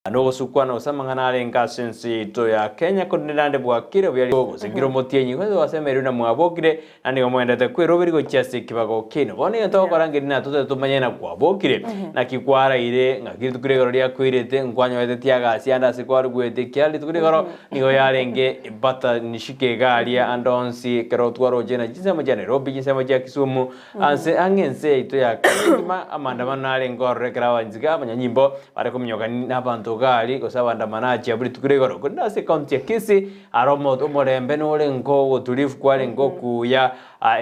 Nogosukwana gose amang'ana arenge ase ense yaito ya Kenya korende naende bwakire buya gose kera omotienyi gose gwasemereirwe na mwabokire na nigo mogenderete kweroberia gochia ase ekibago kiaino. Bono egento togokora nkeri na totebe tomanye ng'a kwabokire, naki kwaraire, ng'aki rituko ria igoro riakoirete, nkwanyorete tiagasi ande ase kwarugwete, ekiagera rituko ria igoro nigo yarenge bata nishike iga aria ande onsi ekero twaroche na chinsemo chia Nairobi, chinsemo chia Kisumu, Ase ang'e ense yaito ya kare engima amaandamano narenge ororo ekero abanchika abanyanyimbo bare kominyoka nabanto gari gose abandamanachi abwo rituko ria igoro. Korende ase ekaunti ya Kisii aro omorembe norenge ogotulivu kwarenge okuya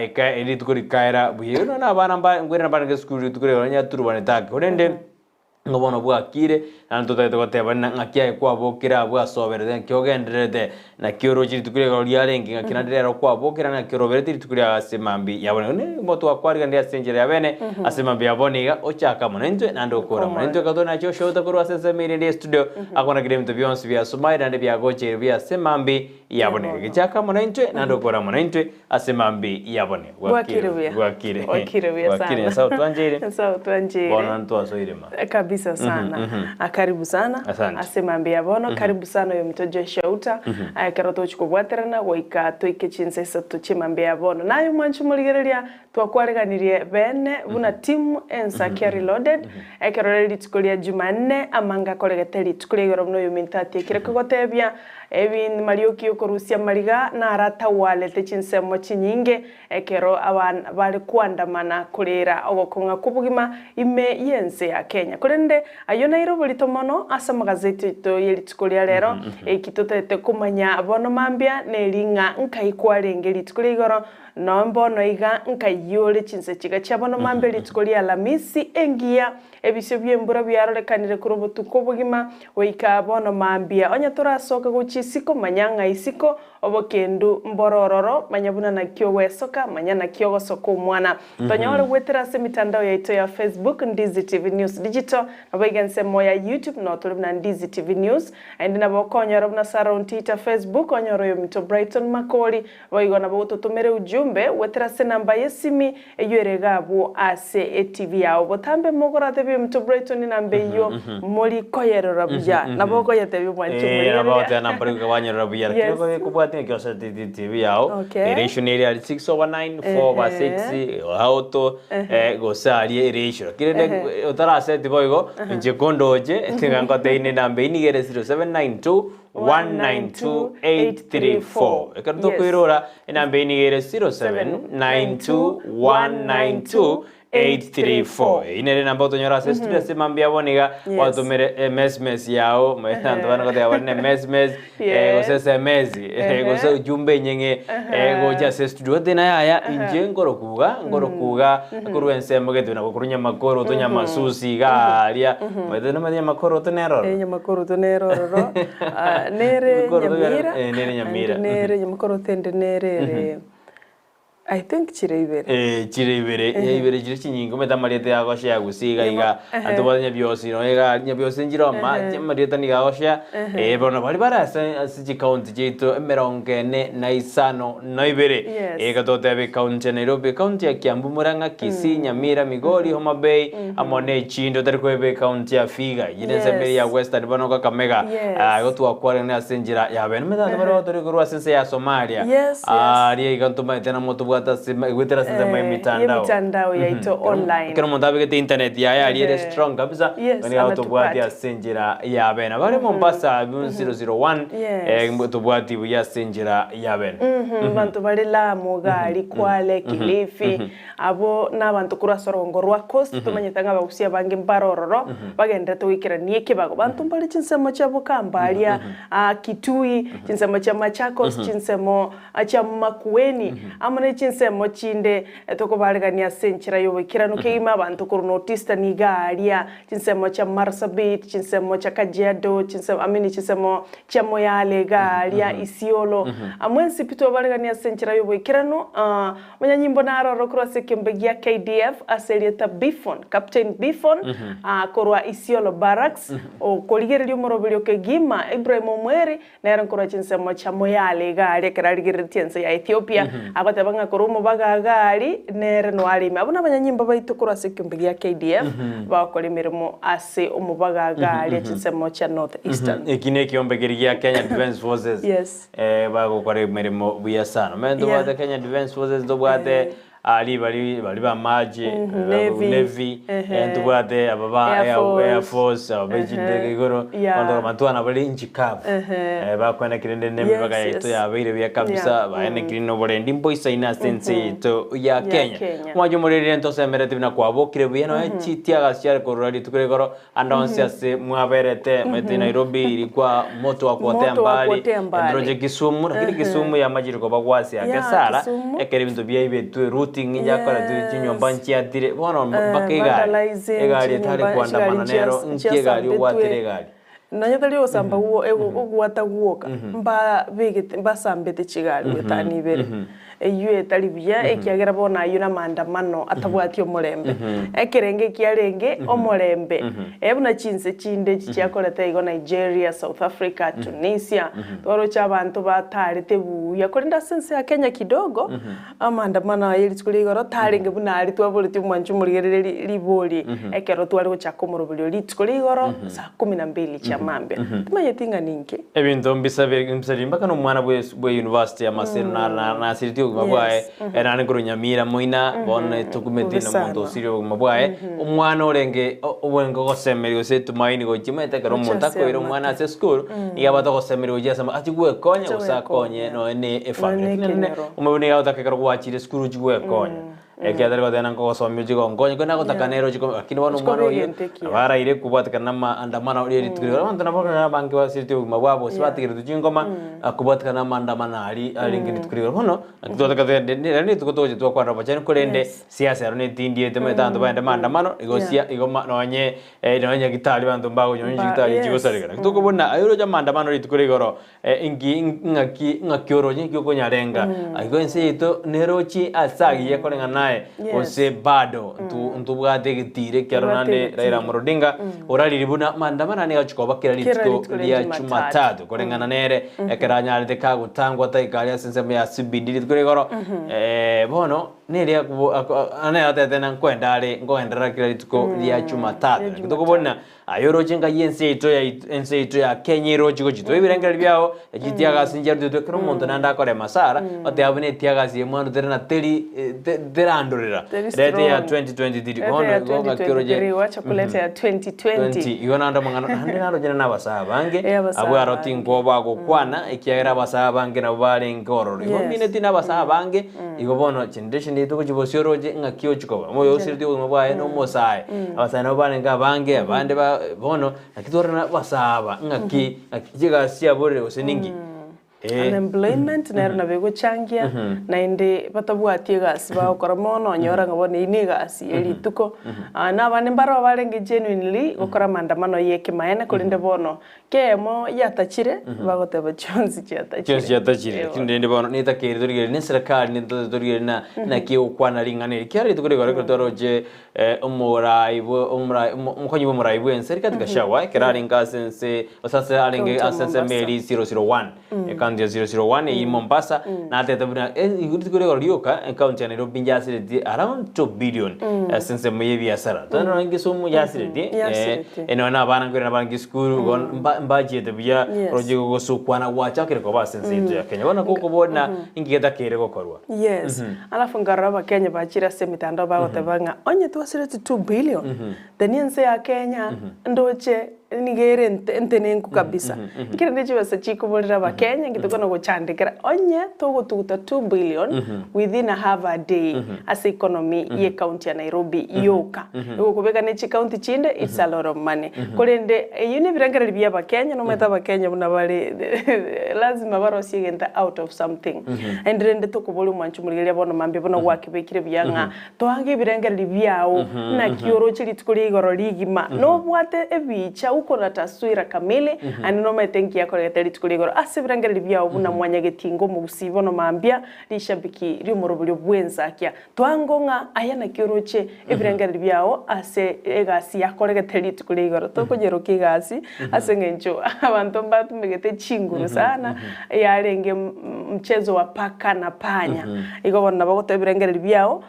eka rituko rikaera buya. Nonya na abana nkwerende barenge esukuru rituko ria igoro onye aturubanete ake korende. Ng'a bono bwakire, naende totagete goteba ng'a ng'aki aye kwabokire abwo asoberete, ng'aki ogendererete, naki oroche rituko riaye riarenge, ng'aki naende rero kwabokire, ng'aki oroberete rituko riaye ase mambia ya bono. Nigo twakwarigania ase enchera ya bene, ase mambia ya bono iga, ochaka amo naintwe, naende okore amo naintwe. Ekero tore nache oshote korwa ase ensemo eria ende y'estudio, akwana kera ebinto bionsi biasomaire naende biagocheire buya ase mambia ya bono iga. Gechaka amo naintwe, naende okore amo naintwe. Ase mambia yabone. Bwakire buya. Bwakire. Bwakire buya Bwakire. sana. Nyasae otwancheire. Nyasae otwancheire. Bono ntwasoire ma. Kabisa sana. Karibu sana. Asante. Ase mambia ya bono. Karibu sana oyo ominto Joshua Uta. Ekero togochia kobwaterana goika toike chinsa isato chie mambia ya bono. Naye omwanchi omorigereria twakwareganirie bene buna team Ensakia Reloaded. Ekero rire rituko ria Jumanne amanga akoregete rituko ria igoro buna oyominto atiekire kogotebia. Ebi marioki y'okorusia amariga naratagwarete chinsemo chinyinge, ekero abana bare koandamana korera ogokong'a kw'obogima ime y'ense ya Kenya. Korende ayio naire oborito mono ase amagazeti aito ye rituko ria rero, eki totaete komanya bono mambia neri ng'a nkai kwarenge rituko ria igoro, Nonya mbono iga nkaiyore chinse chiga chia bono mambia rituko ria Alamisi engiya, Ebisio bi'embura biarorekanire korwa obotuko obogima goika bono mambia. Onye torasoka gochia isiko, manya ng'a isiko obokendu mbore ororo, manya buna naki ogwesoka, manya naki ogosoka omwana. Tonyore goetera ase emitandao yaito ya Facebook, Ndizi TV News Digital, naboigo ensemo ya YouTube noo tore buna Ndizi TV News. Naende nabo okonyora buna Sarah Ontita Facebook, onyore oyominto Brighton Makori, Boigo nabo ototomere ujumbe goetera ase enamba y'esimi eyio ere iga abwo ase etv yao. Botambe mogoratebie ominto Brighton enamba eyio mori koyerora buya. Nabo okoyetebia omwanchi Eh, omorigereria. nabo ogoteba namba ori banyerora buya. Lakini Yes. okobe kobwatia ng'aki ase TV yao. Okay. Eratio nere ari 6 over 9, 4 over 6, auto, eh, gose aria eratio. Lakini rende otaraseti boigo, inche kondoche, tiga ngoteine enamba eyio nigo ere 0792 192834. Ekero tokoirora enamba eye nigo ere 0792192834. Eyio nere enamba otonyora ase studio ase mambia abo niga Yes. gwatomire emesmes yao omanyete abanto bande goteba bare na emesmes eh, gose esemesi eh, gose ujumbe enyeng'e eh, gocha ase studio gose tena yaya inche nkorokuga nkorokuga korwa ensemo gete nabo korwa nyamakoro tonyamasusi iga aria omanyete nomanyete nyamakoro toneroro Eh, Nyamakoroto nere ororo, ah, nere Nyamakoroto nere- Nyamira, eh, nere Nyamira. naende nere Nyamakoroto ende nere ere I think chire ibere. Eh, chire ibere, eh, ibere chire chinyinge omanyete amarieta yagoshea gose iga iga, Ehe. ante obwate Nyabiosi nonya iga aria Nyabiosi nchire oma, Ehe. amarieta nigo agoshea, eh, bono baria bare ase ase chikaunti chiaito emerongo ene na isano na ibere, Yes. iga totebe ekaunti ya Nairobi, ekaunti ya Kiambu, Murang'a, Kisii, Nyamira, Migori, Homa Bay, amo nechinde otari koeba ekaunti ya Vihiga, eyio nensemo eria ya Yes. Western bono Kakamega, Yes. ah, igo twakwarania ase enchera ya bene. Omanyete abanto baria tore korwa ase ense ya Somalia, Yes, yes. aria iga ntomaete namo tobwate ase goetera ase ensemo Eh, y'emitandao. y'emitandao yaito Kero- online. Ekero omonto abegete internet yaye aria ere Ehe. strong kabisa, Yes, nigo tobwate anatupate. ase enchera ya bene. Bare Mombasa 001, Yes. eh, tobwati buya ase enchera ya bene. Abanto bare Lamu, Gari, Kwale, Kilifi, Abwo nabanto korwa ase orogongo rwa Coast, tomanyete ng'a abagusia abange mbare ororo, bagenderete goikerania ekebago. Banto mbare chinsemo chia Bukamba aria Kitui, chinsemo chia Machakos, chinsemo chia Makueni, amo ne chinsemo chinde tokobaregania ase enchera y'oboikeranu kegima abanto korwa North Eastern iga aria, chinsemo chia Marsabit, chinsemo chia Kajiado, chinsemo I mean chinsemo chia Moyale iga aria, Isiolo. Mwensi pi twabaregania ase enchera y'oboikeranu. Omonyanyimbo naro oro korwa ase ekeombe gia KDF ase erieta Biffon, Captain Biffon, korwa Isiolo Barracks, okorigereria omoroberio kegima Ibrahim Omweri, nere nkorwa chinsemo chia Moyale iga aria ekero arigereretie ense ya Ethiopia, agoteba ng'a korwa. korwa omobaga iga aria, nere noe are ime. Abwo nabanyanyimbo baito korwa ase ekeombe gia KDF, bagokora emeremo ase omobaga iga aria chinsemo chia North Eastern. Eki nekeombe keria gia Kenya Defence Forces. Yes. Bagokora emeremo buya sana. Omanyete ntobwate Kenya Defence Forces, ntobwate Aria baria baria b'amache, Navy, Navy, ntobwate aba ba Air Air, Force, Air Force, aba be chindege igoro, Yeah. bono tokaba bare inchi kavu. Bakwenekire rende na emibaga Yes, yaito yes. yabeire buya kabisa, Yeah. baenekire na oborendi mboisaine ase ense yaito ya Ya Kenya. Kenya. Mwanche omorerire ntosemerete buna kwabokire buya nonya chitiaga chiare korora rituko rigoro Ande onsi ase mwaberete, omanyete Nairobi ilikuwa moto wa kuotea Moto wa mbali, kuotea mbali. entroche Kisumu, lakini Kisumu yamachire koba gwase ake Yeah, sana, Kisumu. ekero ebinto biaibetwe routing yakoretwe Yes. chinyomba nchiatire, bono Eh, mpaka egari, vandalizing, egari etari chinyomba- koandamana chigari nero, chias- nki egari obwatire chiasambetwe. egari. Nonya tari ogosamba gwo ogwata gwoka, mbabegete mbasambete chigari goetania ibere. Eyio etari buya ekiagera bono ayio namaandamano atabwati omorembe. Ekerengo ekiarenge omorembe, eh buna chinse chinde echi chiakorete igo Nigeria, South Africa, Tunisia, twaroche abanto batarete buya korende ase ense ya Kenya kidogo, amaandamano aya rituko ria igoro tarenge buna aria twaboretie omwanchi omorigereria ribori ekero tware gochaka omoroberio rituko ria igoro saa kumi na mbili chia mambia. Timanyeti ng'a ninki. Ebinto mbisabe mbisariri mpaka na omwana bwe bwe university amasero na na nasireti obogima bwaye Yes. ere nare korwa Nyamira moina bono tokumeti Bobe na omonto sana. osirire obogima bwaye omwana orenge o- orenge ogosemeria gose etumaini gochia omanyete ekero Gochia omonto ase akoira omwana amate. ase esukuru nigo abwate ogosemeria gochia ase ama achie gwekonya Achie gose akonye gwekonya. nonya na efamiri. Nonya na Lakini nonye ekenyoro. omobere nigo agotaka ekero gwachire esukuru ochie gwekonya. Ekiagera tari goteba nkogosomia ochie gonkonya, korende nagotaka Yeah. nere ochie ko lakini bono Ochie omwana koba oyio egento ekiya. nabo araire kobwatekana na amaandamano ria rituko riria. Abanto nabo okonyora abange basiretie obogima bwabo gose Yeah. batigeretwe chingoma, kobwatekana na amaandamano aria arenge rituko riria. Bono, naki twataka togende nere rituko togocha twakwanera obochenu korende Yes. siasa ero netindiete omanyete abanto bagende maandamano, igo Yeah. sia igo ma nonye nonye nyagitari abanto mbakonyonya Mba- chigitari yes. chigosareka. Naki tokobuna aye oroche amaandamano rituko ria igoro Inki ng'aki ng'aki oroche inki okonyarenga igo ense yaito nerochi ase agiya koreng'ana naye Yes. gose bado ntu ntobwate egetiro ekero Tobwate naende egetiro. Raila Amolo Odinga orariri buna maandamano nigo agochi koba kera Kera rituko rituko ria ria Jumatatu. Jumatatu koreng'ana nere ekero anyarete kagotangwa taiga aria ase ensemo ya CBD rituko ria igoro bono Nere akobo ako nere atebete ng'a nkoenda are nkogenderera kera rituko ria Jumatatu. ria Naki tokobona ng'a aye oroche ngai ense yaito yait ense yaito ya Kenya eroche gochia toe ebirengererio biago, echi tiagasi nchiarutetwe ekero omonto naende akore masara, oteba buna etiagasi eye mwarutire na teri te terandorera. Teri Reta ya strong. 2023 Leta bono ya igo ng'aki oroche 2023 wacha kuleta ya 2020. 20 igo naende amang'ana naende naroche na abasae abange, Eh, abasae abwo aro abange. tinkwo bagokwana ekiagera abasae abange nabo barenge ororo. Igo Yes. mineti na abasae abange. Igo bono generation yaito gochia bosio oroche ng'aki ochia koba, omoyo osiretie obogima bwaye na omosae, abasae nabo barenge abange, abande ba bono, naki tore na abasae aba ng'aki ng'aki chigasi chiaborire gose ninki? Eh. Unemployment nero nabo egochangia, naende batabwati egasi bagokora mono onyora ng'a bono eyio na egasi ya rituko, na abande mbaro barenge genuinely gokora maandamano ya ekemaene korende bono Kemo yatachire, bagoteba chionsi chiatachire. Chionsi chiatachire, Ewa. lakini rende bono netakeire torigererie na eserekari netote torigererie na naki egokwana ring'ana eri. Ekiagera rituko rigoro ekero twaroche omorai bwe omorai omo omokonyi bwa omorai bwa ense Rigathi Gachagua ekero arenge ase ense gose ase arenge County ya ase ensemo Mombasa. eria 001 ecounty ya 001 eyio Mombasa natete buna rituko rigoro rioka ecounty ya Nairobi njasiretie around 2 billion ase ensemo ya ebiasara. Tore nonye Kisumu yasiretie Yasiretie. nonye na abana nkoirana barenge esukuru igo mba- mbachiete buya Yes. roche gosukwana gwachakire koba ase ense yaito ya Kenya. Bono gokobona inki getakeire gokorwa. Yes. Alafu nkarora abakenya bachire ase emitandao bagoteba ng'a onye twasireti 2 billion, then ense ya Kenya ndoche nigo ere ente entenenku kabisa. Ekero rende chibesa chikoborera abakenya inki tokona gochandekera onye togotuguta 2 billion within a half a day ase economy ye county ya Nairobi yoka. Igo okobeka ne chicounty chinde it's a lot of money. Korende eyio ne ebirengererio bia abakenya nomanyete abakenya buna bare lazima barosie egento out of something. Naende rende tokoboria omwanchi omorigereria bono mambia bono gwakebekire buya ng'a Toange ebirengererio biao, naki oroche rituko ria igoro rigima, nobwate ebicha. uko na taswira kamili, aye nomanyete nki akoregete rituko ria igoro ase ebirengererio biao buna mwanyagetinga omogusii bono mambia rishabiki ri'omoroberio bw'ensakia. Twango ng'a aya naki oroche ebirengererio biao ase egasi yakoregete rituko ria igoro. Tokonyeroka egasi ase eng'encho abanto mbatumegete chinguru sana, yarenge mchezo wa paka na panya. Igo bono nabo ogoteba ebirengererio biao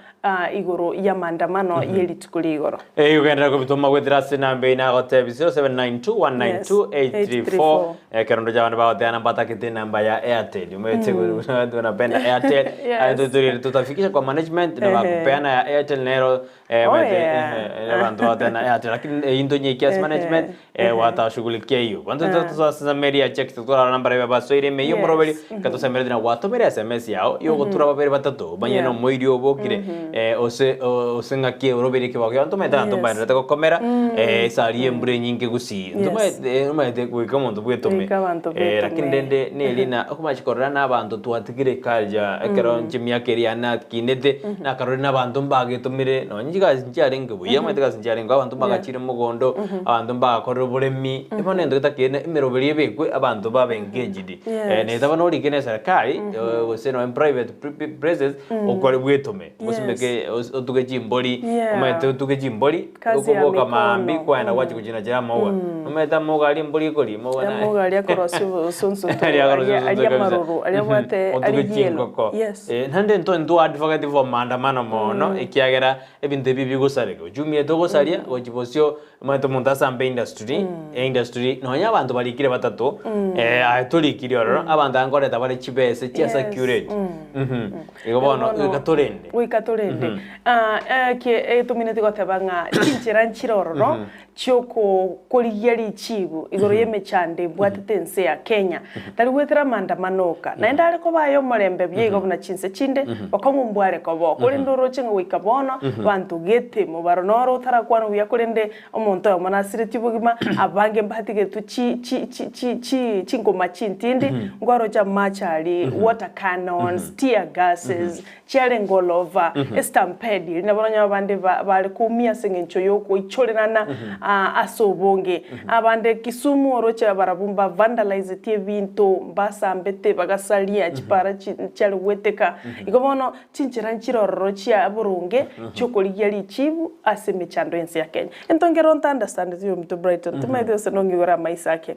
igoro y'amandamano ye rituko ria igoro. Erio genderera kobitoma goetera ase enamba eye nagotebia 0792192834 ekero ndoche abanto bagoteba na mbatakete enamba ya Airtel omanyete watu wanapenda Airtel Yes. Tutafikisha kwa management na bakupeana ya Airtel nero Oh, omanyete yeah. abanto bagoteba na Airtel lakini eyio ntonyeikia ase management watashughulikia eyio. Bono tosasemeria check totwara namba baria basoire ime eyio omoroberi Yes. Gatosemeretie na gwatomire SMS yao yogotura babere batato, omanye Yeah. nomoiri obokire ose ose ng'aki orobeire ekebago kiao ntomaete abanto Yes. mbaenderete gokomera esari y'embura enyinge gusii Yes. ntomaete omaete goika omonto bwetome Goika abanto lakini bwetome. rende neri na okomache korora na abanto twatigire culture ekero inche emiaka eria yane nakinete nakarorire na abanto mbagetomire nonye chigasi nchiarenge buya omanyete egasi nchiarenge abanto mbagachire mogondo abanto mbagakorire oboremi bono egento getakeire emeroberi ebekwe abanto babe engaged. Yes. Neta bono orike ne serikali gose nonya private places okore bwetome osimeke otuge chimbori Yeah. omanyete otuge chimbori Kazi ya okoboka mikono. maambia kwaenda gwachia kochinachera amauga omanyete amauga aria embori ekoria amauga naye Amauga aria akorosia obosonsoto Aria akorosia aria obosonsoto aria kabisa. amaroro aria abwate Otuge aria yellow. chingoko Yes. Naende intwe intwe advocate for maandamano mono ekiagera ebinto ebi bigosareka uchumi eye togosaria gochia bosio Omanyete omonto asambe industry, industry nonya abanto barikire batato, aye torikiri ororo, abanto aya nkoreta bare chibese chia Yes. circulate. Igo bono goika torende. Goika torende. Eki etomineti goteba ng'a chinchera nchire ororo chiokokorigia richibu igoro y'emechando ebwatete ense ya Kenya. Tari goetera amaandamano oka. Naende are koba aye omorembe buya igo buna chinse chinde, bokong'u mbware koba oo. Korende oroche ng'a goika bono, banto gete mobaro noro otarakwana buya korende omonto oyomo nasiretie obogima, abange mbatigetwe chi chi chi chi chi chingoma chintindi, nkwaroche amache aria, water cannons, tear gases, chiarenge all over, estampede eria nabo nonye abande ba bare koumia ase eng'encho yogoichorerana ase obonge. Abande Kisumu oroche barabwo mba vandalizetie ebinto, mbasambete bagasaria chipara chi chiare goeteka. Igo bono chinchera nchire ororo chia boronge chiokorigia richibu ase emechando y'ense ya Kenya. Egento nkere onta understandeti oyominto Brighton, timanyeti gose nong'igore amaiso ake.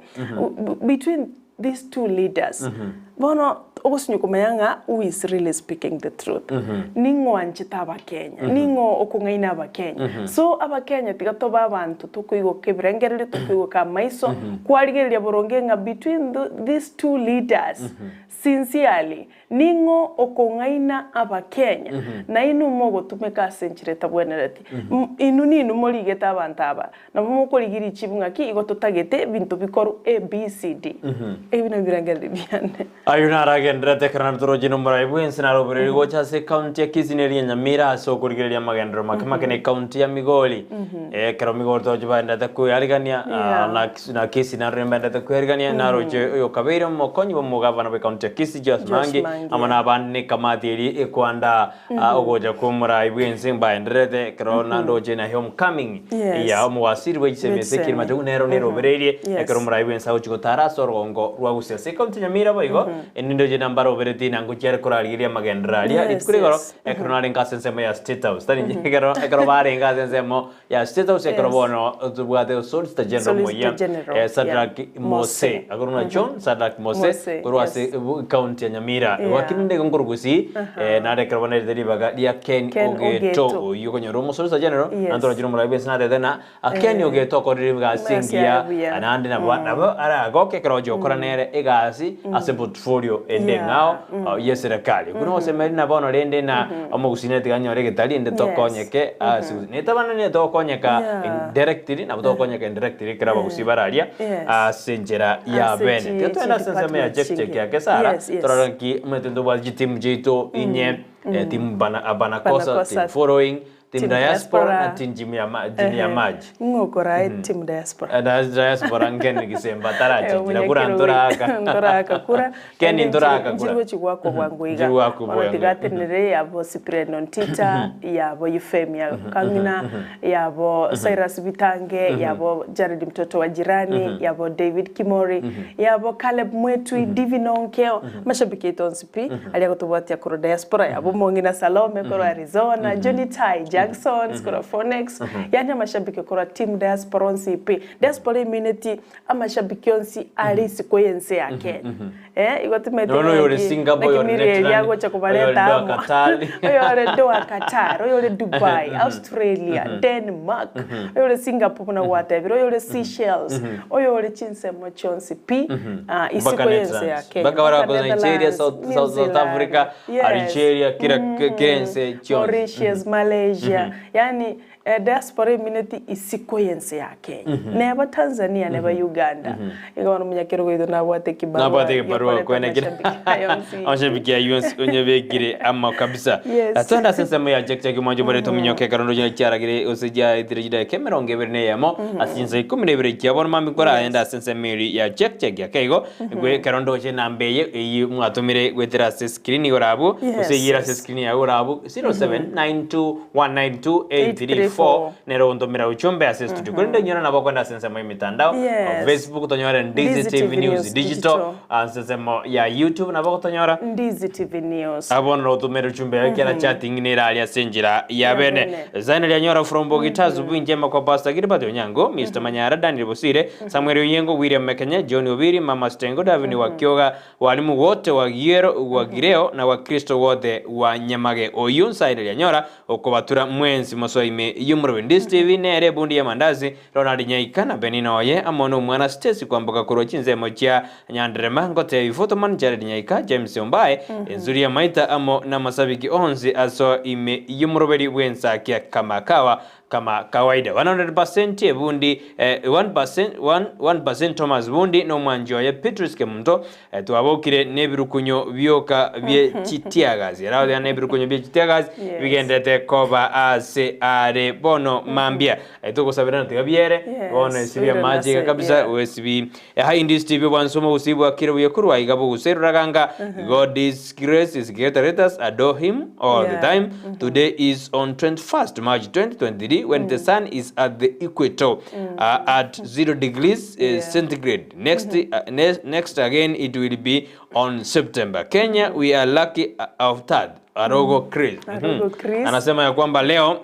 Between these two leaders, bono ogosinywa komanya ng'a who is really speaking the truth. Ning'o oanchete abakenya? Ning'o okong'aina abakenya? So abakenya tiga tobe abanto tokoigoka ebirengererio, tokoigoka amaiso, kwarigereria boronge ng'a between these two leaders, sincerely, Ning'o okong'aina Abakenya, na inwe mogotumeka ase enchera etabwenereti? Inwe ninwe morigete abanto aba, nabo mokorigia richibu ng'aki igo totagete ebinto bikorwe ABCD. Ebi nabio ebirengererio biane. Ayio naragendererete ekero naende toroche nomorai bw'ense narobererie gocha ase ekaunti ya Kisii na eria Nyamira ase okorigereria amagenderero make make na ekaunti ya Migori. Ekero Migori toroche baendererete koyarigania na Na Kisii narore mbendete kwerigania, naroche oyokabeire omokonyi bw'omogavana bw'ekaunti ya Kisii Joash Joash Mangi, Mangi, amo nabande nekamati eria ekwanda ogocha kw'omorai bw'ense mbaendererete ekero nandoche na homecoming Yes. ya omowasiri bwe chisemi ase Bw'echisemi. ekirima chaigo nero nerobereirie Yes. ekero omorai bw'ense agochia gotara ase orogongo rwa Gusii ase ekaunti ya Nyamira boigo nindoche nambaroberetie na ngochia are korarigeria amagenderero aria Yes, rituko rigoro yes. ekero narenge ase ensemo ya State House tari inche ekero ekero barenge ase ensemo Ya State House ekero Yes. bono tobwate Solicitor General Solicitor omoyia General, eh, Shadrack yeah. Mose Mose. akorwa na John Shadrack Mose Mose, korwa yes. ase ebu- county ya Nyamira Yeah. Lakini ndege nkorwa Gusii eh, nare ekero bono erite ribaga ria Ken Ken Ogeto Ogeto. oyio okonyora omo Solicitor General Yes. naende torachire omorai bwensi natete na ah, Ken Ogeto okorire egasi Egasi engiya yaye buya. naende nabo nabo aragoke ekero ocha gokora nere egasi ase portfolio ende Yeah. eng'ao ah, ye serikali. Okwo nogosemeria na bono rende na omogusii nere tiga anyore egetari ende Yes. tokonyeke ase gusii. Neta bana nere togokonyeka Yeah. indirectly nabo togokonyeka indirectly ekero abagusii bare aria Yes. ase enchera ya Ase bene. chi- Tiga togende chi ase ensemo ya department check check chinge. ake Sarah, Yes, yes. torore nki omanyete ntobwate chitimu chiaito inye, eh, timu bana banakosa, Banakosa. team following. Team Team Diaspora na Diaspora. Team Jimmy ya Jimmy ya Maji. Ng'o okorae Team Diaspora? Eh, Diaspora nkeni gisemba tarachenchera kura Omonyakerogo ntoraka. ntoraka kura. Keni Naende ntoraka kura. nchiri gochi goakwa bwango iga. Nchiri goakwa Bono bwango. tiga atenere yabo Cyprian Ontita, yabo Euphemia Kang'ina, yabo Cyrus Bitange, yabo Jared Mtoto wa Jirani, yabo David Kimori, yabo Caleb Mwetwi, Divine Onkeo, mashabiki aito onsi pi, aria agotobwatia korwa diaspora, yabo omong'ina Salome korwa Arizona, Johnny Tai Jacksons korwa Phoenix, yaani amashabiki korwa team diaspora onsi pi. Diaspora emineti amashabiki onsi are isiko y'ense ya Kenya. Eh, igo timanyete Nono oyore ng'aki Singapore, oyore naki Mirieli Netherlands, agocha oyore kobareta Doha amo. Qatar. Oyore Doha Qatar, oyore Dubai, Australia, Denmark, oyore Singapore buna gwatebire, oyore Seychelles, oyore chinsemo chionsi pi, ah, isiko Mpaka y'ense ya Netherlands. Kenya. Mpaka bara Mpaka wako Nigeria, Netherlands, South, New South, South Zealand. Africa, Yes. Algeria, kira kira ense chionsi. Mauritius, Malaysia, yani eh, diaspora emineti isiko y'ense ya Kenya. Neba Tanzania, neba Uganda. Igo bono omonyakerogo oito nabwate ekibarua Nabwate ekibarua giokoreta kwenekera. amashabiki aya onsi. Amashabiki ayu onsi onyebekire amo kabisa. Yes. Twende ase ensemo ya Jack Jack mwancho bare tominyoke ekarondo chire chiaragire ase chiaetire chidakika emerongo ebere na eyemo ase chinsa ikomi na ibere chia bono mambia nkoragende ase ensemo eria ya Jack Jack ake igo gwe ekero ndoche enamba eye eyio mwatomire goetera ase screen igoro abwo Yes, gose eyio ere ase yes. screen yago igoro abwo 0792192834 nere ogontomera ujumbe ase studio korende inyora nabo okoenda ase ensemo y'emitandao Yes. Facebook tonyore Ndizi Ndizi TV TV News News Digital Digital. ase ensemo ya YouTube nabo ogotonyora Ndizi TV News. Abwo notomere ujumbe yaye kera chatting nere aria ase enchera ya bene bene. Zaina rianyora from Bogita Zubu Njema kwa Pastor Gilbert Onyango Mr Manyara Daniel Bosire Samuel Oyengo William Mekenye John Obiri Mama Stengo Davin Wakioga Walimu wote wa Giero wa Gireo na Wakristo wote wa Nyamage oyio Nsaira rianyora Okobatura mwensi mosoe ime y'omorobio. Ndisi TV nere ebundi y'amandazi, Ronald Nyaika na Penina oye amo nomwana Stacy kwamboka korwa chinsemo chia Nyanderema ngotebi Photoman Jared Nyaika, James Ombae, Enzuri y'amaita amo namasabiki onsi asoa ime y'omoroberi bw'ensakia kama kawa Kama kawaida 100% ebundi eh, 1%, 1, 1% Thomas Bundi nomwanchi oye Petrus Kemunto eh, twabokire nebirukunyo bioka bie chitiagasi eraothea nebirukunyo bie chitiagasi Yes. bigendete koba ase are bono mambia eh, togosabera tiga biere Yes, bono esibi oirane amache iga ase, kabisa yeah. wesibi eh, Ndisi TV obwansu omogusii bwakire buya korwa iga bogoseroraganga God is grace is greater let us adore him all the Yeah. time today is on 21st March 2023 when the sun is at the equator at 0 degrees Yeah. centigrade next next again it will be on September Kenya we are lucky of that Arogo Chris Arogo Chris. anasema ya kwamba leo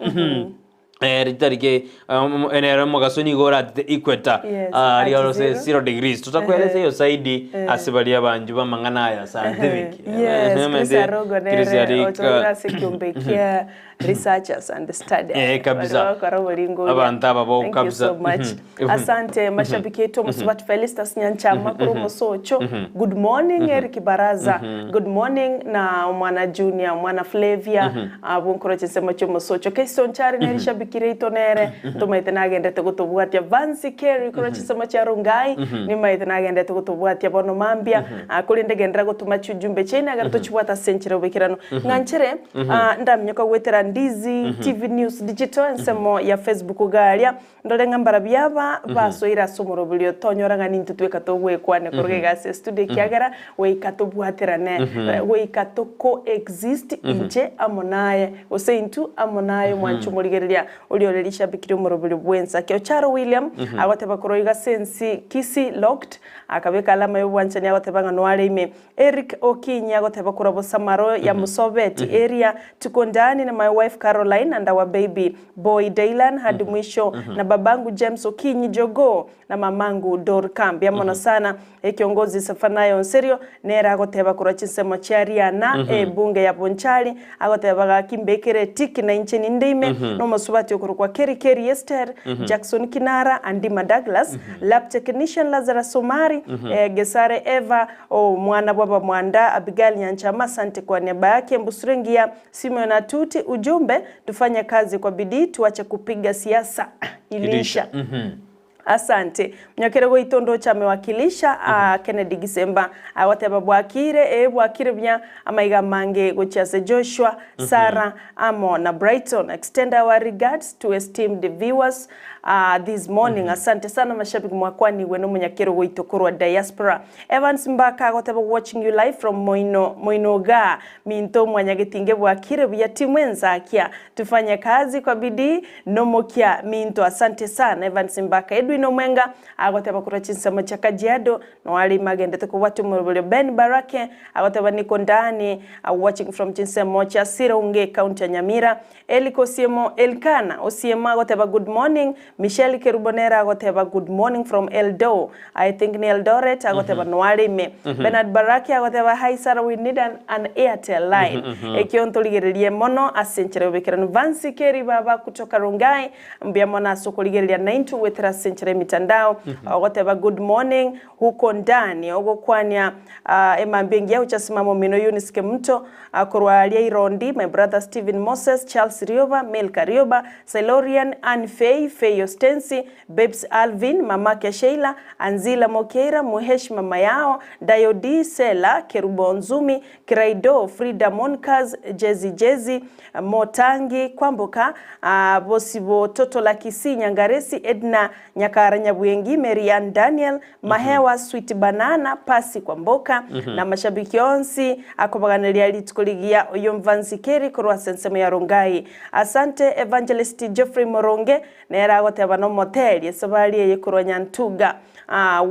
Eh, ritariki um, enero mogaso nigo oratete equator Yes, Ah, at rioro se zero. 0 degrees tutakueleza hiyo zaidi ase baria banju bamang'ana aya scientific Yes, Eh, Chris mende- Arogo Chris nere Arika. otorire ase ekiombe kia researchers and study. Eh, kabisa. Baria bakora oboringo oria. Abanto aba bo Thank you kabisa. so much. Mhm. Asante mashabiki yetu Msubat Felistas Nyanchama kuri Musocho. Good morning Eric Baraza. Good morning na mwana Junior, mwana Flavia, abwo nkoro chinsemo chia Omosocho. Keison Chari nere eshabiki riaito nere ntomaete nagendete gotobwatia. Vansi Kerry korwa chinsemo chia Rongai nimaete nagendete gotobwatia bono mambia. Ah, korende genderera gotoma chiujumbe chiaino ekero tochibwate ase enchera y'oboikeranu. Ng'a nchere ah, ndamenyoka goetera Ndizi TV News Digital ensemo ya Facebook iga aria ndore ng'a mbarabwo aba basoire ase omoroberio tonyora ng'a nintwe tweka togwekwania korwa iga ase estudio ekiagera goika tobwaterane goika to coexist inche amo naye gose intwe amo naye omwanche omorigereria oria ore rishabiki ri'omoroberio bw'ensake. Ocharo William agoteba korwa iga ase ensi Kisii locked akabeka alama y'obwanchani agoteba ng'a noare ime. Eric Okinyi agoteba korwa Bosamaro ya Musobeti area tuko ndani na my wife Caroline and our baby boy Daylan hadi mwisho na babangu James Okinyi Jogoo na mamangu Dorca mbuya mono sana ekiongozi Sefanayo Onserio nere agoteba korwa chinsemo chia Riana ebunge ya Bonchari agoteba gaki mbekere tiki na inche ninde ime nomosubati okorokwa Kerry Kerry Esther Jackson Kinara Andima Douglas Lab Technician Lazarus Omari Gesare Eva omwana bw'abamwanda Abigail Nyanchama asante kwa niaba yake Embusuro engiya Simeon Atuti ujumbe tufanye kazi kwa bidii tuache kupiga siasa iliisha. Asante. Mnyakere goito ndoche amewakilisha ah, Kennedy Gisemba agoteba bwakire ee bwakire buya amaiga amange gochia ase Joshua, Sarah amo na Brighton. Extend our regards to esteemed viewers ah, this morning. Asante sana mashabiki mwakwanigwe nomonyakero goito korwa diaspora. Evans Mbaka agoteba watching you live from Moino Moinogaa minto mwanyagetinge bwakire buya timu ensakia tufanye kazi kwa bidii nomokia minto asante sana Evans Mbaka Edwin Omwenga agoteba korwa chinsemo chia Kajiado noare ime agendete kobwatia omoroberio Ben Barake agoteba niko ndani watching from chinsemo chia Sironge county ya Nyamira Eric Osiemo Elkana Osiemo agoteba good morning, Michelle Kerubo nere agoteba good morning from Eldo, I think ni Eldoret agoteba noare ime. Bernard Baraki agoteba hi Sarah we need an, an Airtel line. Ekio ntorigererie mono ase enchera y'oboikeranu. Vansi Keri baba kutoka Rongai mbuya mono ase okorigereria naintwe goetera ase enchera y'emitandao ogoteba good morning huko ndani ogokwania emambia engiya gochia ase mama omino Eunice Kemunto Korwa aria Irondi, my brother Stephen Moses, Charles Rioba, Milka Rioba, Silorian, Ann Fay, Fay Ostensi, Babes Alvin, mamake Sheila, Anzila Mokeira, Muhesh mama yao, Dayo D, Sela, Kerubo Nzumi, Kiraido, Frida Moncas, Jezi Jezi, Motangi, Kwamboka, Bosibo Toto la Kisii, Nyangaresi, Edna Nyakara Nyabwengi, Mary Ann Daniel, Mahewa, Sweet Banana, Pasi Kwamboka, na amashabiki onsi akobaganeria rituko rigiya oyio Mvansi Kerry korwa ase ensemo ya Rongai. Asante Evangelist Geoffrey Moronge nere agoteba nomoteri esabari eye korwa Nyantuga.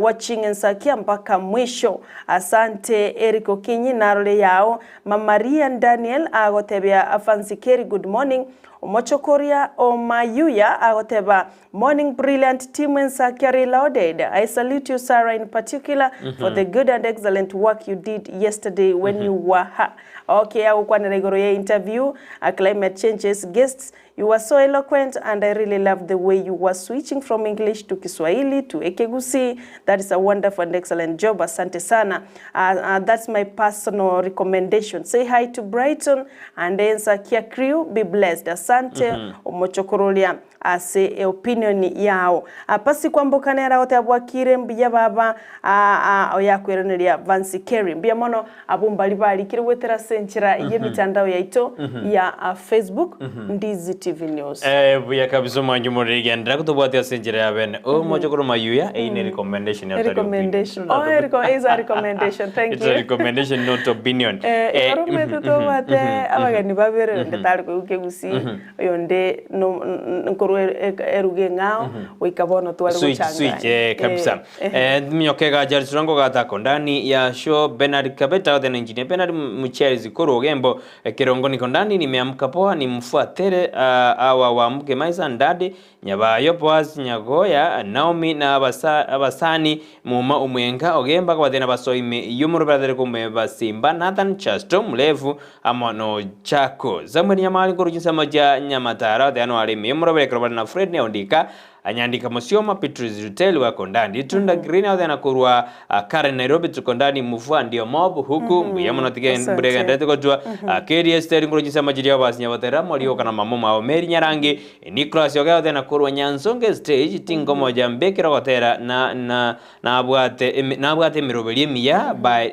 Watching Ensakia mpaka mwisho. Asante Eric Okinyi narore yao. Mama Rian Daniel agotebia Afansi Kerry good morning. Omochokoria o Mayuya agoteba Morning brilliant team Ensakia reloaded. I salute you Sarah in particular for the good and excellent work you did yesterday when you were ha Okay agokwanera igoro ye interview a climate changes guests you were so eloquent and I really loved the way you were switching from English to Kiswahili to Ekegusii that is a wonderful and excellent job asante sana uh, uh, that's my personal recommendation say hi to Brighton and Ensakia crew be blessed asante omochokororia Ase eopinion yao. Pasi kwamboka nere agoteba bwakire mbuya baba aa oyakweraneria Vansi Kerry mbuya mono abwo mbari barikire goetera ase enchera y'emitandao yaito ya Facebook Ndizi TV News. Eh, buya kabisa omwanchi omoriri genderera kotobwatia ase enchera ya bene omoche korwa mayuya eyio ne recommendation ya tari opinion. Recommendation. Oh, is a recommendation. Thank It's a you. recommendation not opinion. Eh, Eh, igoro omanyete tobwate abageni babere onde tari koigwa kegusii Oyonde nkorwa eruga eng'ao goika bono tware Switch, gochanganya. switch, eh, kabisa. Eh, Eh, minyoka egacha risurango gatako ndani ya show Bernard Kabeta othe na engineer Bernard Mucherezi korwa Ogembo eh, Kerongo niko ndani nimeamka poa nimfuatere uh, awa wa mke Maisa Ndadi Nyabayo Boaz Nyagoya Naomi na abasa, abasani Muma Omwenga Ogemba kobathena basoime yomoroberatere komebasimba Nathan Chasto Mulevu amo nochako Samuel Nyamari nkorwa chinsemo chia Nyamatara oteanwa are ime y'omorobere ekero bare na Fred Nyaondika Anyandika Mosioma Petrus Rutel wa Kondani Tunda Green oteana korwa Karen Nairobi Tukondani Mufwa ndio mob huku mbuya mono tige Asante. mbura egenderete gotwa Keri Esther nkorwa chinsemo chiria obasi Nyaboterera Morioka na mama omwabo Mary Nyarangi Nicholas Oge oteana korwa Nyansonge stage Tingomoja mbekere ogotera na na Nabwate emi nabwate emeroberio emiya by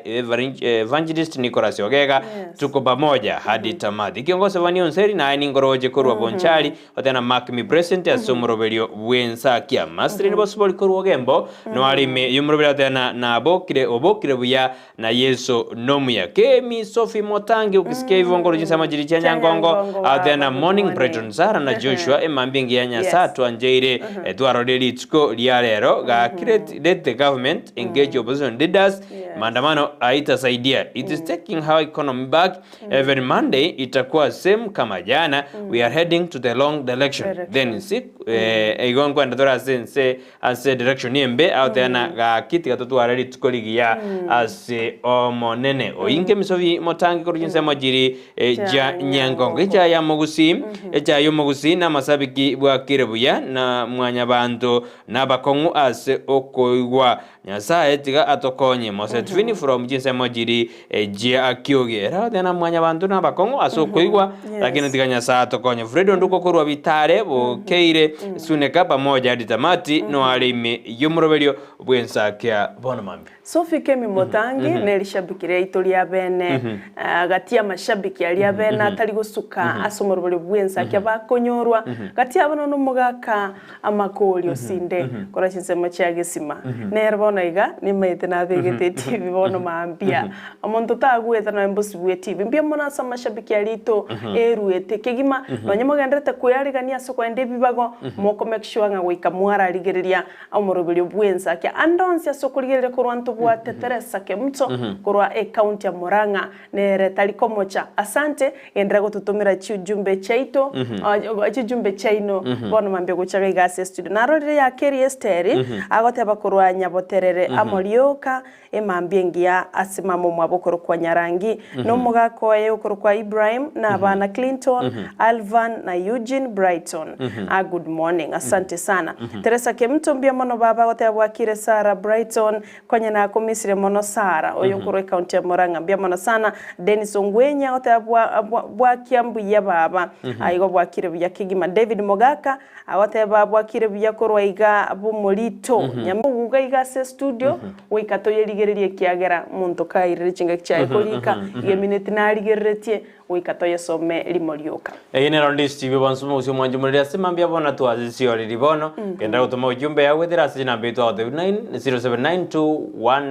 Evangelist Nicholas Ogega Yes. tuko pamoja hadi tamati. Kiongozi Vani Onseri naye ningoroche korwa Bonchari otena mark me present ase omoroberio bw'ensakia. Master mm -hmm. korwa Ogembo noare ime y'omoroberio otena nabokire obokire buya na Yeso nomuya. Kemi Sophie Motangi ukisikia hivyo ngoroche nsama chiri chia Nyangongo Nyangongo, otena wow, good morning morning. Brighton Sarah na Joshua emambia engiya Nyasaye Yes. atwancheire Twarorire rituko ria rero gaki let, let the government engage opposition leaders Yes. maandamano haitasaidia it is taking our economy back every Monday itakuwa same kama jana we are heading to the long direction Direction. then si eh, igo nkwenda tore ase ense ase direction embe agoteana gaki tiga totware rituko rigiya ase omonene oinke misobi motange korwa chinsemo chiri eh, Ja ja nyangongo Nyangongo. echa ya mogusi echa y'omogusii namasabiki bwakire buya, na mwanyabanto nabakong'u ase okoigwa Nyasae tiga atokonye. Mose Twini from chinsemo chiri chia Kiogi. Ere agoteba na mwanyabanto nabakong'u ase okoigwa, lakini tiga Nyasae atokonye. Fred Onduko korwa Bitare bokeire Suneka pamoja hadi tamati noare ime y'omoroberio bw'ensakia bono mambia. Sophie Kemi Mothangi nerishabiki riaito ria bene, gati y'amashabiki aria bene atari gosuka ase omoroberio bw'ensakia bakonyorwa, gati yabo nonya nomogaka Amakori osinde korwa chinsemo chia gesima. Nere bono iga nimaete nabegete etibi bono mambia. Omonto tagwete nonya mbosi bw'etibi. Mbuya mono ase amashabiki aria aito eruete kegima. Nonya mogendererete kwearigania ase okoenda ebibago, moko make sure ng'a goika mwararigereria omoroberio bw'ensakia. Ande onsi ase okorigereria korwa ntobwate Teresa Kemunto korwa ecounty ya Murang'a. Nere tari komocha. Asante, genderera gototomera chiujumbe chiaito, chijumbe chiaino bono mambia gocha iga ase estudio. Narorire ya Keri Esteri agoteba korwa Nyaboterere amo rioka emambia engiya ase mama omwabo okorokwa Nyarangi, na omogaka oye okorokwa Ibrahim, na abana Clinton, Alvan na Eugene Brighton. Ah, good morning. Asante sana. Teresa Kemunto mbuya mono baba agoteba bwakire Sarah Brighton. Konya nakomisire mono Sarah, oyo okorwa ecounty ya Murang'a. Mbuya mono sana. Dennis Ongwenya agoteba bwa bwa bwakia mbuya baba. Igo bwakire buya kegima. David Mogaka agoteba bwakire buya korwa iga bomorito. Nyamauga iga ase estudio goika toyerigererie ekiagera monto kairire chingaki chiaye korika iga emineti narigereretie Goika toyesome rimo rioka. Eye nero ndisichibwe bonsi omogusii omwanchi omoriri ase mambia bono twasisioriri bono. Genda gotoma ujumbe yao goetera ase chinamba eye twagotebirie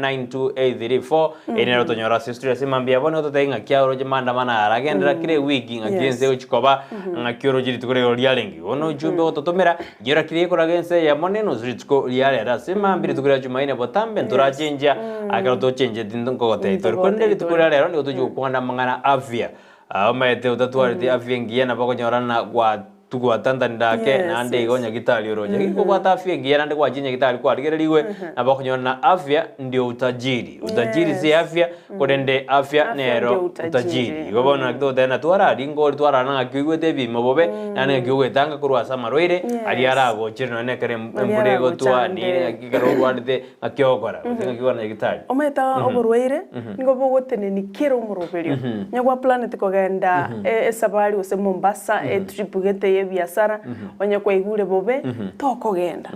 0792192834 eye nero otonyora ase studio ase mambia bono ototebie ng'aki aoroche maandamano aya aragenderera kera ewiki ng'aki Yes. ense egochi koba ng'aki oroche rituko riago riarenge. Bono ujumbe ogototomera inyora keri ekoraga ense eyemo ne nusu rituko ria rero ase mambia rituko ria jumaine botambe ntorachenjia ekero tochenjeti nkogotebia tore. Korende rituko ria rero nigo tochia gokwana amang'ana afya. Omanyete otatwareti afya engiya nabo okonyorana gwa gwatantanire ake Yes, naende igo yes. nyagitari oroche. Lakini kobwate afya engiya naende gwachia nyagitari kwarigererigwe nabo okonyorana afya ndio utajiri. Utajiri si Yes. afya korende afya Afya nero ndio utajiri. utajiri. Igo bono naki togoteba ng'a twararinga ore twarara ng'aki oigwete ebimo bobe, naende ng'aki ogoetanga korwa ase amarwaire, aria Yes. aragochere nonye na ekero Aria embura egotwa, aragochande. nini ng'aki ekero orwarete ng'aki ogokora, gose ng'aki okogenda nyagitari. Omanyete oborwaire nigo bogotenenia kera omoroberio. Onye gwaplanete kogenda esabari gose Mombasa, etrip gete ya ebiasara, onye kwaigure bobe, tokogenda.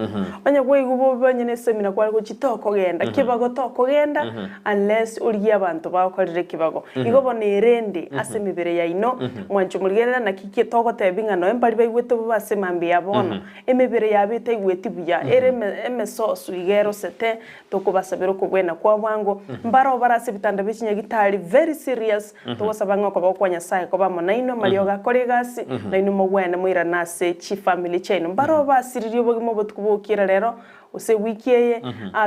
Onye kwaigwa bobe onye na esemina kware gochia tokogenda, kebago tokogenda, Unless origie abanto bagokorere ekebago. Igo bono erende ase emebere yaino, mwanche morigerere naki ki togotebia ng'a nonya mbaria baigwete bobe ase mambia ya bono, emebere yabo etaigweti buya, ere emesosu iga erosete, tokobasabera okobwena kwa bwango. Mbaro bare ase ebitanda bie chinyagitari very serious, togosaba ng'a okoboko kwa Nyasaye kobe amo nainwe, amariogo akore egasi, nainwe mogwene moirane ase chifamiri chiaino. Mbaro basiririe obogima obotuko bogokira rero, Gose ewiki eye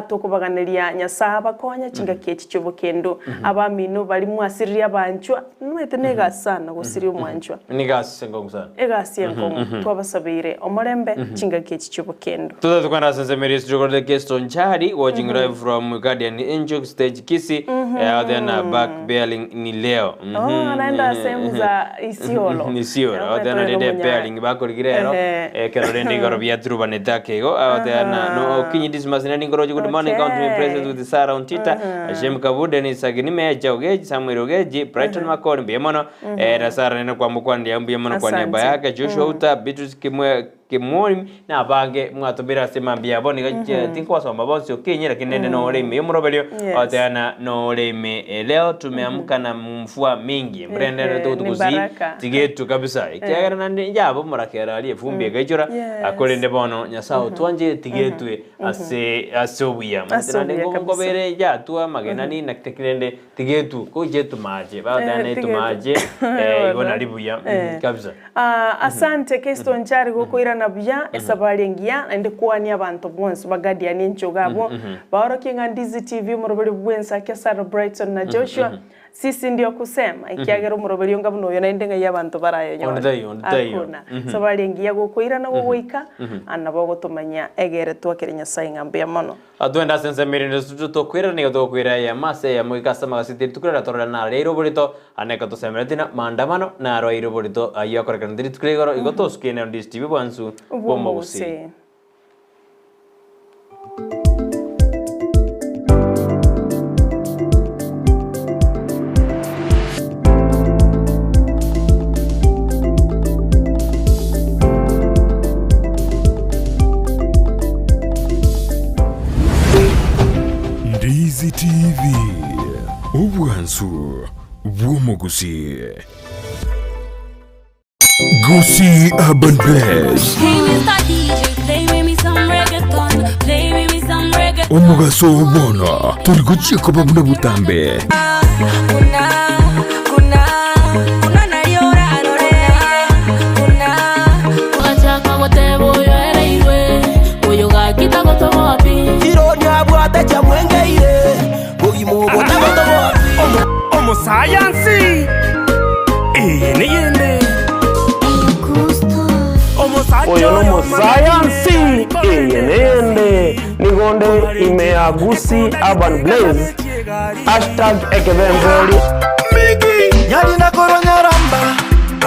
tokobaganeria Nyasae abakonye chingaki echi chi'obokendu. Abamino baria mwasiririe abanchwa, nimanyete negasi sana gosiria omwanchwa. Negasi enkong'u sana. Egasi enkong'u. Twabasabeire omorembe chingaki echi chi'obokendu. Totari tokogenda ase ensemo eria esuture Kesto Nchari watching live from Guardian Angel Stage Kisii eh, then back bearing ni leo Oh, naende ase emusa Isiolo. Isiolo otena rende bearing bakorigire ero ekero rende igoro biaturubanete ake igo otena no okinyi Dismas nari nkoroche good morning count me present with Sarah Ontita Shem Kabu Dennis Aginime Echa Ogeji Samuel Ogeji Brighton Makori mbuya mono na Sarah nene kwamokwandia mbuya mono kwa niaba yake Joshua Uta Beatrice Kimwe Kimori na abange mwatomire ase mambia abo nigo tinkobasoma bonsi okinye lakini nende nore ime y'omoroberio Yes. oteana nore ime Eh, leo tumeamka na mvua mingi mrende Ehe, ni tugusi baraka. tigetu kabisa ekiagera nande yabo morakera aria efumbi egaichora Yes. akorende bono nyasaye otwanche tigetwe ase ase obuya Ase nande obuya kabisa. ngobere yatwa amagena ni nakirende Tigetu, gocha etumache, bagoteba Eh, na tigetu. etumache, eh, igo Bono. nari buya, mhm, Eh. kabisa. Ah, asante Kristo nchari gokoirana buya esabari engiya naende kwania abanto bonsi ba Guardian enchogo abwo baorokie ng'a Ndizi TV omoroberi bw'ensaki Sarah Brighton na Joshua sisi ndio kusema ekiagera omoroberi onga buna oyo naende ng'ai abanto barayenyore Onde taiyo, onde taiyo. Hakuna. Esabari engiya gokoirana gogoika nabo ogotomanya egere twakere Nyasaye ng'a mbuya mono. Twende ase ensemo erinde tokwirana nigo togokwira eyemo ase eyemo goika ase amagaseti rituko riria torore nareire oborito, ande ekero tosemeretie na maandamano naroeire oborito ayio akorekanete rituko ria igoro, igo tosuke nero ndisitibi bwansu bw'omogusii. Bw'omogusii. Obwansu bw'omogusii. Gusii Urban Blaze. Hey, Mr. DJ, play with me some reggaeton. Play with me some reggaeton. Omogaso oo bono tori gochia koba buna botambe. Gachaka goteba oyo ereirwe, oyo gaki tagotoboa pi. Chiroria abwate chiamwengeire, bogima obo tagotoboa pi. Omosayansi eye neyende. Oyo nomosayansi eye neyende nigonde ime ya Gusii Urban Blaze hashtag ekebemberi. Nyarina koronyaramba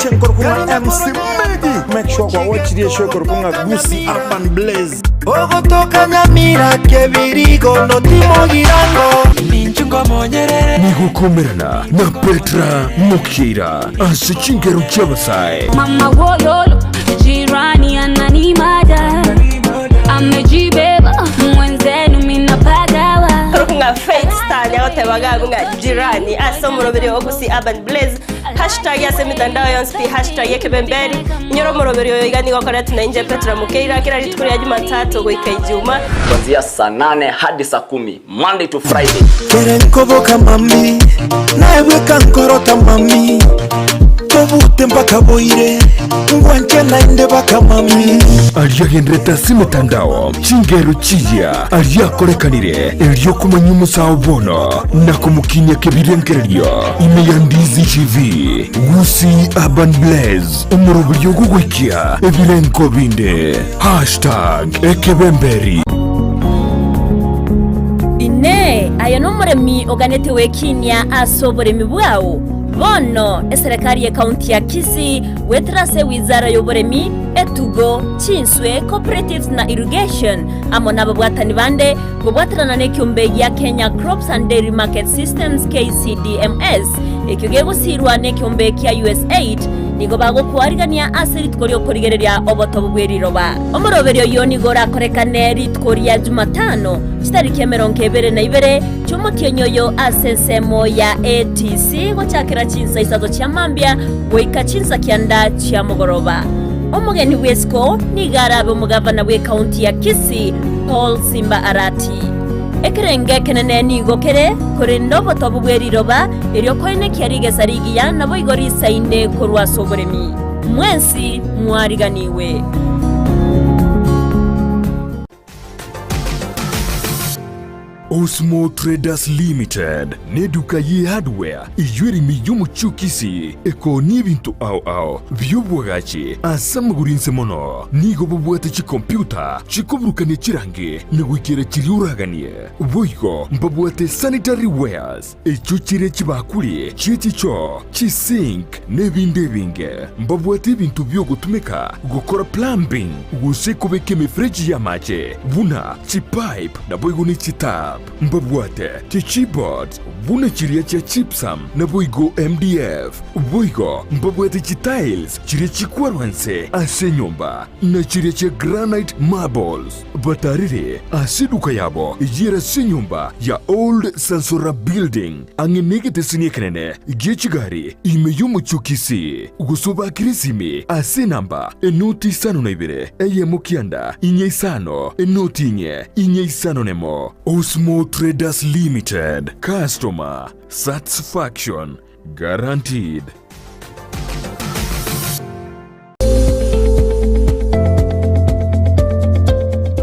Chenkorokung'a MC Megi. Make sure kwa watch the show korokung'a Gusii Urban Blaze. Ogotoka Nyamira kebirigo notimogirango. Nigokomerana na Petra Mokira ase chingero chi'abasae. Mama wololo, jirani ananimada. Amejibeba, mwenzenu minapagawa. Kunga Faith Star nyagotebaga kunga jirani ase omoroberi o Gusii Urban Blaze hashtag ase emitandao yonsi pi hashtag ekebemberi inyore omoroberi oyo iga nigo okoreti nainche Petra Mukeira kera rituko ria Jumatatu goika Ijumaa kuanzia saa 8 hadi saa 10 Monday to Friday. Kere nkoboka mami naebweka nkorota mami tobute mpaka boire ngwanche nainde baka mami. Ariagenderete ase emetandao chingero chiya ariakorekanire eriokomanya omosawo bono na komokinia kebirengererio ime ya Ndizi TV Gusii Urban Blaze omoroberio ogogoikia ebirengo binde hashtag ekebemberi. Inee! Aye nomoremi oganete gwekinia ase oboremi bwao? Bono eserekari y'ekaunti ya Kisii goetera ase ewizara y'oboremi, etugo, chinswe, cooperatives na irrigation amo nababwatani bande kobwaterana nekiombe gia Kenya Crops and Dairy Market Systems, KCDMS, ekio gegosirwa nekiombe kia USAID nigo bagokoarigania ase rituko ri'okorigereria obotobu bw'eriroba. Omoroberio oyio nigo orakorekane rituko ria Jumatano, chitariki emerongo ebere na ibere chi'omotienyi oyo ase ensemo ya ATC gochakera chinsa isato chia mambia goika chinsa kianda chia mogoroba. Omogeni bw'esiko nigo arabe omogavana bw'ekaunti ya Kisii Paul Simba Arati. Ekerengo ekenene nigo kere, korende obotobu bwe riroba, erio koenekia rigesa rigiya naboigo risaine korwa ase oboremi. Mwensi mwariganigwe. Osmo Traders Limited neduka ye hardware eyio ere ime y'omochie o Kisii ekoonia ebinto ao ao bi'obwagachi ase amagoro inse mono. Nigo bobwate chikompiuta chikoburukania chirangi na goikera chiria oraganie. Boigo mbabwate sanitary wares echio chire chibakuri chie chichoo, chisink na ebinde ebinge. Mbabwate ebinto bi'ogotumeka gokora plumbing gose kobeka emefereji y'amache buna chipipe naboigo ne chitap. Mbabwate chichipboards buna chiria chia gypsum naboigo MDF. Boigo mbabwate chitiles chiria chikwarwa nse ase enyomba na chiria chia granite marbles. Batarire ase eduka yabo eyere ase enyomba ya Old Sansora Building ang'e negeteseni ekenene gie chigari ime y'omochie o Kisii, gose obakere esimi ase enamba enoti isano na ibere eyemo kianda inye isano enoti inye inye isano nemo. Osmo Traders Limited, Customer Satisfaction Guaranteed.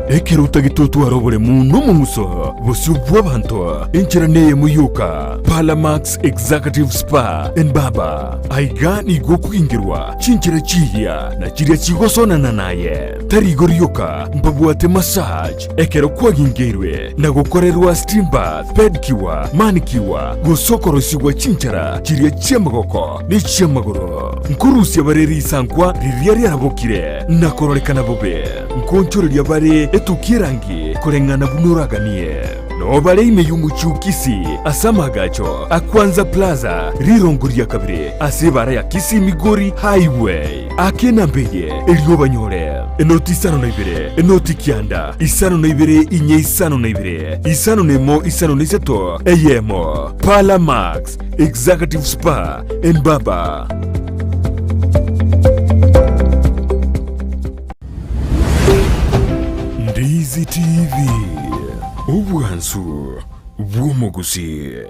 Ekero otagete otware oboremu nomong'uso bosio bw'abanto, enchera neyemo yoka, Palamax Executive Spa and Barber. Aiga nigo okogingerwa chinchera chiiya na chiria chigosonana naye. Tari igo rioka, mbabwate massage ekero kwagingeirwe na gokorerwa steam bath, pedicure, manicure, gose okorosigwa chinchera chiria chi'amagoko ne chi'amagoro. Nkorusia bare risankwa riria riarabokire na kororekana bobe, nkoonchoreria bare etukia erangi koreng'ana buna oraganie. Noo bare ime y'omochie o Kisii ase amaagacho a Kwanza Plaza, rirongo ria kabere ase ebara ya Kisii Migori Highway. Aka enamba eye erio obanyore, Enoti isano na ibere, enoti kianda, isano na ibere inye isano na ibere, isano na emo isano na isato, eyemo. Parlour Max, Executive Spa and Barber. Ndizi TV, obwansu bw'omogusii.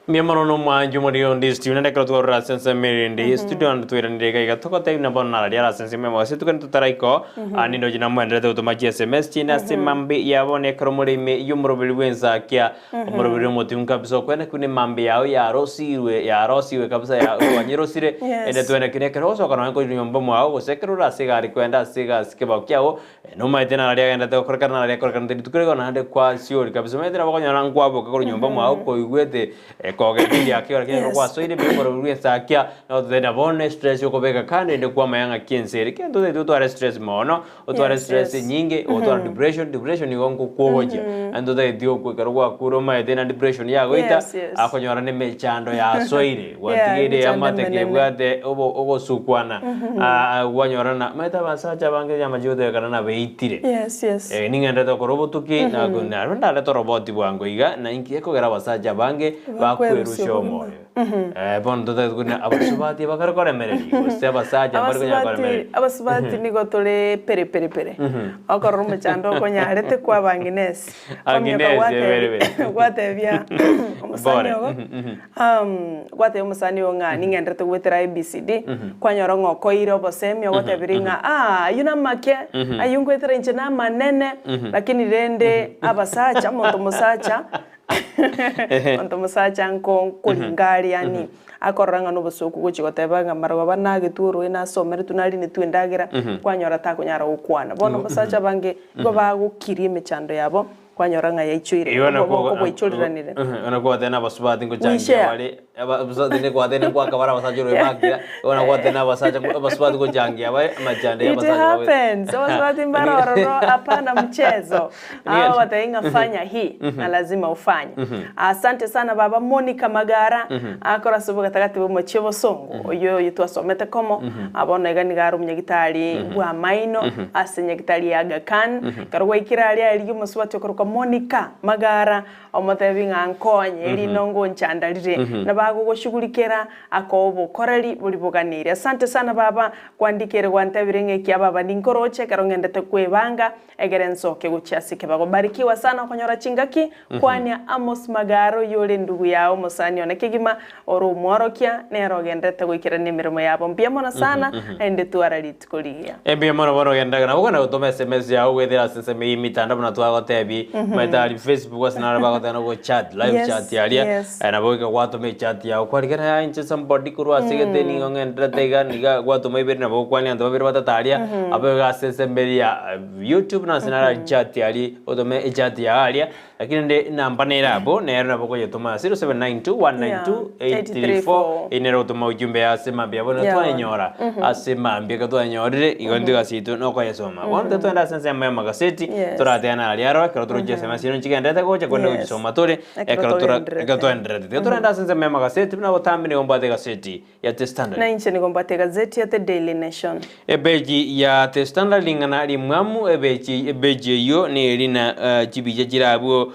Mbuya mono nomwanchi omoriri onde studio naende ekero twarora ase ensemo ere ende ye studio naende twairanire iga iga togotebia buna bono nararia ase ensemo ya mogaso tokende totaraika oo aa nindoche namoenderete gotoma chi sms chiaino ase mambi ya bono ekero more ime y'omoroberi bw'ensakia omoroberi omotimu kabisa okwene kuna emambi yao yarosirwe yarosiwe kabisa ya kwanyerosire ende twene kina ekero ogosoka nonye korwa nyomba mwao gose ekero ore ase egari koenda ase egasi kebao kiago Nomaete nararia agendete gokorekana nararia akorekanete rituko rigo naende kwasiori kabisa. Omanyete nabo okonyora nkwaboka korwa nyomba mwao koigwete kogenda eriaka igoro lakini ekero kwasoire ime oborobio bwa ensakia nototebia bono estress okobeka kando erinde kwamanya ng'aki ense ere. Ekero totagete otware stress mono, otware Yes, stress yes. enyinge, otware depression, depression igo nkokwogochia. Naende totageti okwe ekero gwakure omaete na depression yagoita, Yes, yes. akonyora na emechando yasoire. Yeah, Gwatigeire emechando eamate emenene. kebwate obo ogosukwana, Gwanyorana na omanyete abasacha abange chinyama chigotebekana nabeitire. Yes, yes. Eh, ning'endete gokora obotuki, na na ndarete oroboti bwango iga, na inki gekogera abasacha abange Bakwerusia bakwerusia obogima. omoyo. Eh, bono totagete korina abasubati bakare koremereria, gose abasacha mbare konyara Abasubati, koremereria. abasubati nigo tore pere pere pere. Okorora omochando okonyarete kwaba ang'inesi. Ang'inesi, Kwamioka bere bere. gwatebia omosani Bore. ogo, Gwatebia omosani oyo ng'a ning'enderete goetera ABCD, kwanyora ng'a okoeire obosemi ogotebirie ng'a aah ayio namake, ayio ngoetera inche namanene, lakini rende abasacha, omonto omosacha omonto omosacha nko nkoringa are yaani akorora ng'a nobosoku gochia goteba ng'a marogoba nagetwe oroe nasomeretwe narinetwe endagera, kwanyora takonyara gokwana. Bono abasacha abange nigo bagokiria emechando yabo. Kwanyora ng'a yaichoire, Igo nakwo oboko bwaichoreranire. Igo nakwo gwateba na abasubati We ngochangia share. bare, abasubati nigo gwateba ngoaka bare abasacha oroe bakira, igo nakwo gwateba na abasacha abasubati ngochangia bare amachando ya It abasacha bagoeta. happens. Abasubati mbare ororo hapana mchezo. Aba bagotebi ng'a fanya hii na lazima ufanye. Asante sana baba Monica Magara akora ase obogatagati bw'omochie obosongo oyio oyio twasomete komo bono iga nigo are omonyagitari bw'amaino ase nyagitari ya Aga Khan. Ekero gwaikire aria rigia omosubati okorokwa Monica Magara, omotebi ng'a nkonye, erinde ngonchandarire, nabo agogoshughulikera akoe obokoreri boria boganeire. Asante sana baba, kwandikeire gwantebire ng'a ekia baba ninkoroche ekero ng'endete kwebanga egere nsoke gochia ase ekebago. Barikiwa sana okonyora chingaki, kwania Amos Magara oyio ore endugu yao omosani one kegima, ore omworokia, nere ogenderete goikerania emeremo yabo. Mbuya mono sana, naende twara rituko rigiya. Mbuya mono bono ogenderere nabo okonyara gotoma SMS yao goetera ase ensemo eye emitandao buna twagotebie, omanyete aria Facebook ase naro bagoteba nabo chat, live Yes, chat aria, yes. nabo goika gwatoma echat yao kwarigera yaya inche somebody korwa ase egete nigo ng'endererete iga niga gwatoma ibere nabo gokwania abanto babere batato aria, abwo iga ase ensemo eria ya YouTube na ase naro aria chat aria otome echat yao aria. Lakini rende enamba nere abwo, nero nabo okoyetoma 0792192834 eyio nere ogotoma ujumbe ase mambia bono Yeah. twayenyora ase mambia ekero twayenyorire igo intwe egasi yaito nokoyesoma. Bono intwe twende ase ensemo ya amagaseti Yes. torateane aria aro ekero toroche SMS ero nchigenderete gocha korende Yes. gochisoma tore Ekero ekero tora togendererete. ekero toendererete. Tiga torende ase ensemo ya amagaseti buna botambe nigo mbwate egaseti ya The Standard. Na inche nigo mbwate egazeti ya The Daily Nation. Epeji ya The Standard ring'ana rimwamu epeji epeji eyio neri na chibicha chire abwo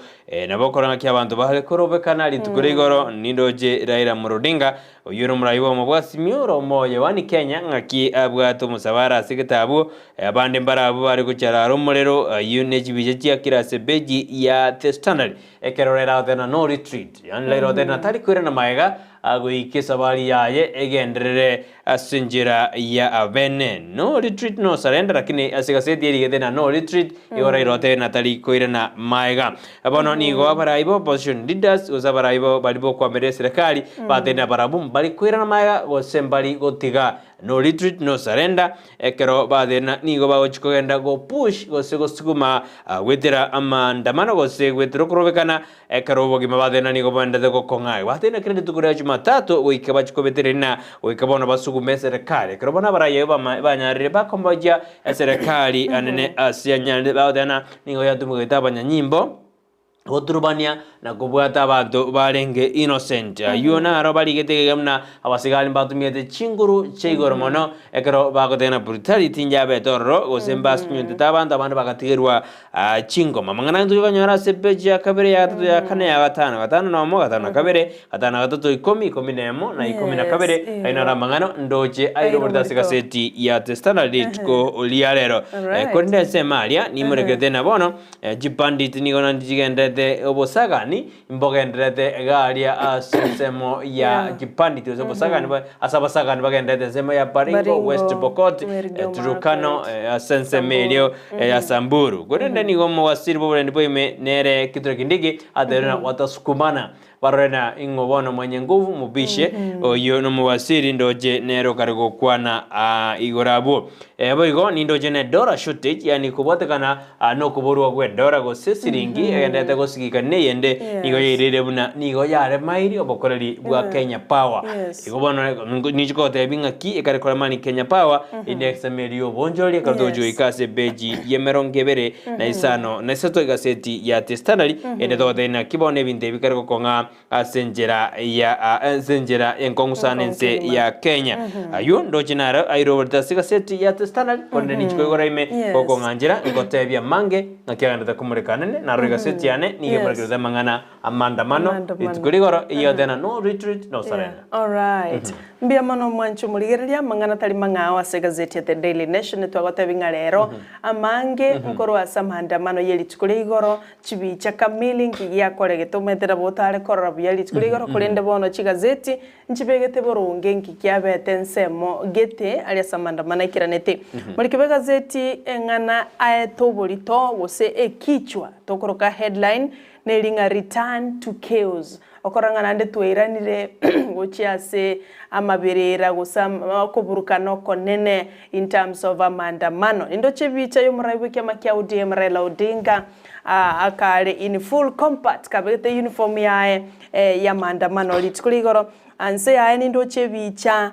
nabo okora ng'aki abanto bare korobekana rituko ria igoro nindoche Raila Amolo Odinga oyio ore omorai bw'obomo bwa Azimio ore omoyo one Kenya ng'aki abwate omosabara ase egetabu abande mbare abwo bare gochara are omorero ayio ne chibicha chiakire ase epeji ya The Standard ekero Raila agoteba na no retreat yaani Raila agoteba na tari koirana magega Agoika esabari yaye egenderere ase enchera ya abene. No retreat no surrender lakini ase egaseti erigete na no retreat igo Raila otebe na tari koirana maega. Bono Bono nigo abarai ba opposition leaders gose abarai bo baria bokoamerera eserekari batebire barabwo mbari koirana magega gose mbari gotiga no retreat no surrender ekero bathena nigo bagochia kogenda go push gose gosuguma goetera amaandamano gose goetera okorobekana Ekero obogima bathena nigo boendete gokong'a, bathena kera rituko ria Jumatatu goika bachie kobetereria na goika bono basugume eserekari. Ekero bono abarai abwo bama banyarire bakombochia eserekari anene ase anyarire bagothena nigo yatumegete abanyanyimbo goturubania na kobwata abanto barenge innocent. Ayio naro barigete iga buna abasigari mbatumiete chinguru chia igoro mono ekero bagotena brutality njabete ororo gose mbasunyuntete abanto abande bagatigerwa Aa chingoma. Amang'ana aya ntokonyora ase epeji ya kabere, ya gatato, ya kane, ya gatano, gatano na omo, gatano na kabere, gatano na gatato, ikomi, ikomi na emo, na ikomi na kabere. Yes, Ayio naro amang'ana ndoche aire oborito ase egaseti ya The Standard rituko ria rero. Eh, Alright. korende ensemo aria nimorekerete na bono eh, chipandit nigo naende chigenderete obosagani mbogendererete iga aria ase ensemo ya Yeah. chipandit gose obosagani ba- ase abasagani bagendererete ensemo ya Baringo, Baringo, West Pokot, Elgeyo eh, Turukano Marakwet, eh, ase ensemo Samburu. erio eh, ya Samburu. Korende nigo omowasiri bw'oborendi bwa ime nere Kithure Kindiki atebirie ng'a watasukumana barore na ing'o bono mwenye nguvu mubishe oyio nomowasiri ndoche nere okare gokwana ah, igoro abwo. Eh, boigo nindoche ne dollar shortage yani kobwatekana ah, nokoborwa gw'edora gose esiringi egenderete gosigika neyende nigo Yes. yairire buna nigo yaremairi obokoreri bwa Kenya Power. Yes. Igo bono ninche kogotebia ng'aki ekare koremani Kenya Power inde eseme eria y'obonchori ekero togochia Yes. goika ase epeji y'emerongo ebere na isano na isato egaseti ya The Standard ende togotebia naki bono ebinto ebi bikare gokong'a ase enchera ya ase enchera enkong'u sana ense Enkong'u ya Kenya. Ayio ndoche naro aire oborito ase egaseti ya The Standard korende ninche koigora ime Yes. gokong'anchera ngotebia amange ng'aki agenderete komoreka anene narora egaseti yane nigo Yes. emorekerete amang'ana Amandamano, Amandamano. rituko rigoro, eyio no retreat, no surrender. Alright. Mbuya mono mwanche omorigereria amang'ana tari mang'ao ase egazeti ya The Daily Nation twagotebi ng'a rero amange nkorwa ase amaandamano ye rituko ria igoro chibicha kamili nki giakoregete omanyete nabo otare korora buya rituko ria igoro korende bono chigazeti nchibegete boronge nki kiabete ensemo gete aria ase amaandamano aikeranete. Morikebe egazeti eng'ana aete oborito gose ekichwa tokoroka headline Neri ng'a return to chaos, okorora ng'a naende twairanire gochia ase amaberera gose okoburukana okonene in terms of amaandamano. Nindoche ebicha y'omorai bw'ekiama kia ODM Raila Odinga akare in full combat kabegete uniform yaye y'amaandamano rituko ria igoro. Anse yaye nindoche ebicha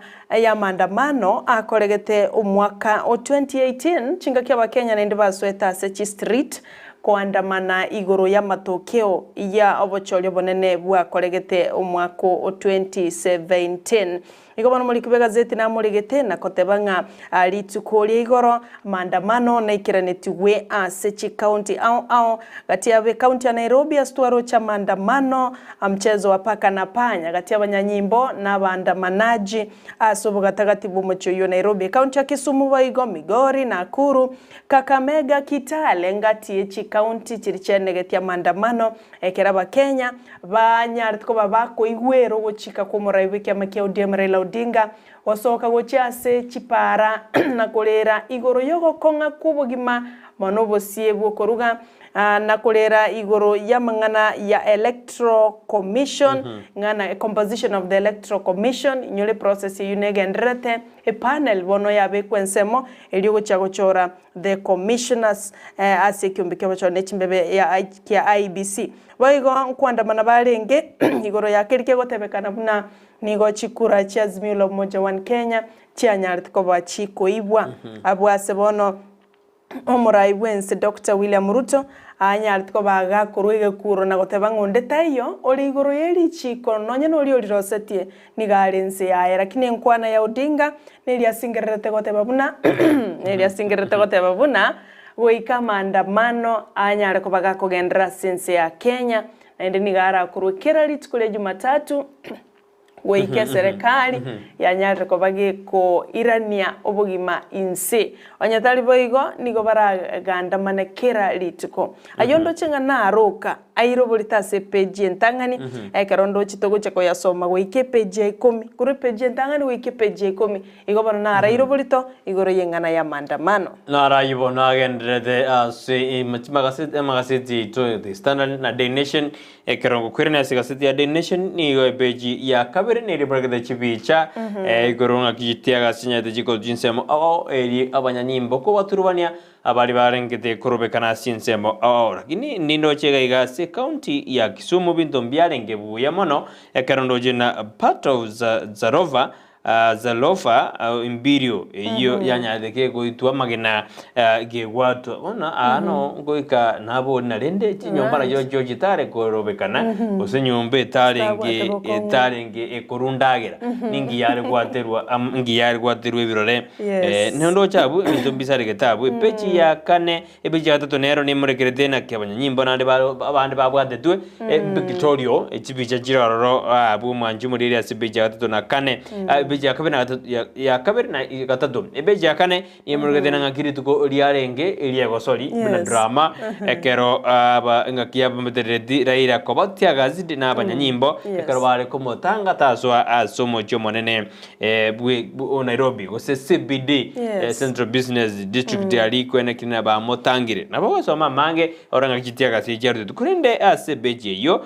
y'amaandamano akoregete omwaka o 2018 chingaki abakenya naende basoete ase chistreet Koandamana igoro y'amatokeo ya obochori obonene bwakoregete omwaka o 2017. Igo bono omoriki bw'egazeti namoregete na koteba ng'a rituko ria igoro amaandamano naikeranetigwe ase chikaunti ao ao gati ya ekaunti ya Nairobi ase twaroche amaandamano mchezo wa paka na panya gati y'abanyanyimbo na abaandamanaji ase obogatagati bw'omochie oyio Nairobi, ekaunti ya Kisumu boigo Migori, Nakuru, Kakamega, Kitale, ngati ye chikaunti chiria chianegetie amaandamano ekero abakenya banyarete koba bakoigwera ogochika kw'omorai bw'ekiama kia ODM Raila Odinga gosoka gochia ase chipara na korera igoro y'ogokong'a kw'obogima mono obosie bw'okoruga na korera igoro y'amang'ana ya Electoral Commission ng'a na composition of the Electoral Commission inyore eprocess eyio negendererete Epanel bono yabekwa ensemo erio gochia gochora the commissioners ase ekiombe ki'obochori ne chimbebe ya kia IEBC. Boigo nkoandamana barenge igoro ya keria kegotebekana buna nigo chikura chia Azimio la Umoja One Kenya chianyarete koba chikoibwa. Abwo ase bono Omorai bw'ense Doctor William Ruto anyarete koba agakorwa egekuro na goteba ng'a onde taiyo ore igoro ye richiiko nonye noria orirosetie nigo are inse yaye. Lakini enkwana ya Odinga neria asingererete goteba buna neria asingererete goteba buna goika amaandamano anyare koba gakogenderera ase ense ya Kenya naende nigo arakorwe kera rituko ria Jumatatu. Goika eserekari yanyarire koba gekoirania obogima inse. Onye tari boigo, nigo baragandamane kera rituko. Ayio ndoche ng'a naroka aire oborito ase epeji entang'ani, ekero ndoche togocha koyasoma goika epeji ya ikomi, korwa epeji entang'ani goika epeji ya ikomi, igo bono naraire oborito igoro y'eng'ana y'amandamano. Narayio bono agendererete ase amagaseti yaito The Standard na Daily Nation. Ekero ngokwerania ase egaseti ya Daily Nation nigo epeji ya kabere neri ebaregete chibicha igoro ng'aki chitiagasinyete chikorwa chinsemo ao eri abanyanyimbo kobaturubania abari barengete korobekana ase chinsemo ao. Lakini nindoche iga iga ase ecounty ya Kisumu binto mbiarenge buya mono ekero ndoche na part of Zarova Zalofa embirio eyio yanyarete kegoitwa amagena gegwatwa. Bono aa no ngoika nabori na rende chinyomba nachio chio chitare korobekana gose enyomba etarenge etarenge ekorundagera ninki yare gwaterwa nki yare gwaterwa ebirore. Nondoche abwo ebinto mbisaregete abwo epeji ya kane Ebicha ya gatato nero nemorekerete naki abanyanyimbo naende abande babwatetwe Victorio chibicha chire ororo abwo omwanchi omoriri ase ebicha ya gatato na kane ebicha ya kabere na gatato ya kabere na gatato ebicha ya kane nemorekerete ng'aki rituko riarenge eriegosori buna drama ekero aba ng'aki yabamoterereti Raila koba teargassed na abanyanyimbo ekero bare komotanga tasoa ase omochie omonene bwe o Nairobi gose CBD Central Business District aria kwenekire na bamotangire. Nabo ogosoma amange ore ng'aki chitiagasi chiarutetwe. Korende ase epeji eyio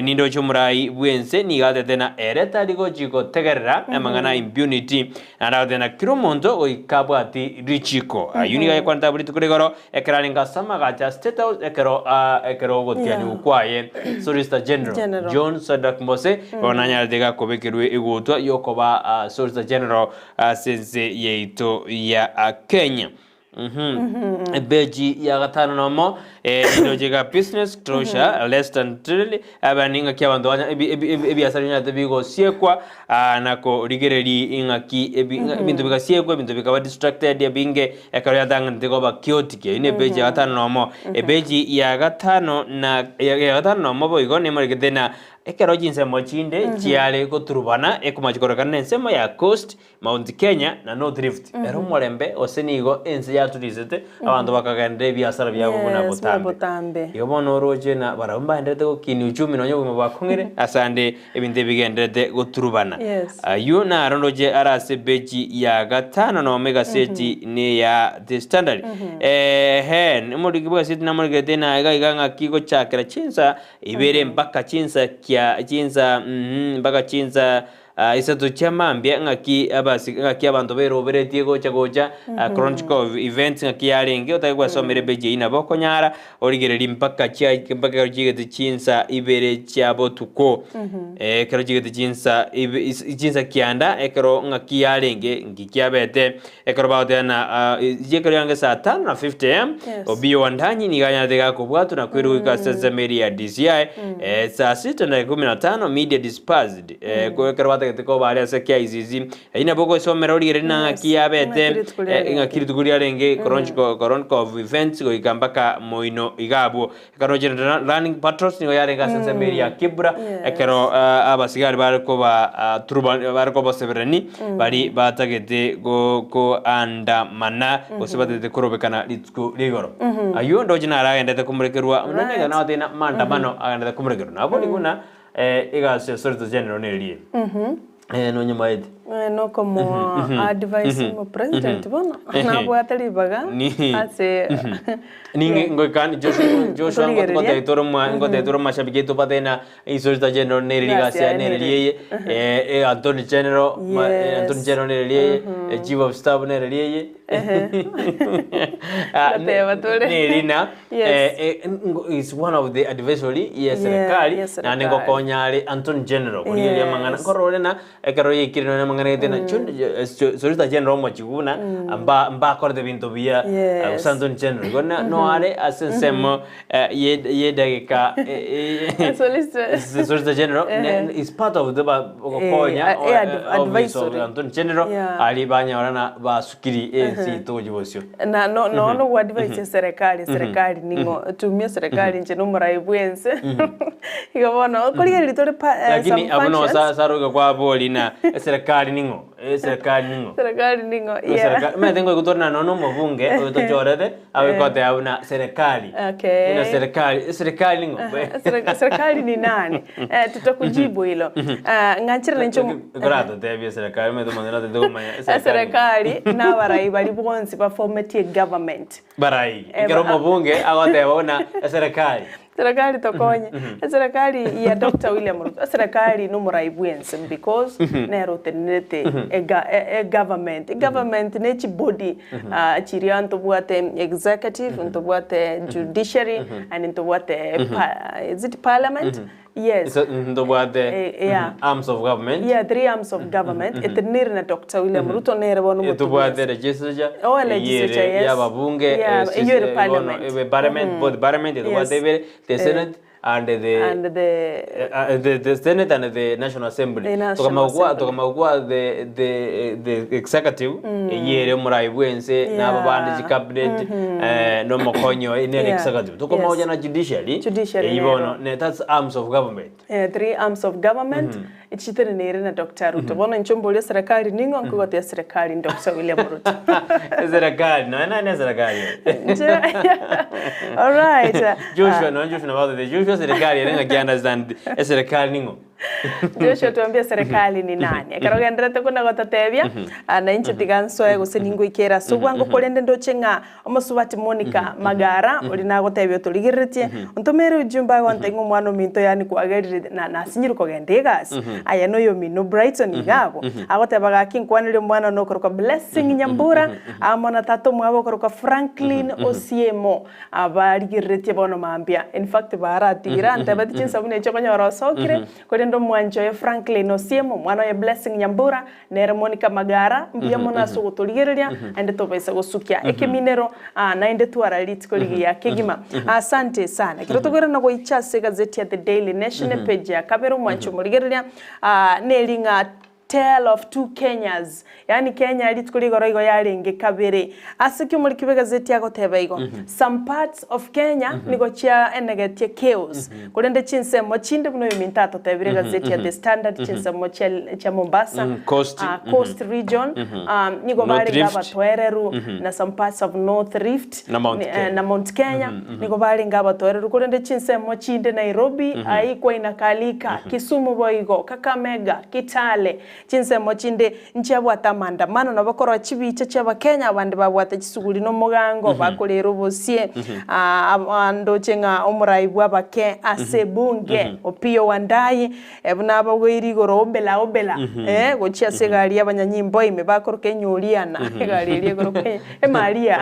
nindoche omorai bw'ense nigo atete na ere tari gochi gotegerera amang'ana a impunity naende agoteba na kera omonto goika abwati richiko. Ayio nigo ayekwanete abwo rituko rigoro ekero arenge ase amagacho a State House ekero ekero ogotianigwa kwaye Solicitor General General. John Sadrack Mbose bono nanyarete iga kobekerwa egutwa yokoba Solicitor General ase ense yaito ya Kenya. Epeji ya gatano nomo endoche iga business closure less than three abani ng'aki abanto banya ebiasara binyarete bigosiekwa na korigereria ng'aki ebinto bigasiekwa ebinto bikaba distracted ebinge ekero yatang'anete koba chaotic. Eyio ne epeji ya gatano nomo. Epeji ya gatano na ya gatano nomo boigo nemorekete na ekero chinsemo chinde chiare goturubana ekomachi kororekana na ensemo ya coast Mount Kenya na North Rift ere omorembe gose nigo ense yaturisete abanto bakagenderera ebiasara biabo buna Yes, buna botambe. botambe. Igo bono oroche na barabwo mbagendererete gokinia uchumi nonya obogima bwakong'ire ase ande ebinto ebigendererete goturubana. Yes. Ayio naro ndoche are ase epeji ya gatano nomo egaseti neya The Standard. Ehe, omoriki bw'egaseti namorikerete na iga iga ng'aki gochakera chinsa ibere mpaka chinsa kia chinsa mpaka chinsa Isato chia mambia ng'aki abasi ng'aki abanto beroberetie gocha gocha Chronicle of events ng'aki yarenge otake gwesomera epeji eyio nabo okonyara origererie mpaka chia mpaka ekero chigete chinsa ibere chia botuko ekero chigete chinsa ibe chinsa kianda ekero ng'aki yarenge nki kiabete ekero bagoteba na ekero yange saa tano na 50 am Yes. Obiyo Wandanyi nigo anyarete gakobwatwa na koirwa goika ase ensemo eria ya DCI saa sita na ikomi na tano media dispersed Ekero batagete koba aria ase KICC, eyio nabo ogosomera origereria na ng'aki yabete, Ng'aki rituko riarenge. ng'aki rituko riarenge Koronkof events goika mpaka moino iga abwo. Ekero roche running patrols nigo yarenge ase ensemo eria ya Kibra, ekero abasigari bare koba turuba bare kobaseberani bari batagete koandamana gose batagete korobekana rituko ria igoro. Ayio ndoche naro agendete komorekerwa, naende ekero nagotebia ng'a maandamano agendete komorekerwa. Nabo buna Egasi ya Solicitor General nerie nonyamaete. Nokomo advise mo president bono nabwate ribaga ase Ninge ngoika Joshua Joshua Torigereria. ngotebia tore mwa ngotebia tore mashabiki aito batebe na Solicitor General nere Egasi rigasi yaye yaye nere nere. rieye Attorney General ma Yes. Attorney General nere rieye Chief of Staff nere rieye Ah, Goteba tore. nerina Yes. is one of the advisory ye serikali ye serikali. naende ngokonya are Attorney General korigereria Yes. amang'ana nkorora ore na ekero yaikire nonye amang'ana gete na Solicitor General omochie buna mba mbakorete ebinto buya Yes. gose Attorney General igo na noare ase ensemo ye yedageka Solicitor. Solicitor General is part of the gokonya Eh, office of advisory. Attorney General Yeah. aria banyorana basukiri. ense yaito gochia bosio. Na no no no gwadvise eserekari, eserekari ning'o? Tumia eserekari inche nomorai bwense. Igo bono okorigereria tore pa eh, Lakini some abwo no functions. sa saroge kwabori na eserekari ning'o? Eserekari ning'o? Serikali ning'o? Yeah. Eserekari, omanyete ngoigwa tore na nonya omobunge oyo tochorete, agoteba buna serikali. Okay. Buna serikali, eserekari ning'o? Serikali ni nani? Eh, tutakujibu hilo. Ah, ng'anchire ninche omo- Koratotebie eserekari, omanyete omonto natete komanya eserekari. Eserekari nabarai baria bonsi bafometie government. Barai. Eh, Ekero ba- omobunge agoteba buna eserekari. Serikali tokonye. Eserekari ya Doctor William Ruto, eserekari nomorai bwense because nere otenenerete ega- e- egovernment. Egovernment ne chibody ah, chiria ntobwate executive, ntobwate judiciary and ntobwate pa- is it parliament? Yes. So, ntobwate Eh, yeah. arms of government. Yeah, three arms of government etenenire na Doctor William Ruto nere bono omotugi Tobwate ase. legislature, Oh, eyio legislature, ere yes. y'ababunge, Yeah, eh, eyio ere bono, parliament. ebe parliament, both parliament, tobwate Yes. ibere, the Eh. senate and the And the the senate and the national assembly. The National Tokamanya gokwa Assembly. tokamanya gokwa the the the executive eyio ere omorai bwense Yeah. nabo bande chicabinet eh, nomokonyi oye nere Yeah. executive. Tokomanya Yes. gocha na judiciary, Judiciary eyio nero. bono ne that's arms of government. Eh, three arms of government chiteneneire na Doctor Ruto. Bono inche mborie serikali ning'o nkogotea serikali ni Doctor William Ruto. Eserekari nonya nane eserekari Inche alright. Joshua nonya Joshua nabagotebia Joshua serikali ere ng'aki understand eserekari ning'o. Joshua tuambie serikali ni nani. Ekero ogendererete kona gototebia, ah, na inche tiga nsoe gose ningoikere ase obwango korende ndoche ng'a omosubati Monica Magara oria nagotebia otorigereretie, ontomere ujumbe agontebia ng'a omwana ominto yaani kwagerire na nasinyire kogenda egasi, aye noyomino Brighton iga abwo, agoteba gaki nkwanerie omwana one okorokwa Blessing Nyambura, amo na tata omwabo okorokwa Franklin Osiemo, Abarigereretie bono mambia, in fact baratigire antebeti chinsa buna echi okonyora osokire, korende omwanchi oye Franklin Osiemo, omwana oye Blessing Nyambura, nere Monica Magara, mbuya mono ase ogotorigereria, naende tobaisa gosukia ekeminero, ah, naende twara rituko rigiya kegima. Asante sana. Ekero tokoirana goicha ase egazeti ya The Daily Nation, epage ya kabere, omwanchi omorigereria, ah, neri ng'a Tale of two Kenyas, yaani Kenya rituko rigoro igo yarenge kabere. Ase ki omoriki bw'egazeti agoteba igo? Some parts of Kenya nigo chiaenegetie chaos, korende chinsemo chinde buna oyominto atotebire egazeti ya The Standard, chinsemo chia chia Mombasa, Coast. ah, Coast region, ah, nigo North barenge Rift. abatoereru na some parts of North Rift Na Mount ni- eh, Kenya. na Mount Kenya nigo barenge abatoereru korende chinsemo chinde Nairobi, aye kwainakalika, Kisumu boigo, Kakamega, Kitale, chinsemo chinde nchiabwate amaandamano, nabo korwa chibicha chi'Abakenya abande babwate chisuguri na omogango bakorera obosie, ah, ndoche ng'a omorai bw'abake ase ebunge Opiyo Wandayi buna abagoire igoro obela obela eh, gochia ase egari y'abanyanyimbo ime bakoroka enyoriana egari eria ekoroka emaria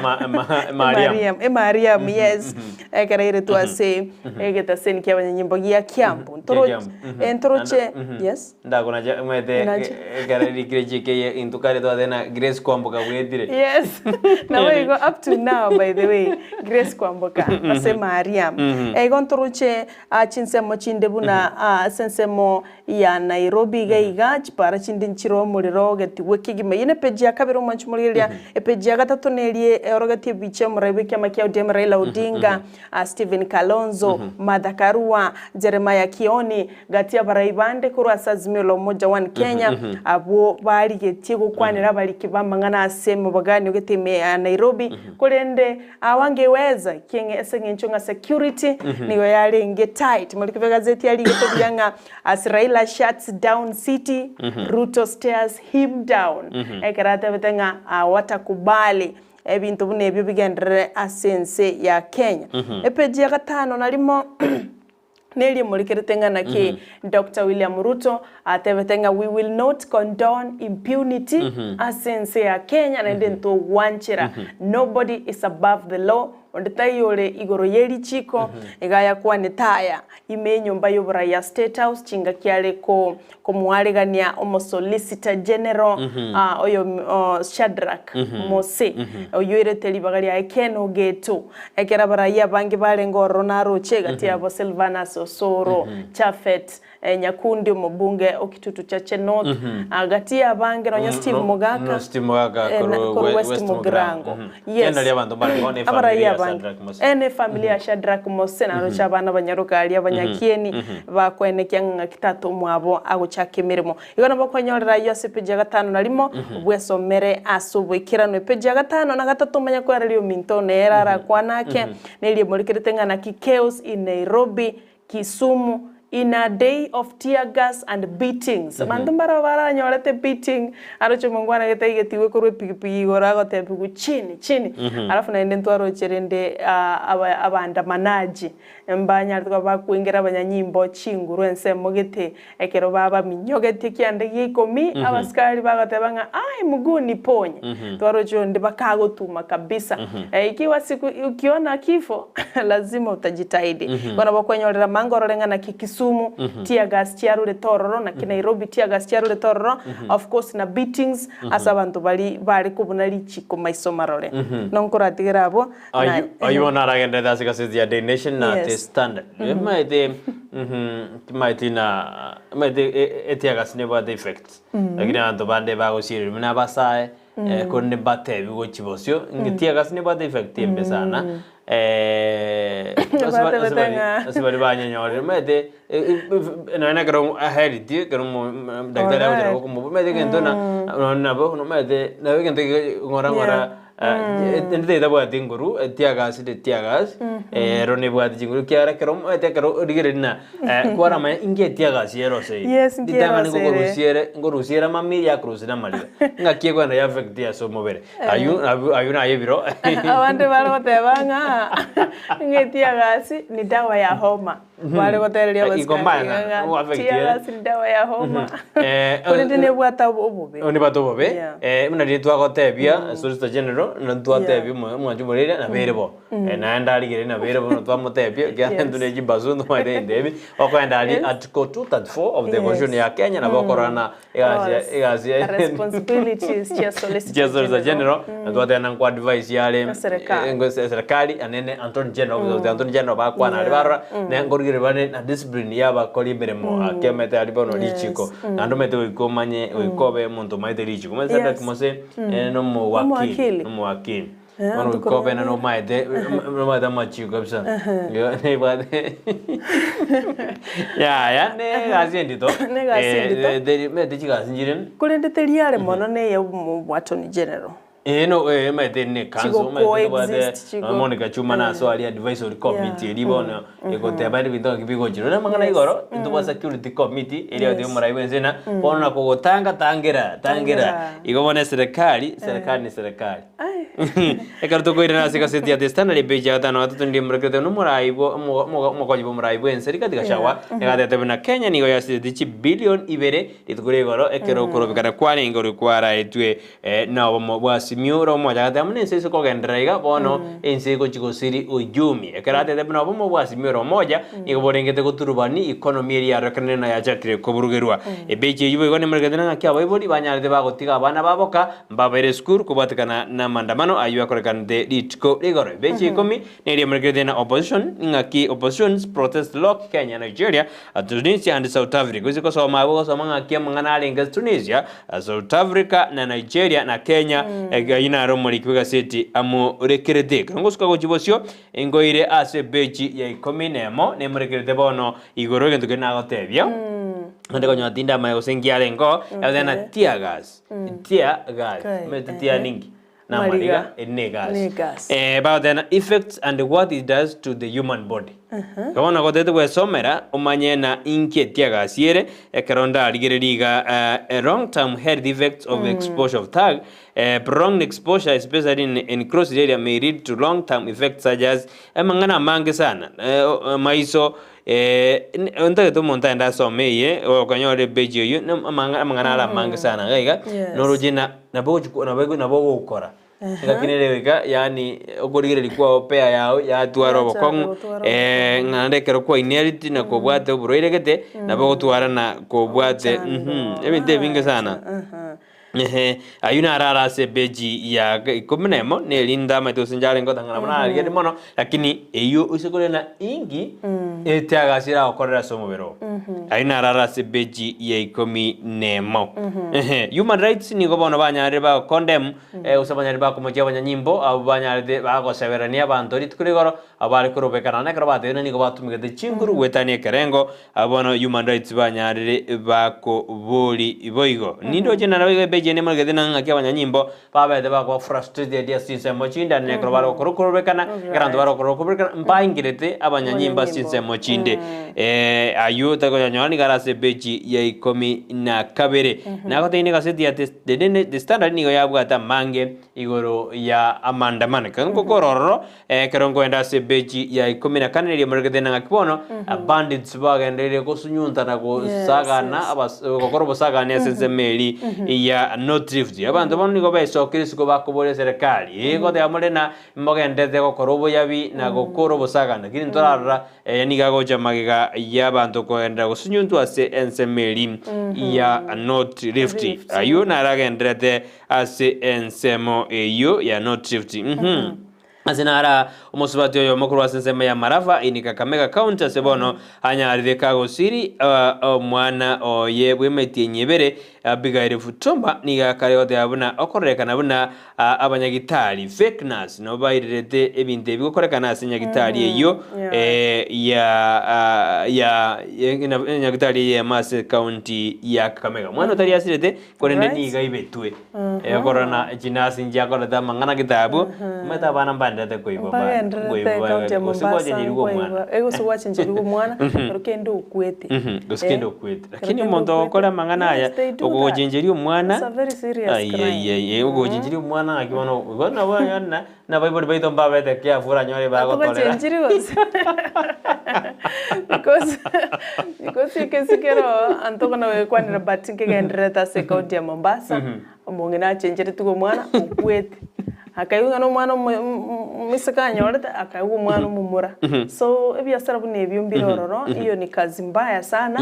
Emariam. Emariam yes ekero airetwe ase egetaseni ki'abanyanyimbo gia Kiambu. Ntoro- Kiambu. eh, ntoroche yes Ndakonacha omanyete Nacha. ekero rikire chike eye intwe kare twateba na Grace Kwamboka bwetire. Yes. Nabo igo up to now by the way Grace Kwamboka ase Mariam. Igo ntoroche ah, chinsemo chinde buna ah, ase ensemo ya Nairobi iga iga chipara chinde nchire omorero ogetigwe kegima. Eyio ne page ya kabere omwanchi morigereria. Epage ya gatato nerie eorogetie ebicha omorai bw'ekiama kia ODM Raila Odinga, ah, Stephen Kalonzo, Martha Karua, Jeremiah Kioni, gati y'abarai bande korwa ase Azimio la Umoja One Kenya, abwo barigetie gokwanera abariki b'amang'ana ase emobogani ogete ime ya Nairobi, korende awangeweza kieng'e ase eng'encho ng'a security nigo yarenge tight. Morikio bw'egazeti yarigete buya ng'a as Raila shuts down city, Ruto stares him down. Ekero atebete ng'a awatakubali Ebinto buna ebio bigenderere ase ense ya Kenya. Epeji ya gatano na rimo neria emorikerete ng'a naki Doctor William Ruto atebete ng'a we will not condone impunity ase ense ya Kenya naende ntogwanchera nobody is above the law onde taiyo ore igoro ye richiko iga ayakwanete aya ime enyomba y'oborai ya State House chingaki are ko komoaregania omosolicitor general oyo Shadrack Mose oyio oirete ribaga riaye Ken Ogeto ekero abarai abange barenge ororo naroche egati yabo Silvanus Osoro, Japhet. Nyakundi omobunge o Kitutu Chache North, gati y'abange nonya Steve Mogaka No Steve Mogaka korwa korwa West West Mugirango. Mugirango. Yes. Kenda ria abanto mbare bono Abarai efamiri ya abange. Shadrack Mose. Eh, ne efamiri ya Shadrack Mose naroche abana banyaroka aria abanyakieni bakoenekia ng'a ng'aki tata omwabo agochaka emeremo. Igo nabo okwenyorera ayio ase epeji ya gatano na rimo, bwesomere ase oboikeranu. Epeji ya gatano na gatato omanye koereria ominto nere arakwane ake, neria emorikerete ng'a naki chaos in Nairobi, Kisumu, in a day of tear gas and beatings. Abanto mbarabwo baranyorete beating, aroche omongwana gete aigetigwe korwa epigipigi igoro agotebigwa chini chini. Alafu naende ntwaroche rende aba abaandamanaji mbanyarete koba bakoengera abanyanyimbo chinguru ensemo gete ekero babaminyogetie kianda gia ikomi, abasikari bagoteba ng'a aye mguu niponye. Twaroche onde bakagotuma kabisa. Ikiwa siku ukiona kifo lazima utajitahidi. Bono bokwenyorera manga orore ng'a naki Kisumu tear gas chiarurete ororo, naki Nairobi tear gas chiarurete ororo, of course na beatings ase abanto baria bare kobuna richiko maiso marore. Nonkoratigere abwo na Ayio bono aragenderete ase egaseti ya Daily Nation na The Yes. Standard. Emaete timaeti na emaete etiagasi nebwate effect. Lakini abanto bande bagosiereria buna abasae korende mbatebi gochia bosio ng'a etiagasi nebwate effect embe sana. Batebete ng'a- Ase baria banyenyorire omanyete nonya na ekero aheriti ekero daktari agochera Alright. gokomoba omanyete egento na nonya nabo omanyete nabo egento ng'ora ng'ora ende tetabwati nguru etiagasi de tiagasi ero nebwate chinguru ekiagera ekero omanyete ekero origereria na kwaramanya inki etiagasi eroseirie Yes, inki ritang'ani eroseirie. ngokorusia ere ngorusia ere amamiri yakorusia na amariga ng'aki ekogenda ya affect ase omobere. Ayio nabwo ayio naye ebiro. Abande bare goteba ng'a ng'a etiagasi ni dawa ya homa. Bare gotereria Iko abasikari mbaya iga sana, ng'a oaffect ere. teargas ni dawa ya homa. Eh, Korende nebwate obobe. Nebwate obobe, Yeah. eh, buna riria twagotebia Solicitor General, na twatebia omo- omwanchi omoreria nabo ere bo. Naende arigereria nabo ere bo twamotebia, ekiagera Yes. intwe ne chibasu ntomaete ebinto ebi, okoenda aria Yes. article 234 of the Yes. constitution ya Kenya nabo okorora na egasi egasi Responsibilities chia Solicitor chia Solicitor General. General na twateba na nkoadvise yare Serikali. serikali anene Attorney General office of the Attorney General bakwana aria barora ne nkorigereria bare na discipline ya abakori emeremo ake omanyete aria bono Yes. richiko naende omanyete goika omanye goika obe omonto omanyete richiko omanyete Yes. Shadrack Mose na omowakili Omowakili. na omowakili Eh, bono goika obe naende ntokorora. omaete omaete amachiko kabisa Igo nebwate yaya ne egasi endito Ne egasi endito. teri omanyete chigasi nchire Korende teri are mono na eye obo Attorney General. Ee no eh omanyete ne council Chigo omanyete tobwate coexist, chigo- nonye Monica Chuma naso aria advisory committee Yeah. eria bono egoteba ebinto ng'aki bigochira. Rende amang'ana Yes. igoro, ntobwate security committee eria Yes. egotebia omorai bwense ng'a bono nakogotanga tangera tangera. Tangera. Igo bono eserekari, serikali ni serikali. Ekero tokoirana ase egaseti ya The Standard epage ya gatano na gatato ndiye morekerete buna omorai bwo omo- omo- omokonyi bw'omorai bw'ense Rigathi Gachagua nigo atebete buna Kenya nigo yasireti chibillion ibere rituko ria igoro ekero okorobekana kwarenge ore kwaraetwe na obomo bwa Simiyu ore omocha agateba buna ense ase kogenderera iga bono ense egochi gosiri ujumi. Ekero atebete buna obomo bwa Simiyu ore omocha nigo borengete goturubani economy eria yarorekanire na yachakire koburugerwa. Epage eyio boigo nemorekerete ng'aki abaibori banyarete bagotiga abana babo ka Mbabaire esukuru kobwatekana namandamano ayio akorekanete rituko rigoro. Ebechi ikomi neria emerekerete na opposition ing'aki oppositions protest lock Kenya, Nigeria, Tunisia and South Africa. Gose kosoma abwo gosoma ng'aki amang'ana arenge ase Tunisia, South Africa na Nigeria na Kenya ayio naro omoriki bw'egaseti amorekerete. Ekero ngosuka gochia bosio ingoire ase ebechi ya ikomi nemo nemorekerete bono igoro egento keria nagotebia. Naende konyora tindamanya gose nkiarengeo, okay. na tear gas. Tear gas. Kai, Omanyete ehe. tear ninki? Namariga, Mariga. eri ne gas. Ne gas. Eh, bagoteba effects and what it does to the human body. Bono gotete gwesomera omanye na inki etear gas ere ekero ndarigereria iga eh, long term health effects of exposure of tag eh, prolonged exposure especially in enclosed area may lead to long term effects such as amang'ana amange sana eh, o- maiso Ntagete omonto aende asome eye, okonyora epeji eywo, na amang'a amang'ana are amange sana iga iga, Yes. noroche na nabo ogochi ko nabo nabo ogokora. Engaki nere goika yaani okorigereria kwao pair yago yatwara Yachaka obokong'u, gotwara ng'a naende ekero kwa inherit na kobwate oborwaire gete, nabo ogotwara na kobwate Omochando. ebinto ebinge sana. Aha. Ehe, ayio naro are ase epeji ya ikomi na emo, na erinde amaete gose inche arenge gotang'ana buna narigete mono, lakini eyio ase korenda inki etiagasi eragokorere ase omobere oo. Ayio naro are ase epeji ya ikomi na emo. Ehe, human rights nigo bono banyarire bagocondemn gose banyarire bakomochia abanyanyimbo abwo banyarete bagoseberania abanto rituko rigoro, abwo bare korobekana na ekero batebire nigo batumegete chinguru goetania ekerengo, Abwo bono human rights banyarire bakobori boigo. Nindoche naende boigo epeji ende emorigete na ng'aki abanyanyimbo babete bakoba frustrated ase chinsemo chinde naende ekero bare gokora okorobekana, ekero abanto bare gokora okorobekana mbaingerete abanyanyimbo ase chinsemo chinde. Aywo tari koyanyora nigo are ase epeji ya ikomi na kabere. Nagotebia negaseti ya The Daily The Standard nigo yabwate amange igoro ya amandamano. Ekero ngokora ororo Ekero nkoenda ase ebechi ya ikomi na kane eria moregete na ng'aki bono, bandits bagenderire gosunyunta na gosagana abas- gokora obosagani ase ensemo eri ya North Rift. Abanto bono nigo baesokire isiko bakoboria eserekari, Ee, goteba more na mogenderete gokora oboyabi na gokora obosagani, lakini ntorarora eye nigo agocha magega y'abanto kogenderera gosunyuntwa ase ensemo eri ya North Rift. Ayio naro agendererete ase ensemo eyio ya North Rift. Mhm. Ase nara omosubati oyomo korwa ase ensemo ya Malava in Kakamega County ase bono anyarire kagosiri omwana oye bw'emetienyi ebere Abigail Futoma nigo akare goteba buna okororekana buna abanyagitari fake nurse nabo bairerete ebinto ebi gokorekana ase nyagitari eyio ya ya nyagitari eyemo ase county ya Kakamega. Omwana otari asirete Korende nigo aibetwe, ekorora chinasi nchiakorete amang'ana gete abwo, omanyete abana mbaenderete koigwa ba- Mbagendererete koigwa ekaunti ya gose Mombasa gwachencherigwe omwana. nkoigwa eh, gose gwachencherigwe omwana ekero kende okwete Mhm, gose eh, kende okwete. ekero Lakini kende omonto okwete, ogokora amang'ana aya, yes, they do that. ogochencheria omwana, It's a very serious crime. aiaiai, ogochencheria omwana ng'aki bono, igo nabo onyore na abaibori baito mbabete careful oranyore bagotorera. Atogochenchiri gose because because ekesi kero antogona goekwanera but nkegendererete ase ecounty ya Mombasa, omong'ina achencheretigwe omwana okwete, akaigwa ng'a na omwana omo omoiseke anyorete akaigwa omwana omomura. So ebiasara buna ebio mbire ororo, hiyo ni kazi mbaya sana,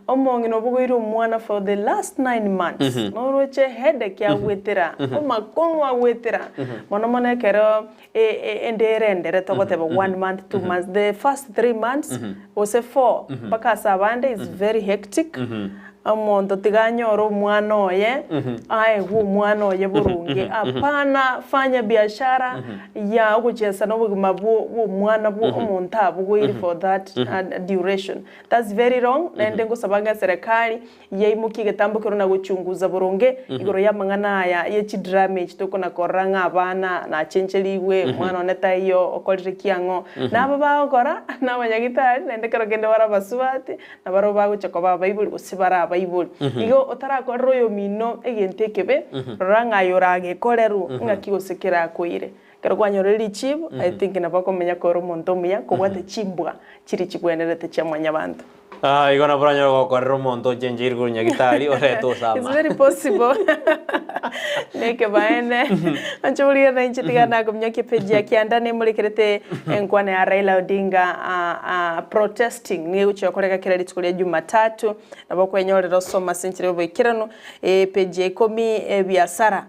omong'ina obogoire omwana for the last nine months, noroche headache agwetera, amakong'u agwetera, mono mono ekero ende erendere togoteba one month, two months, the first three months gose four mpaka ase abande is very hectic, omonto tiga anyore omwana oye, aegwe omwana oye boronge, hapana fanya biashara ya ogochiesa na obogima bwo omwana bwo omonto abogoire for that duration. That's very wrong, naende ngosaba ng'a eserekari yaimokie egetambo keria na gochunguza boronge igoro y'amang'ana aya ye chidrama echi tokona korora ng'a abana nachencherigwe, omwana one taiyo okorire ki ang'o. Na aba bagokora nabanyagitari naende ekero kende bare abasubati, nabarabwo bagocha koba abaibori gose bare abaibori. Igo otarakorera oyomino egento ekebe, rora ng'a aye oragekorerwe ng'aki gose kerakoire. Ekero kwanyorire richibu, I think nabo okomenya kore omonto omuya kobwate chimbwa chiria chigwenerete chia mwanyabanto. Ah, igo nabo oranyore gokorera omonto ochencheire korwa nyagitari orete It's osama. very possible. Nekebaene. Anche borigia na inche tiga nakominyokia page ya kianda nemorekerete enkwana ya Raila Odinga ah, ah, protesting nigo egochia gokoreka kera rituko ria Jumatatu nabo okwenyorera osome ase enchera ya oboikeranu page ya ikomi ebiasara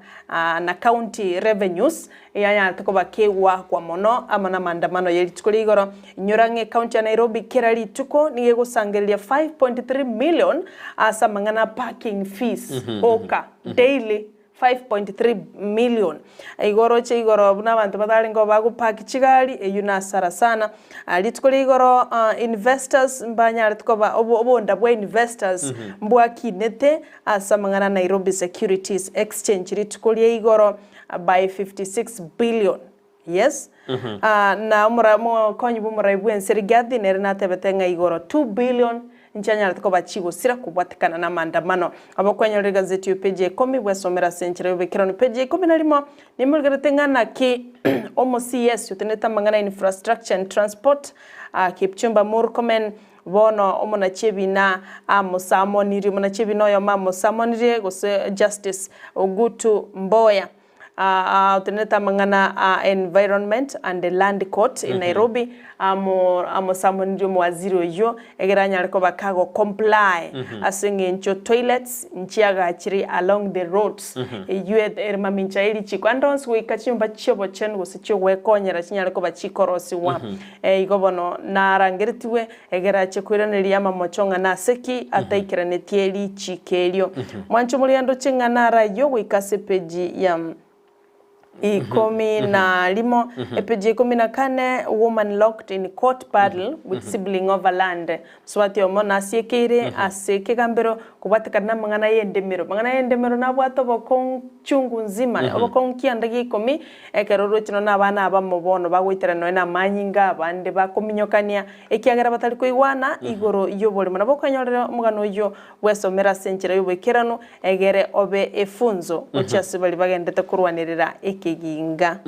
na county revenues eyanyarete koba kegoakwa mono amo namandamano ye rituko ria igoro. Inyora ng'a ecounty ya Nairobi kera rituko nigo egosangereria 5.3 million ase amang'ana a parking fees oka daily 5.3 million. Igo oroche igoro buna abanto batarenge oo bagopark chigari eyio nasara sana. Rituko ria igoro investors mbanyarete koba obonda bwa investors mbwakinete Ase amang'ana a Nairobi Securities Exchange rituko ria igoro by 56 billion yes na omokonyi bw'omorai bw'ense Rigathi nere natebete ng'a igoro 2 billion nchianyarete koba chigosira kobwatekana n'amandamano. Abokwenyorera egazeti yo page ya ikomi bwesomera ase enchera y'oboikeranu page ya ikomi na rimo nimorigerete ng'a naki omo CS otenenete amang'ana ya infrastructure and transport Kipchumba Murkomen Bono omonachi ebina amosamonirie, omonachi ebina oyomo amosamonirie, gose Justice Ogutu Mboya. Otenenete amang'ana a Environment and Land Court in Nairobi amo amosamonirie omowaziri oyio egere anyare koba kago comply ase eng'encho toilets nchiagachire along the roads eyio ere mamincha ye richiko ande onsi goika chinyomba chiobochenu gose chiogwekonyera chinyare koba chikorosiwa. Igo bono narangeretigwe egere ache koiraneria amamocho ng'a nase ki ataikeranetie richiko erio. Mwanche omoriando ching'ana arayio goika ase epeji ya ikomi na rimo, epeji ya ikomi na kane, Woman locked in court battle with sibling over land. Mosubati omo nasiekeire ase ekegambero kobwatekana namang'ana y'endemero. Amang'ana y'endemero nabwate obokong'u chungu nzima, obokong'u kianda gia ikomi, ekero oroche nonya nabana abamo bono bagoiterana nonya namanyinga, abande bakominyokania, ekiagera batari koigwana igoro y'oborimo. Nabo okonyorera omogano oyio bwesomere ase enchera y'oboikeranu, egere obe efunzo gochia ase baria bagendete korwanerera ekeginga.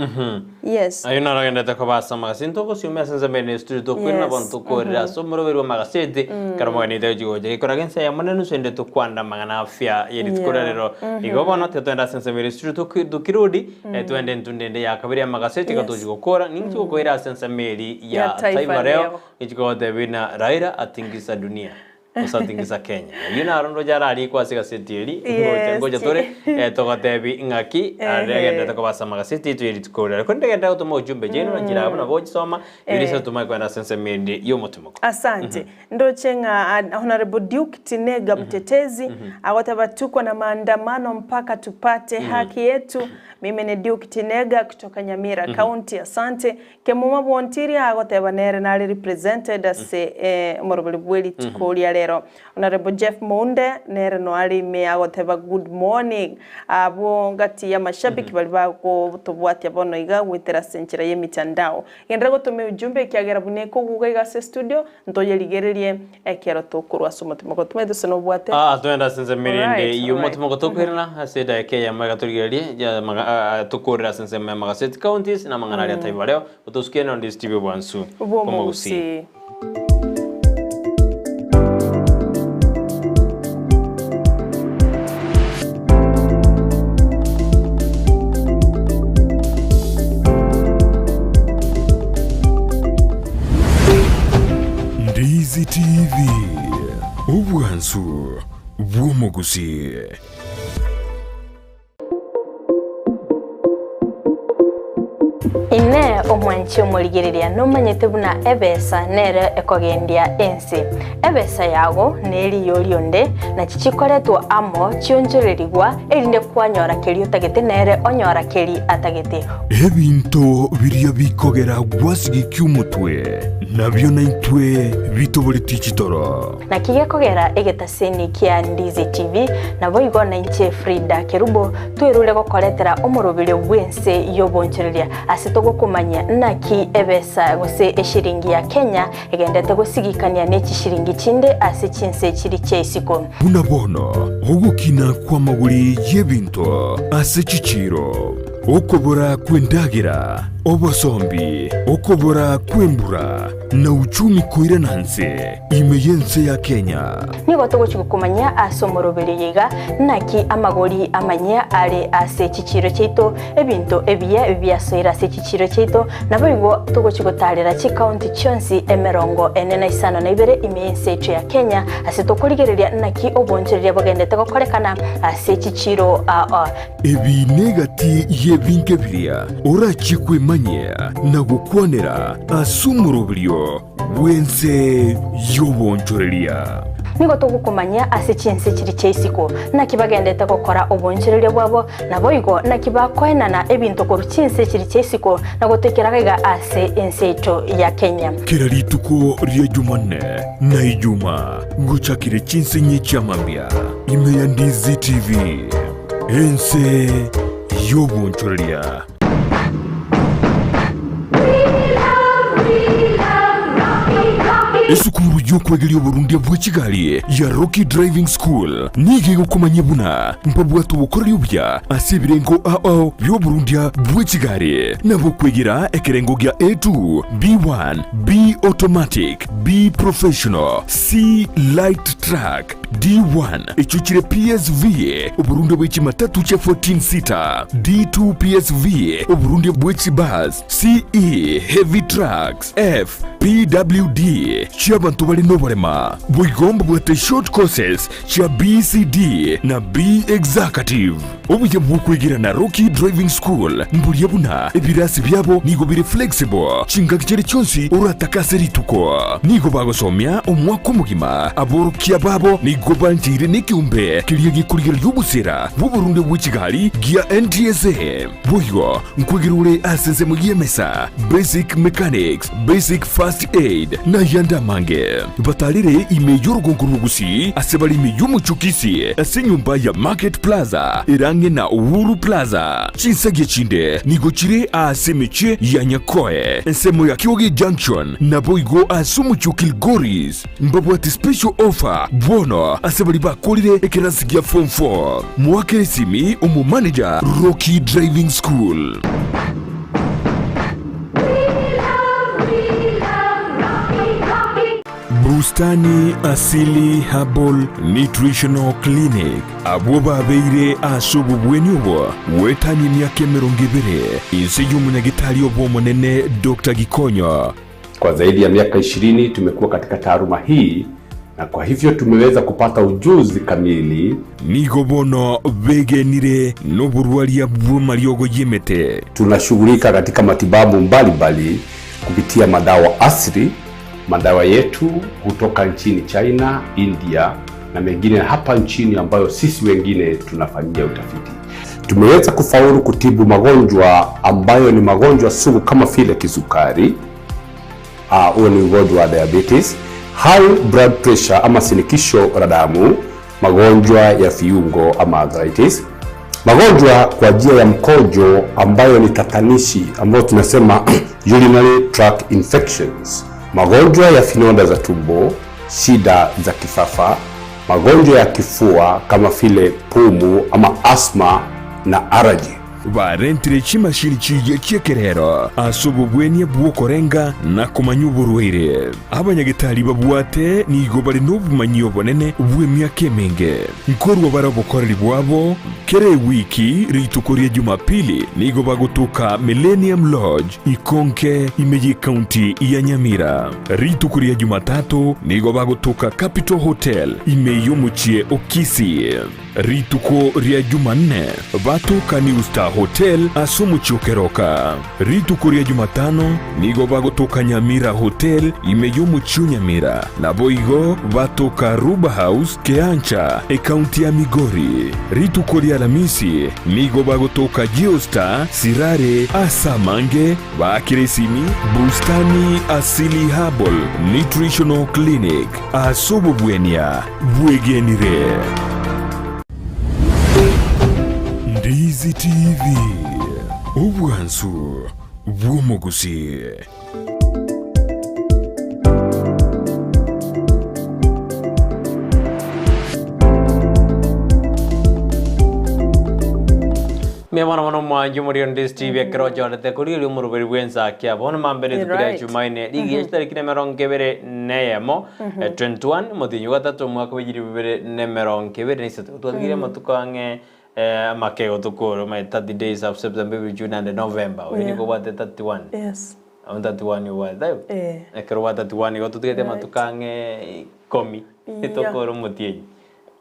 Yes. Ayio naro agenderete koba ase amagaseti. Ntogosiumia ase ensemo ere nestudio tokwirana Yes. bono tokorera ase omoroberi bw'amagaseti ekero omogeni oito agochia gocha. Gekoraga ense eyemo na enusu ende tokwanda amang'ana afya ye rituko ria Yeah. rero. Igo bono tiga togende ase ensemo ere estudio toki tokirudi twende entundo ende ya kabere y'amagaseti iga Yes. tochi gokora. Ninki gokoira ase ensemo eri Ya ya Taifa Taifa Leo Leo. ninchi kogotebia buna Raila atingisa dunia. Gose atingisa Kenya. Oyio naro ndoche ararikwe ase egaseti eri, ngocha Yes, ngocha tore eh, togotebi ng'aki are Ehe. agenderete koba ase amagaseti aito ye rituko riria. Korende genderera gotoma ojumbe chiaino na chire abwo nabo ochisoma, erio ase otomanye kogenda ase ensemo ende y'omotimoko. Asante. Ndoche ng'a Honorable Duke Tinega Mtetezi agoteba tuko na maandamano mpaka tupate haki yetu. Mimi ni Duke Tinega kutoka Nyamira County. Asante. Kemuma bw'Ontiria agoteba nere nare represented ase omoroberi bwe rituko ria rero. Honourable Jeff Mounde nere no are ime agoteba good morning. Abwo ngati y'amashabiki baria bagotobwatia bono iga goetera ase enchera y'emitandao. Genderera gotoma eujumbe ekiagera buna ekoguga iga ase estudio ntoyerigererie ekero tokorwa ase omotima gotoma gose nobwate. Aa twende ase ensemo erinde Alright, alright. y'omotima gotokoirana ase edaika eyemo iga torigererie ya amaga- a- a- tokorere ase ensemo y'amagaseti counties na amang'ana aria Taifa Leo otosukie nondi Steve Bwansu Bw'omogusii. Ndizi TV, obwansu bw'omogusii. Inee omwanchi omorigereria nomanyete buna ebesa nere ekogendia ense? Ebesa yago neriyo rionde, nachi chikoretwa amo chionchorerigwa, erinde kwanyora keria otagete nere onyora keria atagete. Ebinto biria bikogera gwasigikia omotwe, nabio naintwe bitoboretie chitoro. Naki gekogera egetaseni kia Ndizi TV, naboigo nainche Frida Kerubo twerure gokoretera omoroberio bw'ense y'obonchoreria ase togokomanyia naki ebesa gose eshiringi ya Kenya egendete gosigikania ne chishiringi chinde ase chinse chiri chia isiko. Buna bono ogokina kw'amagori y'ebinto ase chichiiro, okobora kw'endagera, obosombi, okobora kw'embura, na uchumi koirana nse ime y'ense ya Kenya. Nigo togochia gokomanyia ase omoroberio oyo iga, naki amagori amanyia are ase chichiiro chiaito, ebinto ebiya biasoire ase chichiiro chiaito, naboigo togochia gotaarera chikaunti chionsi emerongo ene na isano na ibere ime y'ense yaito ya Kenya, ase tokorigereria naki obonchoreria bogendete gokorekana ase chichiiro ao. Ebi negati y'ebinto biria orachie kwemanyia na gokwanera ase omoroberio bw'ense y'obonchoreria. Nigo togokomanyia ase chinse chiria chia isiko, naki bagendete gokora obonchoreria bwabo, naboigo naki bakoenana ebinto korwa chinse chiria chia isiko na gotoikera iga ase ense yaito ya Kenya. Kera rituko ria Jumanne na Ijuma ngochakire chinsinyi chi'amambia ime ya Ndizi TV, ense y'obonchoreria. Esukuru y'okwegeria oborundia bwe chigari ya Rocky Driving School nigo egokomanyia buna mbabwate obokoreri obuya ase ebirengo ao bi'oborundia bwe chigari nabo okwegera ekerengo gia A2, B1, B automatic, B professional, C light truck. D1 echio chire PSV, oborundia bwe chimatatu chia 14 seater, D2 PSV, oborundia bwe chibus, CE, heavy trucks, F, PWD, chi'abanto bare noborema. Boigo mbabwate short courses chia BCD na B Executive. Obuya bw'okwegera na Rocky Driving School mboria buna ebirasi biabo nigo bire flexible chingaki chiria chionsi oratake ase rituko. Nigo bagosomia omwaka omogima. Aborokia babo nigo bancheire nekeombe keria gekorigereria obosera bw'oborundia bwe chigari gia NTSA. Boigo nkwegera ore ase ensemo y'emesa, basic mechanics, basic first aid, na ayande amange. Batarire ime y'orogongo rw'Ogusii ase bare ime y'omochie o Kisii ase enyomba ya Market Plaza ere ang'e na Uhuru Plaza. Chinsagia chinde nigo chire aase emechie ya Nyakoe, ensemo ya Kioge Junction, naboigo ase omochie o Kilgoris. Mbabwate special offer bono ase baria bakorire ekerasi gia form 4. Moakere esimi omomanager Rocky Driving School. Bustani Asili Herbal Nutritional Clinic, abwo babeire ase obobweni obo goetania emiaka emerongo ebere inse y'omonyagetari obo omonene Doctor Gikonyo. Kwa zaidi ya miaka ishirini tumekuwa katika taaluma hii na kwa hivyo tumeweza kupata ujuzi kamili. Nigo bono begenire noborwaria bw'amariogo y'emete. Tunashughulika katika matibabu mbalimbali kupitia madawa asili. Madawa yetu hutoka nchini China, India na mengine hapa nchini ambayo sisi wengine tunafanyia utafiti. Tumeweza kufaulu kutibu magonjwa ambayo ni magonjwa sugu kama vile kisukari, huo ni ugonjwa wa diabetes, high blood pressure ama shinikizo la damu, magonjwa ya viungo ama arthritis, magonjwa kwa njia ya mkojo ambayo ni tatanishi ambayo tunasema urinary tract infections, magonjwa ya vidonda za tumbo, shida za kifafa, magonjwa ya kifua kama vile pumu ama asthma na allergy. Barentire chimashini chiria chi'ekerero ase obobwenia bw'okorenga na komanya oborwaire. Abanyagetari babwate nigo bare nobomanyi obonene bw'emiaka emenge. Nkorwa bare obokoreri bwabo kera ewiki rituko ria Jumapili nigo bagotoka Millennium Lodge Ikonke ime y'ecounty ya Nyamira. Rituko ria Jumatatu nigo bagotoka Capital Hotel ime y'omochie o Kisii. Rituko ria Jumanne batoka New Star Hotel ase omochie o Keroka. Rituko ria Jumatano nigo bagotoka Nyamira Hotel ime y'omochie o Nyamira, naboigo batoka Ruba House Keancha, ecounty ya Migori. Rituko ria Alamisi nigo bagotoka Geostar Sirare ase amange baakire esimi Bustani Asili Herbal Nutritional Clinic ase obobwenia bwegenire. Ndizi TV, obwansu bw'omogusii. Mbuya mono mono omwanchi omorero Ndizi TV ekero ochorete korigereria omoroberi bw'ensakia bono mambere rituko ria Right. Jumaine rigiya chitariki na emerongo ebere na eyemo 21 omotienyi o gatato omwaka bwa echiribu ibere na emerongo ebere na isato twatigeire amatuko ang'e amake igo tokore omanyete 30 days of September, April, June and November oyo nigo obwate 31 Yes. Abwo 31 obwate taibo? Eh. Ekero obwate 31 igo totigete amatuko ang'e ikomi Yeah. tokore omotienyi.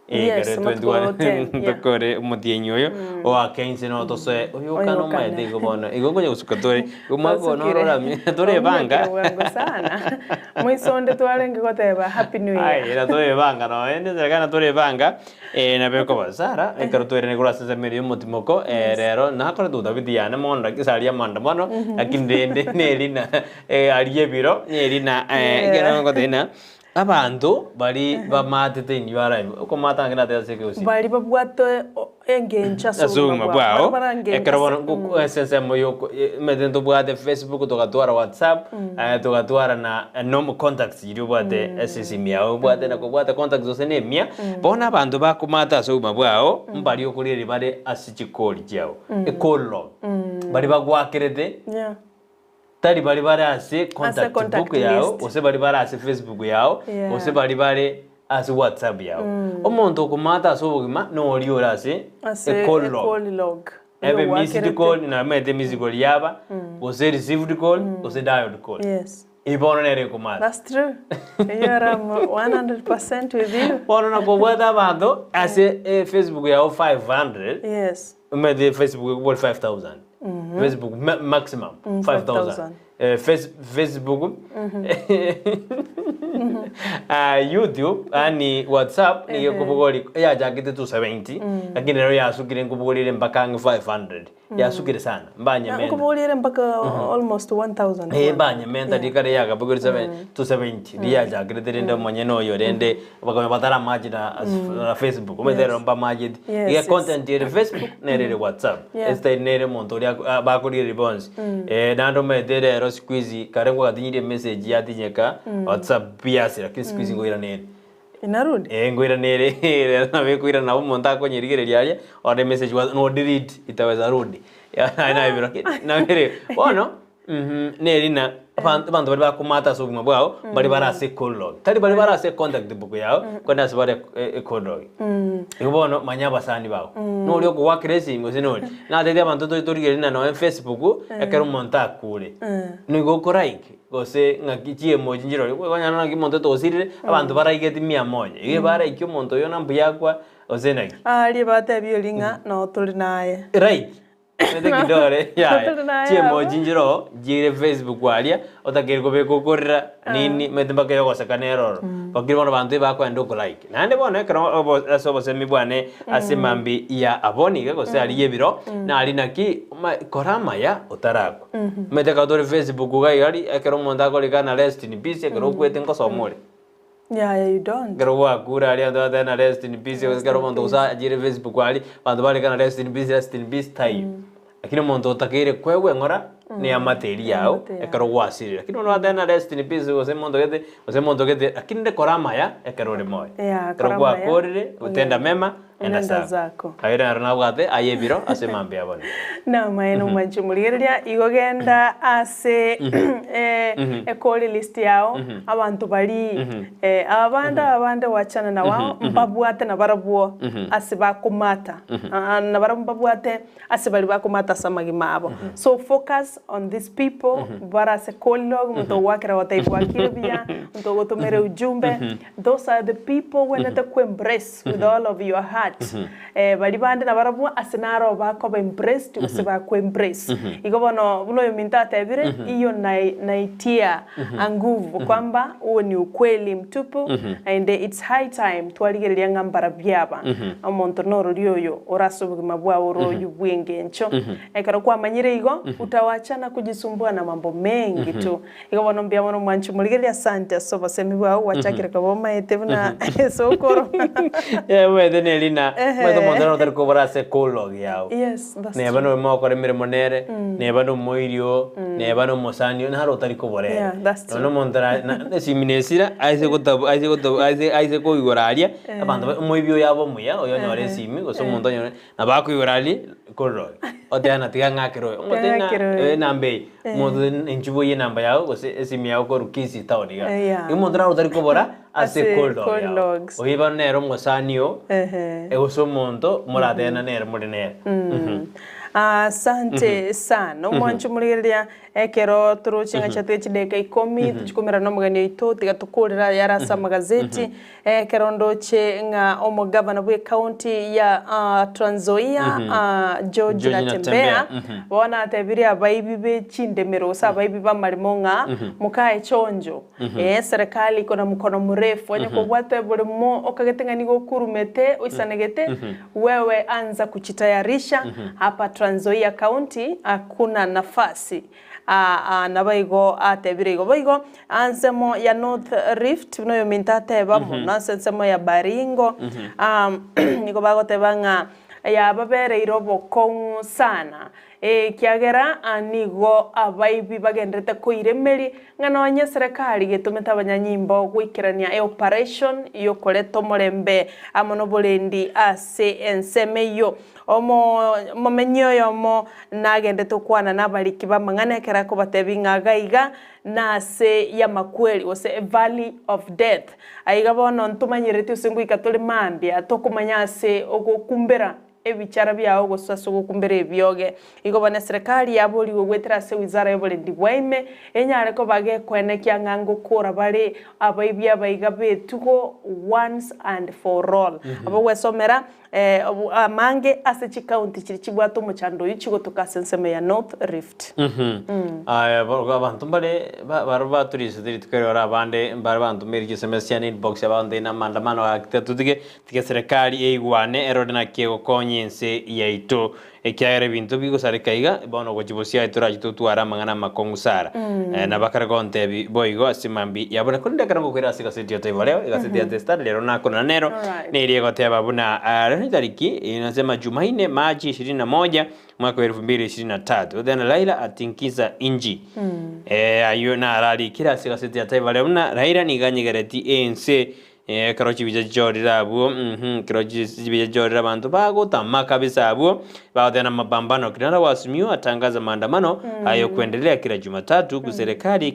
Eh, Yes, ekero amatuko 21 10, yeah. tokore omotienyi oyo oake inse no tosoe oyo Oyo okane okane. omanyete igo bono igo nkonya gosuka tore omwaka oyo noro Twasukire. orami torebanga. Omiokire bwango sana. Moisonde twarenge goteba happy new year. Aye, na torebanga nonya nere na torebanga eh, nabo ekoba Sarah ekero twairane korwa ase ensemo eria y'omotimoko eh, rero nakorete utafiti yane mono lakini aria amaandamano lakini rende neri na eh, aria ebiro neri na eh, Yeah. ekero ngoteba ng'a abanto baria bamatete in your life, okomata ng'a nateba ase ekegusii. Baria babwate engencho ase Ase obogima obogima bwao. bwao, Baria barangenche ekero ase bono ngoku ase ensemo ya oko omanyete ntobwate Facebook, togatwara WhatsApp, togatwara na normal contacts chiria obwate ase esimi yago, obwate na kobwata contacts gose na emia, bono abanto bakomata ase obogima bwao, mbaria okorigereria bare ase chikori chiao, ecall log, baria bagwakerete. Yeah. Tari baria bare ase contact contact book yao, list. gose baria bare ase Facebook yao, Yeah. gose baria bare. ase WhatsApp yao. Omonto okomata ase obogima noria ore ase Ase e call log. e-call log. Ebe missed Oyogoakerete. call, namanyete missed call yaba, gose received call, gose dialed call. Yes. Eyio bono nere ekomata. That's true. Eyio ere amo 100% with you. Bono nakobwate abanto ase e Facebook yao 500, Yes. omanyete Facebook ekobori 5000, Facebook ma- maximum 5000. 5,000. Eh, face, Facebook Ah, YouTube yani WhatsApp nigo ekobogori yachakete 270 lakini rero yasukire nkobogorire mpaka ang'e 500 yasukire sana mbanyementa Nkobogorire mpaka almost 1000. Eh, banyementa rikare yakabogori 270 riyachakirete rende omonyene oyo rende bakonya bataramachi na na Facebook omanyete rero mbamacheti Yes, iga yes. content ere Facebook nere ere WhatsApp Yeah. estyle nere omonto oria ako- ah, bakorigereria bonsi eh, naende omanyete rero siku hizi kare ngwagatinyirie emessage yatinyeka WhatsApp biase lakini siku hizi ngoiranere Inarudi? Eh, ngoiranere rero nabo ekoirana nabo omonto akonyerigereria aria ore emessage wa- no delete itaweza rudi Aye nabiro nabire bono neri na abanto abanto baria bakomata ase obogima bwao mbari bare ase ecall log tari baria bare ase econtact book yao korende ase bare ecall log. Igo bono manya abasani bao noria okogoakera esimi gose noria. Natebirie abanto tori torigereria na nonye facebook ekero omonto akure nigo oko like gose ng'aki chiemoji nchirori okonyora naki omonto togosirire abanto baraigeti mia moja igo ebaraikie omonto oyo na mbuya akwa gose naki. Aria batebia oria ng'a noo tore naye. Right. Omanyete kidore yaya Totari naye chiemoji nchiroo chire facebook aria otakeire kobeka okorera nini omanyete mpaka yogoseka nere ororo lakini bono abanto ebakoenda oko like naende bono ekero obo ase obosemi bwane ase mambia ya abwo niga gose aria ya ebiro nari naki oma kora amaya otarakwa omanyete ekero tore facebook iga iga aria ekero omonto akorika na rest in peace ekero okwete nkosoma ore. Yaya you don't. Ekero gwakure aria abanto bagotebi na rest in peace gose ekero omonto gose achire facebook aria abanto barika na rest in peace rest in peace taiyo. Lakini omonto otakeire koegwa eng'ora neamate eria yao Eamate yao. ekero gwasirire. Lakini bono batebe na rest in peace gose omonto gete gose omonto gete lakini rende kora amaya ekero ore moyo. Yeah, Ekero kora amaya. gwakorire gotenda mema enda Nenda zako. zako. Aye naro nabwate aye ebiro ase mambia abone. Namaene omwanchi omorigereria igo genda ase eh, ekori list yao abanto bari eh, abande abande wachana na wao mbabwate nabarabwo ase bakomata Ah, nabarabwo mbabwate ase baria bakomata ase amagima abo so focus on these people bare ase call log omonto ogwakera gotebia bwakire buya omonto ogotomera ujumbe those are the people ogwenerete ko embrace with all of your heart Eh, baria bande nabarabwo ase naro bakoba embraced gose bakwa embrace igo bono buna oyominto atebire iyo nai naitia nguvu kwamba huo ni ukweli mtupu naende it's high time twarigereria ng'a mbarabwo aba omonto norori oyo ore ase obogima bwao ore oyio bw'engencho ekero kwamanyire igo utawachana kujisumbua na mambo mengi tu Igo bono mbuya mono mwanche omorigereria asante ase obosemi bwao gwachakire koba omaete buna esokoro. Eh, omanyete neri na omanyete omonto nere otari kobora ase ekolog yao. Yes, that's Neba true. noyo mogokora emeremo nere, neba nomoiri oo, neba nomosani oo, naro otari kobora ere. Yeah, that's Nonya true. omonto ara na esimi nesira aise gotabu aise gotabu aise aise koigora aria, abanto ba omoibi oyo abe omuya, oyo onyore esimi gose omonto onyore Nabo akoigora aria korora oyo, oteba ng'a tiga ng'akere oyo, omotebi ng'a Ng'akere oyo. enamba eye, omonto inchuo boiye enamba yao gose esimi yao korwa Kisii town igaa. Eh, yeah. Igo omonto naro otari kobora ase Ase call log call yao. logs. Oyio bono nere omosani oo, Ehe. gose omonto moratebana nere more nere. Asante sana omwancho omorigereria Ekero toroche ng'a chiatwe chidakika ikomi, tochikomerana nomogeni oito, tiga tokorere ayare ase amagazeti. Ekero ndoche ng'a omogavana bw'ecounty ya Trans Nzoia, George George Natembeya, Natembeya, bono atebirie abaibi be chindemero gose abaibi b'amaremo ng'a mokae chonjo. Ee, serikali iko na mkono mrefu, onye kobwate oboremo okagete ng'a nigo okurumete oisanegete, Wewe anza kuchitayarisha hapa Trans Nzoia County hakuna nafasi. Naboigo atebire igo. Boigo ansemo ya North Rift buna oyominto ateba mono ase ensemo ya Baringo nigo bagoteba ng'a yababereire obokong'u sana. Ekiagera nigo abaibi bagenderete koira emeri, ng'a nonye eserekari getomete abanyanyimbo goikerania eoperation y'okoreta omorembe amo noborendi ase ensemo eyio. Omomenyi oyomo nagendete gokwana nabariki b'amang'ana ekero akobatebia ng'a iga iga nase y'amakweri gose evalley of death. Aiga bono ntomanyereti gose ngoika tore mambia tokomanya ase ogokumbera ebichara biao gose ase ogokumbera ebioge. Igo bono eserekari yaborigwe goetera ase wizara y'oborendi bwa ime, enyare koba gekoenekia ng'a ngokora bare abaibi abaiga b'etugo once and for all. Abogwesomera amange ase chikaunti chiria chibwate omochando oyio chigotoka ase ensemo ya North Rift. Aya abanto mbare barabwo baturisete rituko eri ore abande mbare bantomeire chisms chiane inbox abanto ina maandamano gaki tatutige Tiga serikali eigwane erore naki egokonya ense yaito, ekiagera ebinto bigosareka iga, bono gochia bosio aye torache totware amang'ana amakong'u sara. Na bakare gontebi boigo ase mambia yabo. Na korende ekero ngokoira ase egaseti ya Taifa Leo, egaseti ya The Standard ero nakonana nero, neria egoteba buna rero etariki inasema Jumaine, Machi ishirini na moja, mwaka wa elfu mbili ishirini na tatu, then Raila atingiza inchi. Ayio nararikire ase egaseti ya Taifa Leo buna Raila nigo anyegereti ense Ekero chibicha chichorire abwo, ekero chibicha chichorire abanto bagotama kabisa abwo, bagoteba na mapambano, Kinara wa Azimio atangaza maandamano ayokuendelea kila Jumatatu huku serikali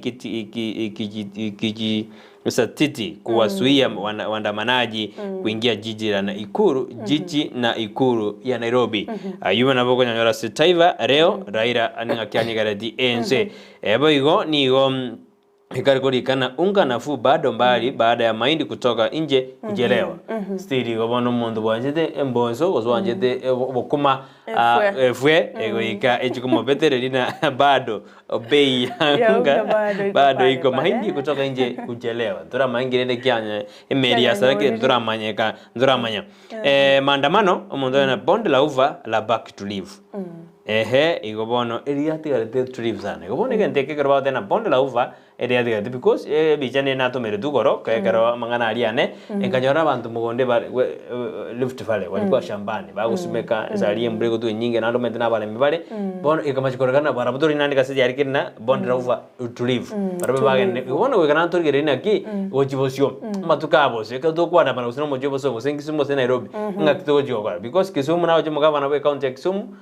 ikijizatiti kuwazuia waandamanaji kuingia jiji la Nakuru, jiji na ikuru ya Nairobi. Ayio nabo okonyanyora ase Taifa Leo, Raila ning'aki anyegereti ense. Boigo nigo Ekare korikana unga nafuu bado mbali baada ya mahindi kutoka nje kuchelewa. Still igo bono omonto bwanchete embonso gose bwanchete obokima Efwe. efwe egoika echikomobetereri na bado bei ya Ya unga unga bado iko bado pale iko pale. mahindi kutoka nje kuchelewa. Ntoramanya nki rende kianya emeri yasara kere Kianyanyorire. ntoramanyeka ntoramanya. Maandamano omonto oyo na bonde la ufa la baki tulivu. Ehe, igo bono eriatigarete tulivu sana. Igo bono egento eke ekero bagoteba ng'a bonde la ufa eriatigarete because ebicha nere natomeretwe igoro ekero amang'ana aria ane, nkanyora abanto mogondo bare we Rift Valley walikuwa shambani bagosimeka esari ya embura egotwa enyinge naende omanyete na abaremi bare, bono ekamachia kororekana barabwo tori naende gasi yare kere ng'a bonde la ufa utulivu. Barabwo bagende igo bono goika naende torigereria naki gochia bosio, amatuko aya bosio ekero tokwana gose na omochie o bosongo gose Kisumu gose Nairobi, ng'aki togochia gokora because Kisumu nagochia omogabana bwe ecounty ya Kisumu.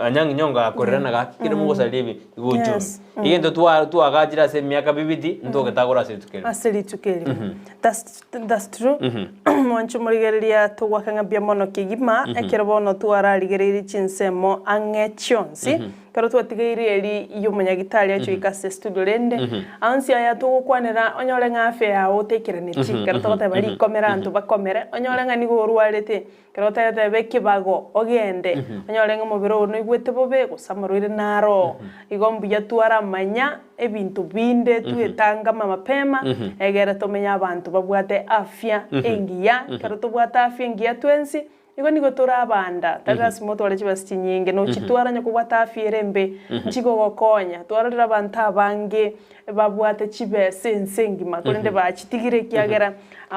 Anyang'i Nyong'o agakorera na gaki kere mogosaria ebi igo uchumi. Yes. Egento twa twagachire ase emiaka bibiti ntogetagora ase rituko erimo. Ase rituko erimo. That's, that's true. Mwanche omorigereria togwaka ng'a mbuya mono kegima, ekero bono twararigereirie chinsemo ang'e chionsi, ekero twatigeire eri y'omonyagitari ache goika ase estudio rende, aonsi aya togokwanera onyore ng'a afya yao otaikeraneti, ekero togoteba rikomera abanto bakomere, onyore ng'a nigo orwarete, Ekero otaretebe ekebago, ogende, onyore ng'a omobere oo noigwete bobe, gose amarwaire naro oo. Igo mbuya twaramanya ebinto binde twetangama mapema, egere tomenye abanto babwate afya engiya. Ekero tobwate afya engiya twensi, igo nigo tore abanda, tari lasima otware chibesa chinyinge, nochitwara onye kobwate afya ere embe, nchigogokonya. Twarorire abanto abange babwate chibesa ense engima, korende bachitigire ekiagera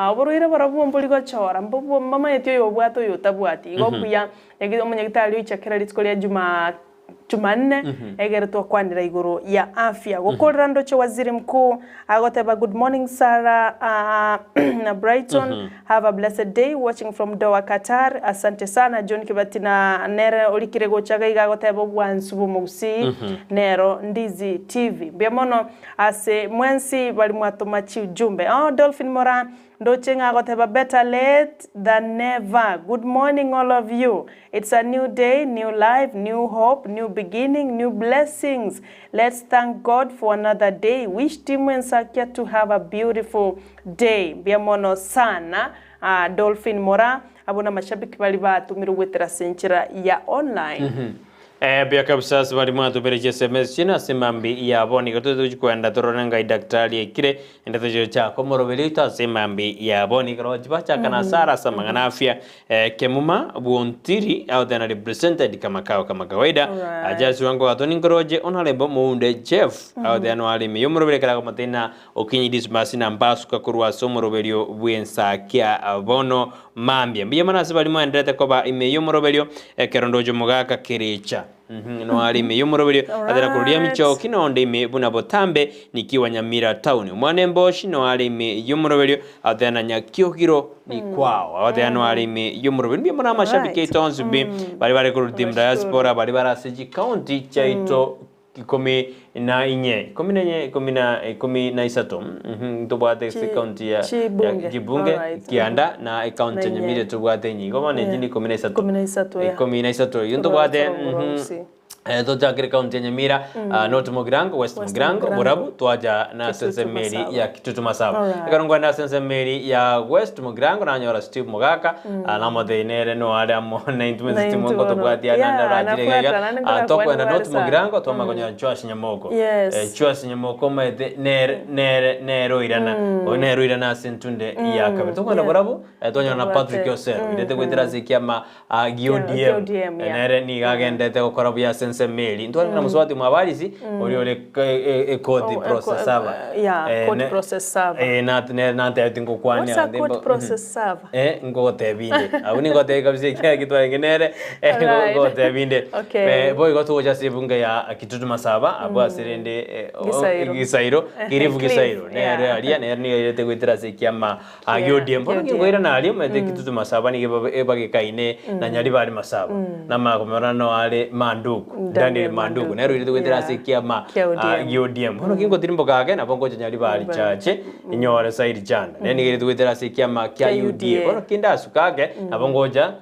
oborwaire borobwo mbori gochora, mbobwo mbamanyeti oyo obwate oyo otabwati. Igo mbuya omonyagitari oicha kera rituko ria juma jumanne egere twakwanera igoro ya afya. Gokorera ndoche waziri mkuu agoteba good morning Sarah na Brighton have a blessed day watching from Doha Qatar asante sana John Kibati na nere orikire gocha iga iga agoteba obwansu bw'omogusii nero Ndizi TV mbuya mono ase mwensi bari mwatoma chiujumbe oh Dolphin Moraa Ndoche ng'a agoteba better late than never good morning all of you it's a new day new life new hope new beginning new blessings let's thank God for another day wish team Ensakia to have a beautiful day mbuya mono sana Dolphin Moraa abwo namashabiki baria batomirwe goetera ase enchera ya online. Buya kabisa ase baria mwatobere chiSMS chiino ase mambi yabo nigo togochi kwenda torore ngai daktari aikire ende tochi gochaka omoroberi oito ase mambi yabo nigo rochi bachaka na Sarah ase amang'ana afya Kemuma Bwontiri out there na represented kama kawa kama kawaida Ajasi wango gatoni nkoroche Honorable Mounde Jeff out there no arime yomoroberi ekero agomoteina Okinyi Dismas na Mbasuka korwa ase omoroberio bw'ensakia bono mambia. Mbuya mono ase baria moenderete koba ime y'omoroberio ekero ndoche omogaka kerecha. No are ime y'omoroberio atera koruria emichoki nonde ime buna botambe nikiwa Nyamira town. Omwana emboshi no are ime y'omoroberio atera na Nyakiogiro nikwao abatera no are ime y'omoroberio. Mbuya mono amashabiki aito onsi pi baria bare korwa team diaspora baria bare ase chikaunti chiaito 14, 14, 13, ntobwate ase ekaunti ya Chibunge. chibunge Alright. kianda na ekaunti ya Na inye. Nyamira tobwate enye igo bono echi ni 13. 13, yeah. 13 igo Tobwate ntobwate orogoro gusii. Tochakire ekaunti ya Nyamira, North Mugirango, West West Mugirango, Mugirango. Borabu, twacha na ase Kitutu ensemo eri Masaba. ya Kitutu Masaba. Alright. Ekero nkoenda ase ensemo eri ya West Mugirango nanyora Steve Mogaka, namotebia nere noare amo naintwe Naintwe Steve bono. ngotobwatia naende Yeah, orachire iga iga. nafuata, naende Ah, tokoenda nkorakwana North sana. Mugirango twamanya konyora Joash Nyamoko. Yes. Joash Nyamoko omanyete nere nere nere oirana. Oyo nere oirana ase entunde ya kabere. Tokoenda Borabu, twanyora na Tobwate. Patrick Osero, oirete goetera ase ekiama gia ODM. ODM, yeah. Nere nigo agendete gokora buya ase ensemo eria. Ntwarenge na mosubati mwabarisi, oria ore ekoti Oh, process server. yeah, court process server. Nere nantebeti ngokwania What's a ande court process server? Ngogotebia inde. Abwo ningotebia kabisa ekiagera ki twarenge nere, Alright. ngogotebia inde. Okay. Boigo togocha ase ebunge ya Kitutu Masaba, abwo ase rende Gisairo. Gisairo, Kirifu Cliff, Gisairo. Nere yeah. aria, nere nigo airete goetera ase ekiama Kia gia ODM. Bono ODM. nkoirana aria, omanyete Kitutu Masaba nigo ebagekaine na Nyaribari Masaba. Namanya komorora no are Manduku, Daniel Daniel Manduku. Manduku. Nere oirete goetera Yeah. ase ekiama Kia ODM. gia ODM. Bono kingotirimboka ake, nabo ngocha Nyaribari Chache, inyore Saidi Chanda. Nere nigo airete goetera ase ekiama kia Kia UDA. UDA. Bono kindasuka ake, nabo ngocha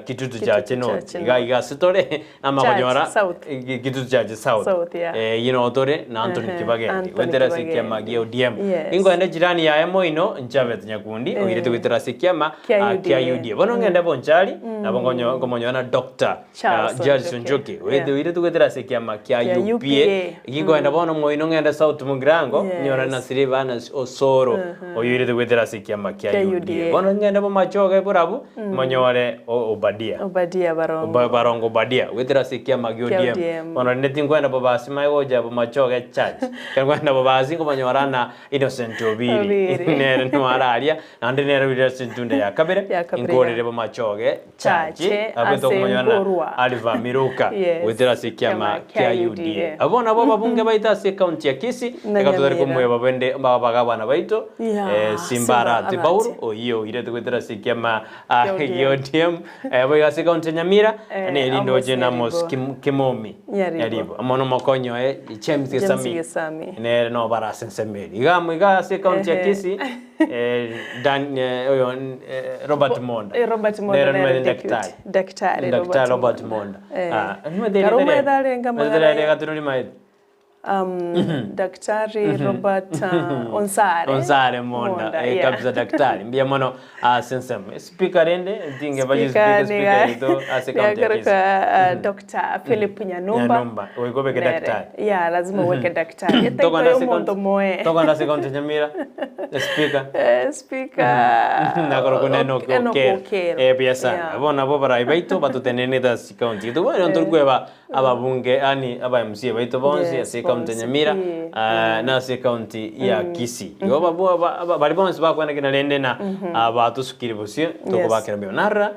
Kitutu Chache North. Chache Iga North. iga ase tore, namanya Chache South. Kitutu Chache South. South, yeah. Eyio noo tore na Anthony Kibageni. Anthony Goetera ase Kibageni. ekiama gia ODM. Yes. Ninkoenda ejirani yaye moino, Nchabeth Nyakundi, oirete goetera ase ekiama Kia kia UDA. UDA. Bono ng'ende Bonchari, nabo nkomonyora na Doctor Charles Charles Onjoki. Onjoki. Yeah. Oirete goetera ase ekiama kia Kia UPA. UPA. Ginkoenda bono moino ng'ende South Mugirango, Yes. nyore na Silvanus Osoro, oyoirete goetera ase ekiama kia Kia UDA. UDA. Bono ng'ende Bomachoge borabu, monyore Obadia. Obadia Barongo. Barongo Obadia, goetera ase ekiama gia Kia ODM. ODM. Bono rende tinkwenda bobasi mae gocha Bomachoge church. Ekero nkwenda bobasi nkomonyora na Innocent Obiri. Obiri. Nere nigo aria, naende nere oirire ase entunda ya kabere, Ya kabere, inkorere ya. Bomachoge church. Chache, Abwo ase tokomonyora na Ngorwa. Oliver Miruka, Yes. goetera ase ekiama Kiama kia kia UDA. UDA. Abwo nabo ababunge baito ase ecounty ya Kisii, Na eka totari Nyamira. komoeba bende abagabana baito, Yeah, Simba Simba Arati Arati. Paul, oyio oirete goetera ase ekiama Kia ODM. gia ODM, boigo ase ecounty ya Nyamira, neri ndoche Amos na Amos Nyaribo. Kimomi. Nyaribo. Nyaribo. Amo nomokonyi oye, James James Gesami. Gesami. Nere no bara ase ensemo eria. Iga amo iga ase ecounty ya Kisii, Dan, oyo, Robert Monda. Robert Monda Nere nere nomanyete deputy. daktari. Daktari Daktari Robert Monda. Nimanyete Karo erieta omanyete riaye? arenge Omanyete amang'ana riaye riagatire rimaete? Daktari Robert Onsare. Onsare Monda, Monda, yeah. kabisa daktari. Mbuya mono ase ensemo. Speaker rende, tinge bache Speaker speaker, speaker yaito ase county ya Kisii. niga Dr. Philip Nyanumba. Nyanumba, oikobeke Nere. daktari. Yeah, lazima uweke daktari. Etaito Tokogenda ase yomonto moe. Tokogenda ase county ya Nyamira, speaker. Speaker. Nakorokwa na Enock Enock Okero. Okero. Buya sana. Yeah. Bono nabo abarai baito batotenenete ase county. Tobwate ntori kweba ababunge yani aba MCA baito bonsi Yes, ase county ya bonsi. Nyamira na ase county ya Kisii. Igo babu bari bonsi bakwanekana rende na batusukire bosio tokobakera mbuya. Narora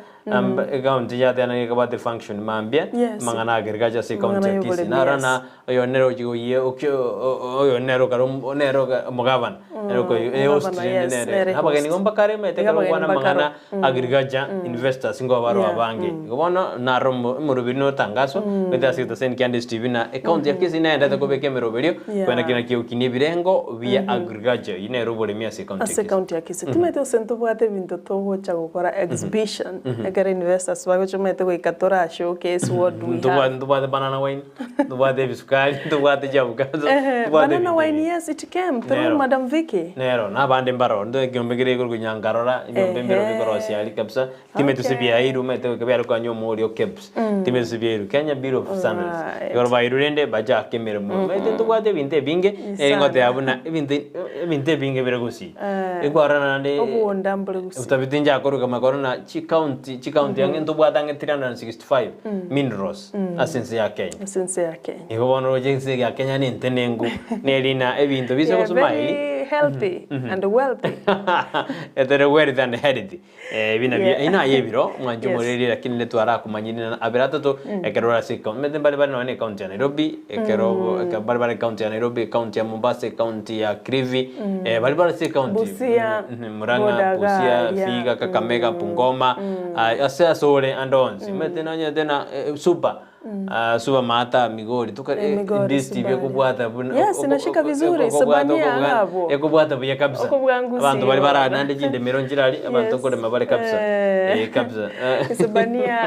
county yateana gekabwate function mambia Yes. mang'ana agriculture ase county ya Mang'ana Kisii. y'oboremi, Narora yes. na oyo nere ochi goyie oyo nere okare nere omogavana nere host Omogavana, rende yes, nere. nere Abageni host. igo mbakare omanyete Iga ekero abageni okwana mbakare. amang'ana agriculture investors nigo baroo abange. Igo bono naro omoroberi notangaswa goetera ase egeteseni kia Ndisi TV na ecounty ya Kisii neyendete kobeka emeroberio kwenda kera kiokinia ebirengo bia agriculture eywo nere oboremi ase ecounty ya Ase Kisii. county ya Kisii. Timanyete gose ntobwate ebinto togocha gokora exhibition ekero investors bagocha omanyete goika tora showcase what we have. Ntobwate banana wine, ntobwate ebisukari, ntobwate chiavocado, ntobwate Banana ebinto wine, ebinge. yes, it came through Nero. Madam Vicky. Nero, na abande mbaro, ndo ekiombe kere igoro nyankarora, ebiombe mbiro bikorosia aria kabisa, timeti ase biairu, omanyete goika biare konya omori o KEBS, timeti ase biairu, Kenya Bureau of Standards. Igoro bairu rende bachake emeremo. Omanyete ntobwate ebinto ebinge, nere ngoteba buna ebinto ebinto ebinge bire gusii. Ekwarora naende Obonda mbore gusii. Utafiti njakoruka makoro na chicounty chicounty ang'e ntobwate ang'e 365 minerals ase ense ya Kenya. Ase ense ya Kenya. Igo bono roche ense ya Kenya ne entenengu nerina ebinto bise Yeah, gosoma very eri. Tore healthy and wealthy. Etere wealth and healthy. Eh, ebi nabio Yeah. ina aye ebiro mwanche Yes. omoreri lakini netwarakomanyire na abere atato ekero ore ase ekaunti omanyete mbare bare nonye na ekaunti ya Nairobi ekero ekero mbare bare ekaunti ya Nairobi ekaunti ya Mombasa ekaunti ya Kilifi eh, bari bare ase ekaunti Busia, Murang'a Bodaga, Busia yeah. Vihiga Kakamega Bungoma ah, ase ase ore ande onsi omanyete nonyete na eh, super Ah, suba mata Migori tuka Eh, Migori, district Suba. ekobwata buna Yes, inashika vizuri, Sabania ngabo. ekobwata buya kabisa Okobwangusi abantu bari igo. baranande chindemero nchirari abantu Yes. okorema bare kabisa Eh. eh kabisa Isebania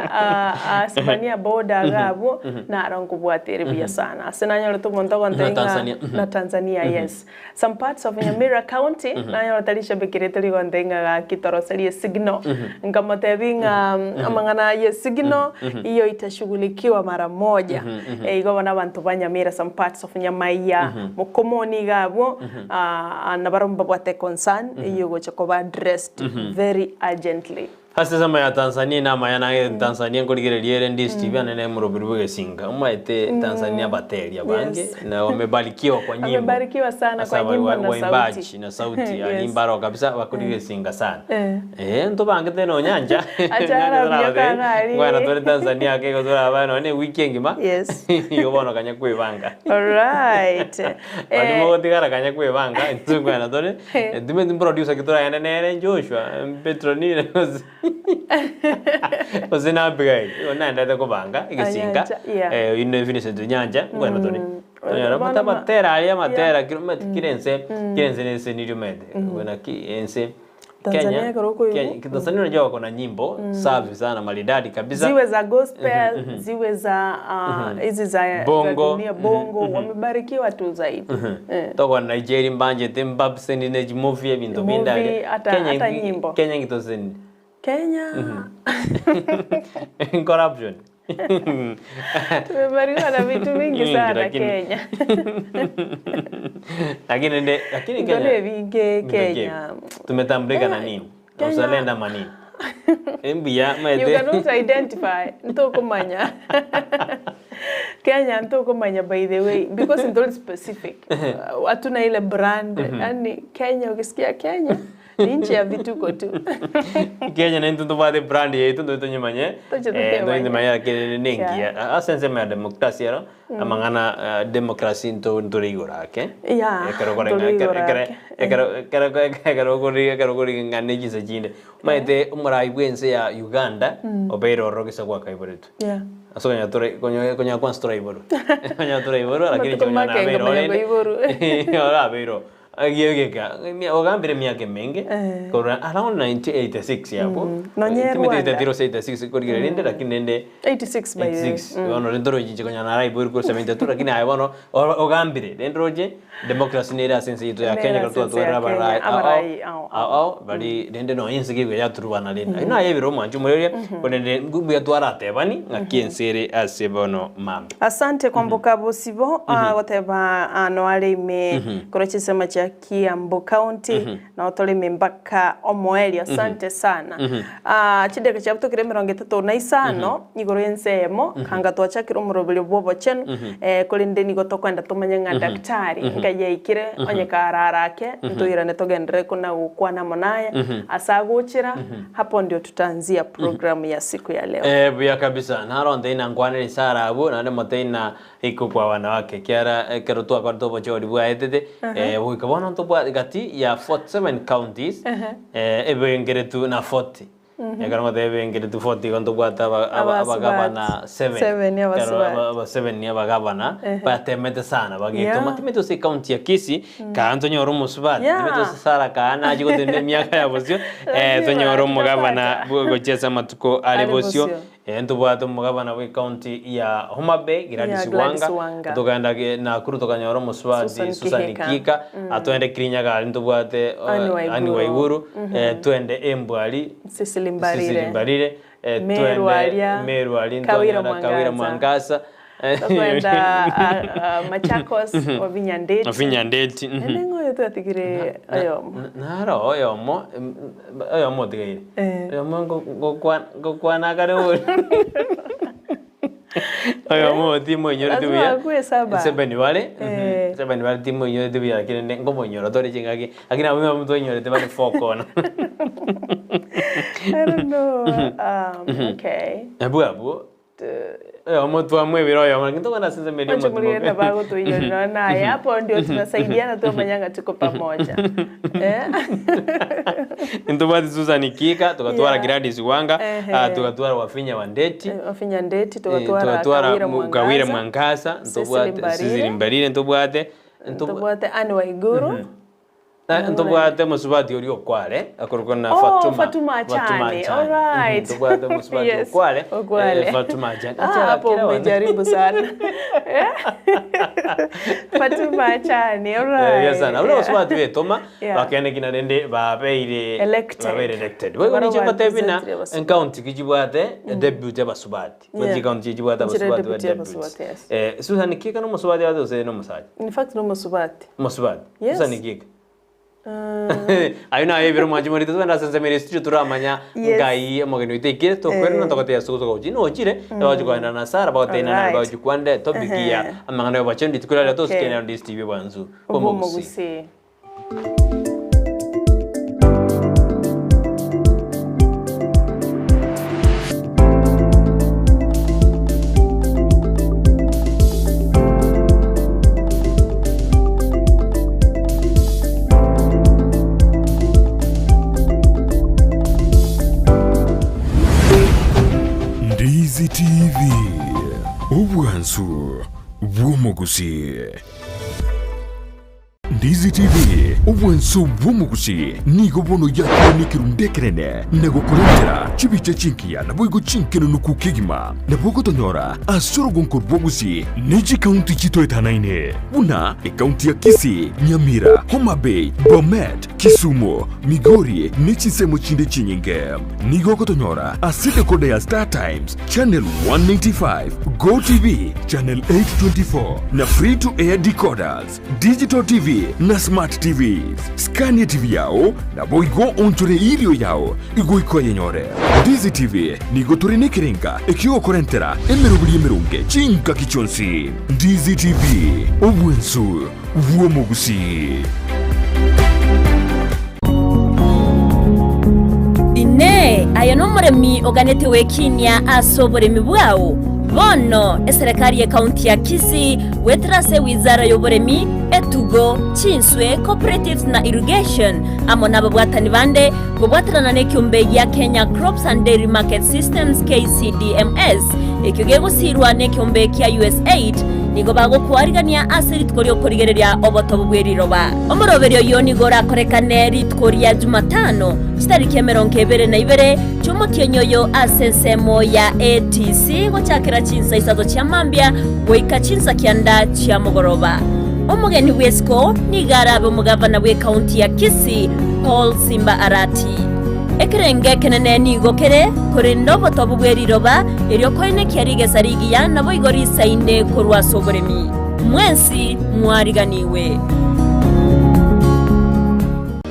Isebania boda gabwo naro nkobwata buya sana ase nanyorete omonto Na Tanzania, ogontebia na Tanzania yes some parts of Nyamira County nanyorete rishabikirete rigontebia ng'a gaki toroserie signal nkamotebia ng'a amang'ana aye signal iyo itashughulikiwa mara moja Eh, igo bono abanto ba Nyamira some parts of Nyamaiya Mokomoni iga abwo nabarabwo mbabwate concern eywo egocha koba addressed very urgently. Ase ensemo ya Tanzania namaya naye Tanzania nkorigereria ere ndisiti biane ne moroberi bw'egesinka omaete Tanzania abateri abange Yes. na wamebarikiwa kwa nyimbo Amebarikiwa sana Ase kwa aba- nyimbo wa- na waimbaji sauti. na sauti Yes. yes. mbaro kabisa bakoriga egesinka sana Eh. eh ntobangete nonyanja Acha arabia kang'ari. ngwana tore Tanzania ake igo toraba nonye ewiki engima Yes. igo bono kanya kwebanga Alright. Bari Eh, mogotigara kanya kwebanga intwe ngwana tore Eh. timeti producer ki toragende nere Joshua Petronila gose gose na Abigail igo naendete kobanga egesinka Anyancha, yeah. eh oyio ne Vincent Onyancha ngwana tore Onyora Bono mata ma- amatera aria amatera kiro omanyete kera ense kera ense na ense niria omanyete naki ense Tanzania Kenya ekero okoigwa. Kenya Tanzania unajua wako na nyimbo safi sana maridadi kabisa ziwe za gospel ziwe za hizi za Bongo. za dunia bongo wamebarikiwa tu zaidi Eh. tokwa Nigeria mbanjete mbabseni ne movie ebinto Movie, bindari hata- hata nyimbo. Kenya ngitoseni Kenya corruption tumebarikiwa na vitu vingi Mingi, sana lakini- Kenya lakini nde lakini Ndole Kenya vingi Mingi Kenya tumetambulika na nini Kenya- uzalendo ama nini embuya you maete cannot identify ntokumanya Kenya ntokumanya by the way because it's all specific hatuna ile brand yani Kenya ukisikia Kenya ni nchi ya vituko tu Kenya na intu tubate brand yetu ndo tunyimanye Toche eh tunyimanye. ndo nyimanye lakini nengi Yeah. asense ma demokrasi ero amang'ana demokrasi nto ntorigora ake Yeah, ekero korenga ntorigora ekero ake. ekero ekero ekero kori ekero kori ng'ane chise chinde maete omorai bwa ense ya Uganda obeire ororo gesa gwakaiboretwe yeah ase konya tore konya konya kwanza toraiborwa konya toraiborwa lakini Matuko konya make nabeire ngamanya orende koiborwa. ora abeire gika ogambire miaka emenge korwa around 1986 yabo Nonye Rwanda. 86 korigera rinde lakini rende 86 by the way 86 bono rende roche konya naraiborwa kor 72 lakini aye bono ogambire rende roche democracy nere ase ense yetu ya Nere Kenya ase korwa ense twatwarire ya Kenya, abarai abarai, ao, ao ao bari rende nonya ense kegwe yaturubana rende aye naye ebiro omwancho omoreria korende mbuya twaratebani ng'aki ense ere ase bono mambi Asante kwamboka bosibo goteba noare ime korwa chisema chia Kiambu County na otolime mpaka Omoelio asante sana chideka chiabutokire 35 igoro ensemo kanga twachakire omoroberi bwa obochenu korende nigo tokwenda tomanye ng'a daktari ngai yaikire onye kararake ntoirane togendere kuna gokwana monaye ase agochera hapo ndio tutaanzia programu ya siku ya leo Eh, buya kabisa naronde ina nkwanere sara abu naende mote ina iko kwa wanawake kiara ekero twakora tobochori bwaetete eh, goika bono ntobwate gati ya 47 counties eh, ebengeretu na 40 ekero ngote ebengeretu 40 igo ntobwate Abasubati. abagabana 7 Seven, abasubati. aba 7 ni abagabana batemete sana bagitoma Yeah. timete ase county ya Kisii kaa ntonyore omosubati Yeah. timete ase Sara kaa nachi gotende emiaka ya bosio eh, Lazima, tonyore omogabana tutapata. gochesa amatuko are Are bosio bosio. eh, ntobwate omogabana bwa county ya Homa Bay Gladys Yeah, Gladys Wanga Wanga. tokagenda Nakuru tokanyora omosubati Susan Susan Kihika. Kihika atwende Kirinyaga aria ntobwate Anne Waiguru. Anne Waiguru twende Embwari Cecily Mbarire. Cecily Mbarire Meru twende aria, Meru aria Kawira ntwanyora Kawira Mwangaza. Mwangaza Tokwenda Machakos Wavinya Ndeti Wavinya Ndeti ende ng'oyo twatigire oyomo naro oyomo oyomo otigaire Eh. oyomo ngokwana kare ore Oyomo timoinyoreti Lazima buya. akue saba. Seven bare. Eh. Seven bare timoinyoreti buya lakini ne ngomoinyora tore chingaki. Lakini abwo nigo twainyorete bare four corner. I don't know. Okay. Abwo abwo. Oyomo twamwebire oyomo lakini tokogenda ase ensemo eria Mwanche omotwe morigereri bagotoinyori nonya naye hapo ndio tunasaidiana twamanya ng'a tuko pamoja. Eh? Ntobwate Susan Kika, tugatwara Yeah. Gladys Wanga, Ehe. ah, tugatwara Wafinya Wandeti, Wafinya Ndeti eh, tugatwara tugatwara Kawira Mu- Kawira Mwangaza. Mwangaza, Cecily ntobwate Mbarire. Cecily Mbarire ntobwate Ntobwate Anne Waiguru. Na ntobwate mosubati oria okware akorokwa na Oh, Fatuma Fatuma Achani. Achani. All right. Ntobwate mosubati Yes, okware Okwale. eh, Fatuma Achani. Ah, Acha hapo kila wana- umejaribu sana. Eh? Fatuma Achani. All right. Eh, yes sana. Abuna basubati betoma Yeah. bakene kina rende babeire Elected. babeire elected. Bwego Baro niche ngotebina barepresentire abasubati. encounty kichibwate debut abasubati. Yeah. Bachi county chibwate Nchire abasubati ba deputy debut. abasubati, yes. Eh Susan Kika no musubati ate ose no musacha. In fact no musubati. Musubati. Yes. Susan Kika. Ayo naye ebiro mwanchi morito twenda sensemere studio turamanya Yes. ngai omogeni oito ikire tokwere na togoteya sugusu gochi nochire bagochi na Sara bagotena na Alright. bagochi kwande topic ya Ehe. amang'ana yobache nditukura Okay. tosikene on this TV bwanzu Obomogusi. Ndizi TV, obwansu bw'omogusi. Ndizi TV, obwansu bw'omogusi nigo bono yakire n'ekerundu ekerene na gokorentera chibicha chinkiya naboigo chinkenunuku kegima nabo gotonyora ase orogonko rw'ogusi ne chikaunti chitoetanaine buna ekaunti ya Kisii, Nyamira, Homa Bay, Bomet, Kisumu, Migori ne chinsemo chinde chinyinge. Nigo ogotonyora ase decoder ya Star Times channel 195, Go TV channel 824 na free to air decoders, digital TV na smart TVs. Scan TV yao naboigo onchore irio yao igoiko yenyore. Ndizi TV nigo tore nekerenga ekiogokorentera emeroberi emerunge chingaki chionsi. Ndizi TV obwensu bw'omogusi. Inee! Aye nomoremi oganete gwekinia ase oboremi bwao? Bono eserekari y'ekaunti ya Kisii goetera ase ewizara y'oboremi, etugo, chinswe, cooperatives na irrigation amo nababwatani bande kobwaterana nekiombe gia Kenya Crops and Dairy Market Systems, KCDMS, ekio gegosirwa nekiombe kia USAID nigo bagokoarigania ase rituko ri'okorigereria obotobu bw'eriroba. Omoroberio oyio nigo orakorekane rituko ria Jumatano, chitariki emerongo ebere na ibere chi'omotienyi oyo ase ensemo ya ATC gochakera chinsa isato chia mambia goika chinsa kianda chia mogoroba. Omogeni bw'esiko nigo arabe omogavana bw'ekaunti ya Kisii, Paul Simba Arati. Ekerengo ekenene nigo kere, korende obotobu bwe riroba, erio koenekia rigesa rigiya naboigo risaine korwa ase oboremi. Mwensi mwariganigwe.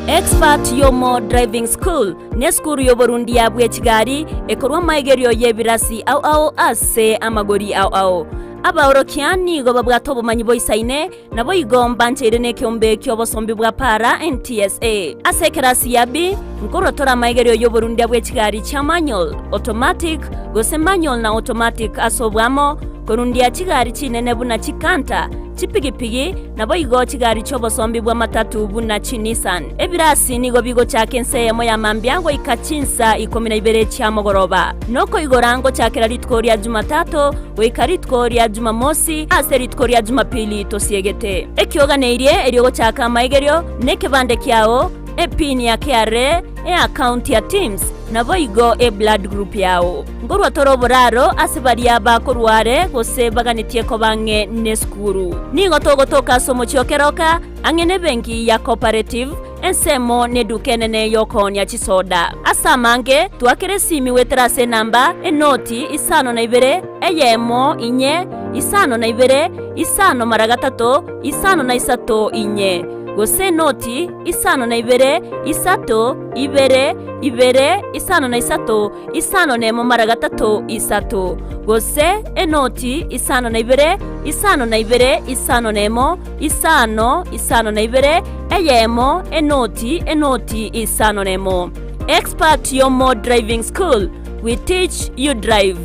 Expert Yomo Driving School nesukuru y'oborundia bwe chigari ekorwa amaigerio y'ebirasi ao ao ase amagori ao ao. Abaorokia nigo babwate obomanyi boisaine, Naboigo mbancheire nekeombe ki'obosombi bwa para, NTSA. Ase ekerasi ya B, nkorwa tore amaigerio y'oborundia bwe chigari chia manual, automatic, gose manual na automatic ase oboamo, korundia chigari chinene buna chikanter, chipigipigi, naboigo chigari chi'obosombi bw'amatatu buna chiNissan. Ebirasi nigo bigochaka ensa eyemo ya mambia goika chinsa ikomi na ibere chia mogoroba. Nokoigora ngochakera rituko ria Jumatato Goika rituko ria Jumamosi, ase rituko ria Jumapili tosiegete. Ekioganeirie erio gochaka amaigerio, nekebande kiao, epin ya KRA, eaccount ya Tims, naboigo eblood group yao. Nkorwa tore oboraro ase baria bakorwa are gose baganetie koba ang'e nesukuru. Nigo togotoka ase omochie o Keroka, ang'e nebenki ya Cooperative, Ensemo neduka enene y'okoonia chisoda. Ase amange, twakere esimi goetera ase enamba, enoti, isano na ibere, eyemo, inye, isano na ibere, isano mara gatato, isano na isato, inye. Gose enoti, isano na ibere, isato, ibere, ibere, isano na isato, isano nemo mara gatato, isato. gose enoti 52, 52, 51, isano, isano na ibere, eyemo, enoti, enoti, isano na emo. Expert Yomo Driving School, we teach you drive.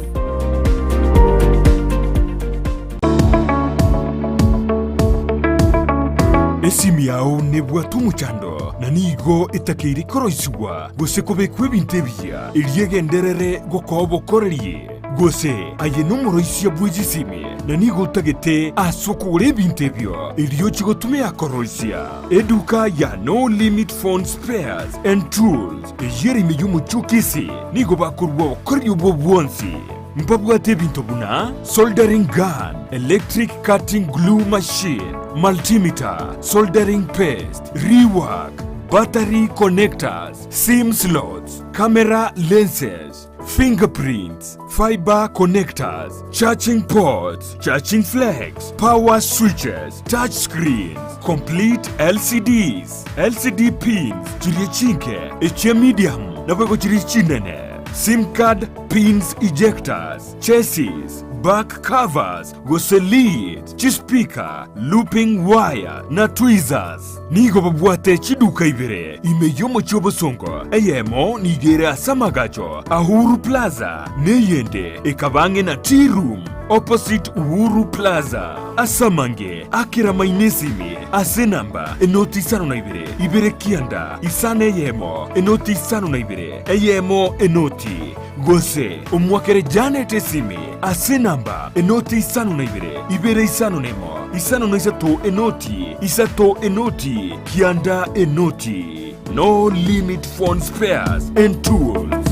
Esimi yao nebwate omochando, na nigo etakeire koroisigwa gose kobekwa ebinto ebiya, erio egenderere gokoa obokoreri. Gose aye nomoroisia bwe chisimi, na nigo otagete ase okogora ebinto ebio, erio ochie gotumia koroisia. Eduka ya No Limit Phone Spares and Tools, eyio ere ime y'omochie o Kisii, nigo bakorua obokoreri obwo bwonsi. Mbabwate ebinto buna soldering gun, electric cutting glue machine, multimeter, soldering paste, rework, battery connectors, sim slots, camera lenses, fingerprints, fiber connectors, charging ports, charging flex, power switches, touch screens, complete LCDs, LCD pins chiria chinke, echia medium, naboigo chiria chinene, sim card pins ejectors, chassis, back covers, gose leads, chispeaker, looping wire, na tweezers. Nigo babwate chiduka ibere ime y'omochie obosongo, eyemo nigo ere ase amagacho a Uhuru Plaza, na eyende ekaba ang'e na Tea Room opposite Uhuru Plaza. Ase amange akera maino esimi ase enamba enoti 52 2 9 5 enoti 52 1 enoti, gose omoakere Janet esimi ase enamba enoti 52 2 51 53 enoti isato enoti kianda enoti. No Limit Phone Spares and Tools.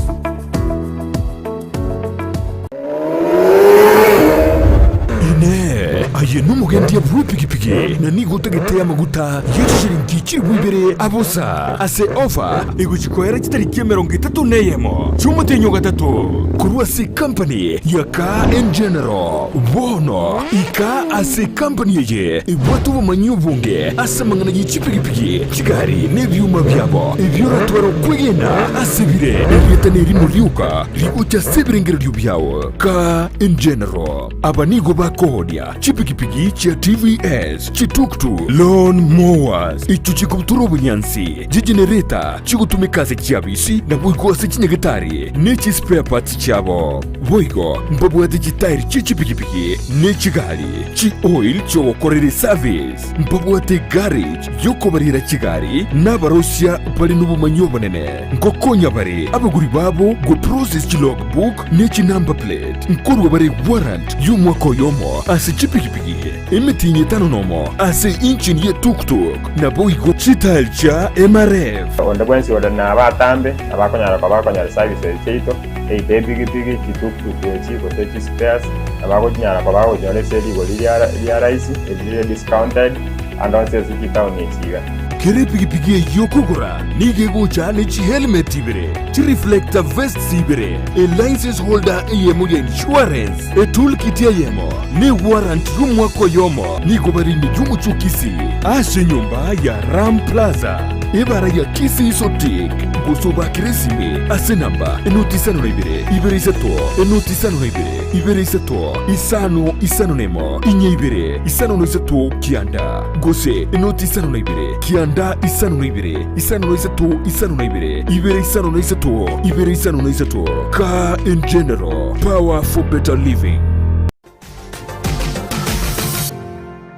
Inee! Aye nomogendia bw'epigipigi, na nigo otagete amaguta ye chishilingi chilifu ibere abosa ase ofa egochia koera chitariki 31 chi'omotienyi o gatato, korwa ase ekampani ya Car and General? Bono ika ase ekampani eye ebwate obomanyi obonge ase amang'ana ye chipigipigi, chigari, na ebioma biabo, ebio oratware okwegena ase bire. Erieta nerimo rioka rigocha ase ebirengererio biao. Car and General. Aba nigo bakoonia chipigipigi chia TVS, chituktuk, lawn mowers, echio chikobutora obonyansi, chigenereta chigotumeka ase chiabisi naboigo ase chinyagetari ne chispare parts chiabo. Boigo mbabwate chitairi chie chipigipigi ne chigari, chioil chiogokorera eservice, mbabwate garage yokobarera chigari na abarosia bare nobomanyi obonene. Nkokonya bare abagori babo goprocess chilogbook ne chinumber plate. Nkorua bare warrant y'omwaka oyomo ase chipigipigi, emetienyi etano nomo ase engine ye tuktuk, naboigo chitail chia MRF. Onde bwensi ore nabatambe nabakonyara koba bakonyora services chiaito, either epigipigi, chituktuk echi, gose chispares, nabagochinyara koba bagochinyora ase rigori ria rahisi, eri rire discounted, ande onsi ase chitaoni echi iga. Kera epigipigi eyio okogora nigo egocha ne chihelmet ibere, chireflector vests ibere, elicense holder eyemo ya insurance, etoolkit eyemo, na ewarrant y'omwaka oyomo. Nigo bare ime y'omochie o Kisii ase enyomba ya Ram Plaza, ebara ya Kisii Sotik, gose obakere esimi ase enamba enoti 52 2 3 enoti 52 2 3 5 5 1 4 2 5 3 9, gose enoti 52 9 52 5 3 52 2 5 3 2 5 3. Car in General, power for better living.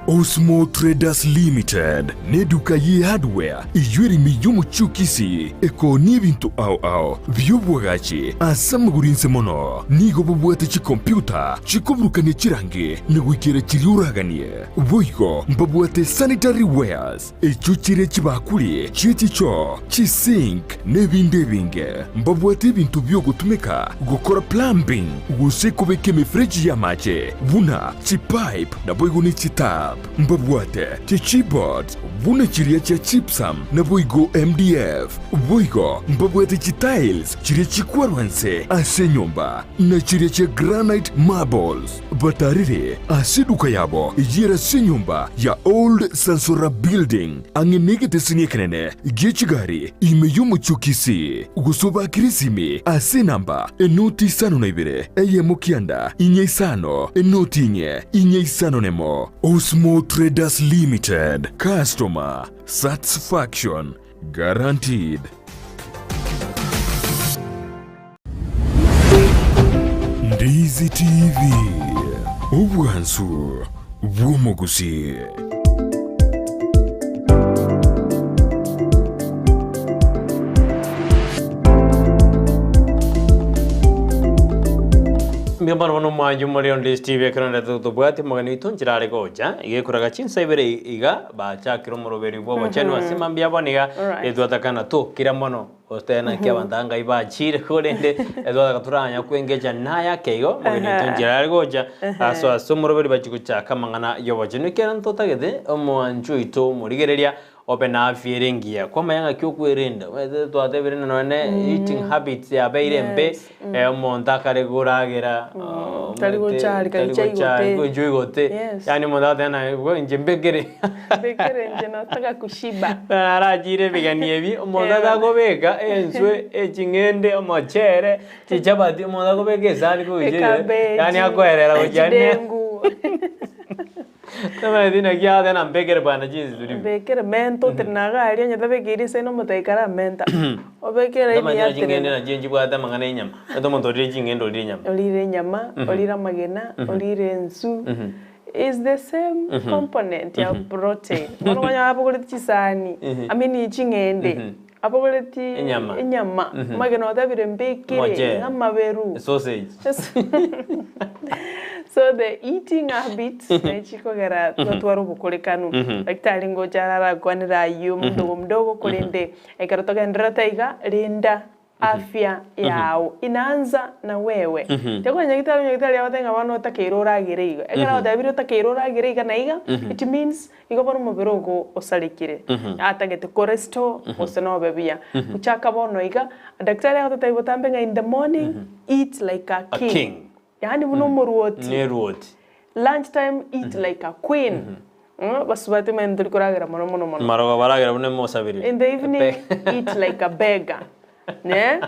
Osmo Traders Limited neduka ye hardware eyio ere ime y'omochie o Kisii ekoonia ebinto ao ao bi'obwagachi ase amagoro inse mono. Nigo babwate chikompyuta chikoburukania chirangi na goikera chiria oraganie. Boigo mbabwate sanitary wares echio chire chibakuri chie chichoo, chisink, na ebinde ebinge. Mbabwate ebinto bi'ogotumeka gokora plumbing gose kobeka emefereji y'amache buna chipipe naboigo ne chitap. Mbabwate chichiboards buna chiria chia gypsum naboigo MDF. Boigo mbabwate chitiles chiria chikwarwa nse ase enyomba, na chiria chia granite marbles. Batarire ase eduka yabo eyere ase enyomba ya Old Sansora Building, ang'e negeteseni ekenene gie chigari ime y'omochie o Kisii. Gose obakere esimi ase enamba enoti 52 eyemo 9 4 5 enoti 4 4 5 nemo. Osmo Traders Limited, Customer Satisfaction Guaranteed. Ndizi TV, obwansu bw'omogusi. Mbuya mono bono omwancho more onde Steve ekero ndete tobwati omogeni oito nchera are gocha iga ekoraga chinsa ibere iga bachakire omoroberi bwa obochenu ase mambia bono iga Alright. etwatakana tokira mono gose naki abanto anga ngai bachire korende etwataka toranya kwengecha naye ake igo omogeni oito nchera are gocha aso ase omoroberi bachia gochaka amang'ana ya obochenu ekero ntotagete omwancho oito omorigereria Obe na afya ere engiya. Kwamanya ng'aki okwerenda. Omanyete twatebire ng'a nonye eating habits yabeire embe, Yes, omonto akare koragera, Tari omanyete, gocharika, tari inche gochari, aigote. inche oigote. Yes. Yaani omonto agoteba ng'a igo inche mbekere. Mbekere inche nataka kushiba. Narachire ebigeni ebi, omonto Eh. atakobeka enswe, eching'ende, omochere, chichabati, omonto akobeka esani kogochia Ecabbage, yaani akoerera gochia ande. echidengu. Tamanyeti naki agotebi na mbekere bwana chinsi turi. Mbekere menta otenena iga aria onye tabekeiri ase omotaika aramenta obekere Tamanyeti ebi na ching'ende atenena. nachio nchibwate amang'ana enyama, omanyete omonto orire ching'ende orire enyama. Orire enyama, orire amagena, orire ensu, is the same component ya protein. Bono okonyora abogoreti chisani, I mean ching'ende, abogoreti Enyama. enyama, amagena otebire mbekere, Omochere. ng'a amaberu. Sausage. So the eating habits nechikogera twatwara obokorekanu. Daktari ngocha are arakwanere ayio mdogo mdogo korende ekero togendererete iga rinda afya yao inaanza na wewe. Tiga nyagitari nyagitari agoteba ng'a bono otakeire oragere iga. Ekero agotebirie otakeire oragere iga na iga it means igo bono omobere ogo osarekire. Atagete korestore gose nobe buya. Gochaka bono iga, daktari agototebia botambe ng'a in the morning eat like a A king. king. Yaani buna omorwoti. Nerwoti. Lunch time eat like a queen. Basubati omanyete ntori koragera mono mono mono. Marogoba baragera buna emosabiri. In the evening eat like a beggar. Ne?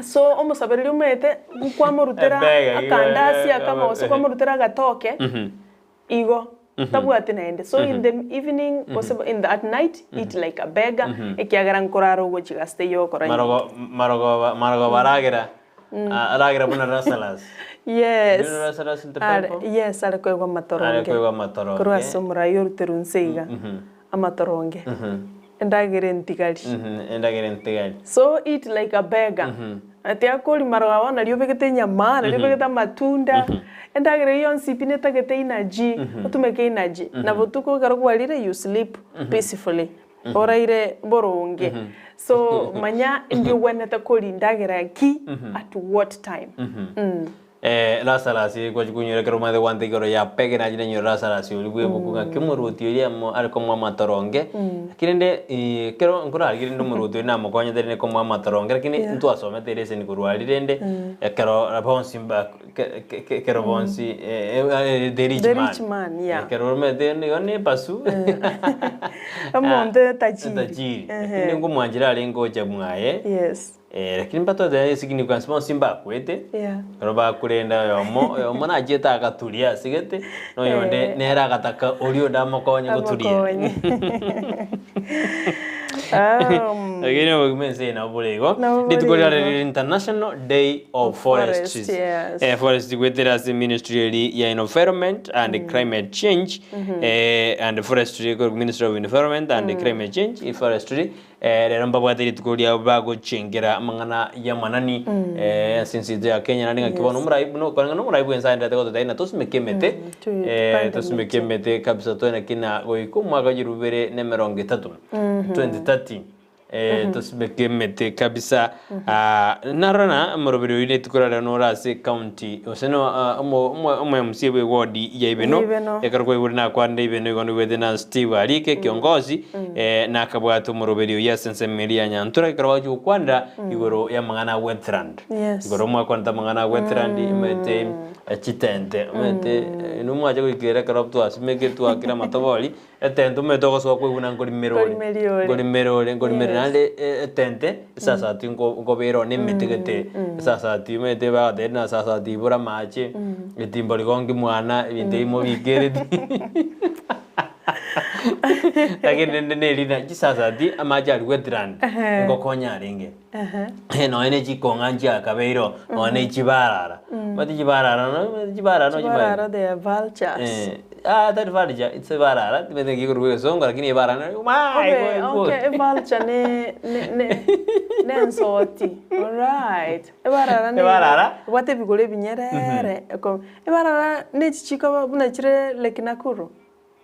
So omosabiriri omanyete kwamorutera A beggar, igo, akandasi eh, akamo gose kwamorutera agatoke igo tabwati naende. So in the evening gose in the at night eat like a beggar ekiagera nkorara ogochia gasi teiyo ogokora nyinga. Marogo marogoba marogoba aragera aragera buna Lazarus. Yes. Do you know Lazarus in the Are, Bible? yes, are koegwa amatoronge. Are koegwa amatoronge. Korwa ase omorai oruterwe inse iga, amatoronge. Endagera entigari. Endagera entigari. So eat like a beggar. Ati akori marogo bono naria obegete enyama, naria obegete amatunda, endagera eyio yonsi pi netagete energy, otumeke energy. Na botuko ekero kwarire you sleep peacefully, oraire boronge. So manya ndi ogwenerete koria endagera ki at what time. Lazarus gochia konyora ekero omanyete gwanta igoro ya pege nache nanyore Lazarus oria bw'ebuku ng'aki omorwoti oria amo are komoa amatoronge, lakini rende ekero nkorarigie rende omorwoti oria namokonyete rende komoa amatoronge lakini ntwasomete eleseni korwa aria rende ekero bonsi mba ke- ke- ke- ekero bonsi the rich The man. rich man, yeah. Ekero omanyete nigo na ebasu Omonto etajiri. etajiri Ehe. lakini ngomwanchera arenge gocha mwaye. Yes. Lakini mbatotebia significance bonsi mbakwete, Yeah. ekero bakurenda oyomo, oyomo nachiete agaturia asigete, na oyonde Eh. nere agataka oria onde amokonye goturia. Amokonye. Lakini obogima ense eye nabo bore igo. Nabo bore Rituko riare igo. rire International Day of Forest, Forests. yes. Forest goetera ase ministry eri ya Environment and Climate Change, and Forestry, Ministry of Environment and Climate Change, Forestry, Rero mbabwate rituko riabo bagochengera amang'ana y'amanani ase ense yaito ya Kenya naende ng'aki bono omorai buna okoreng'ana na omorai bw'ense aenderete gototebia ng'a tosimeke emete, tosimeke emete kabisa toeneki na goika omwaka wa chilifu ibere na emerongo etato, 2030. Eh, tosimeke emete kabisa. Ah, narora omoroberi oyo rituko rarero nore ase county gose no ah, omo omo omo MC bwe ward ya Ibeno Ibeno. ekero kwaigure nakwanire Ibeno igo nigwete na Steve Arike kiongozi eh, nakabwate omoroberi oyo ase ensemo eria ya Nyantura ekero bagochia gokwanera igoro y'amang'ana a wetland. Yes. Igoro mwakwanete amang'ana a wetland omanyete chitente omanyete inwe mwacha goikera ekero twasimekire twakire amatobori Etente omanyete ogosoa kwaigwa nkorimera ore, Nkorimeri ore. nkorimera ore, nkorimera Yes. naende e- etente esasati nko nkobera one emete gete, esasati omanyete bagotebia na sasati ibora amache, etimbo rigongi mwana, ebinto ebi mobikereti lakini rende na erina chisasati amache aria wetland Ehe. nkokonya arenge. Ehe. Nonya ne chikong'a nchiakabeire oo, nonya ne chibarara, omanyete chibarara no chibarara no Chibarara chimanyete. they are vultures. Eh, ah tari vulture, it's ebarara, timanyete naki ekorokwa egesongo lakini ebarara Okay, okay, evulture ne ne ne nensoti. Alright. Ebarara ne Ebarara. ebwate ebigoro ebinyerere. Eko ebarara ne echi chikoba buna chire Lake Nakuru.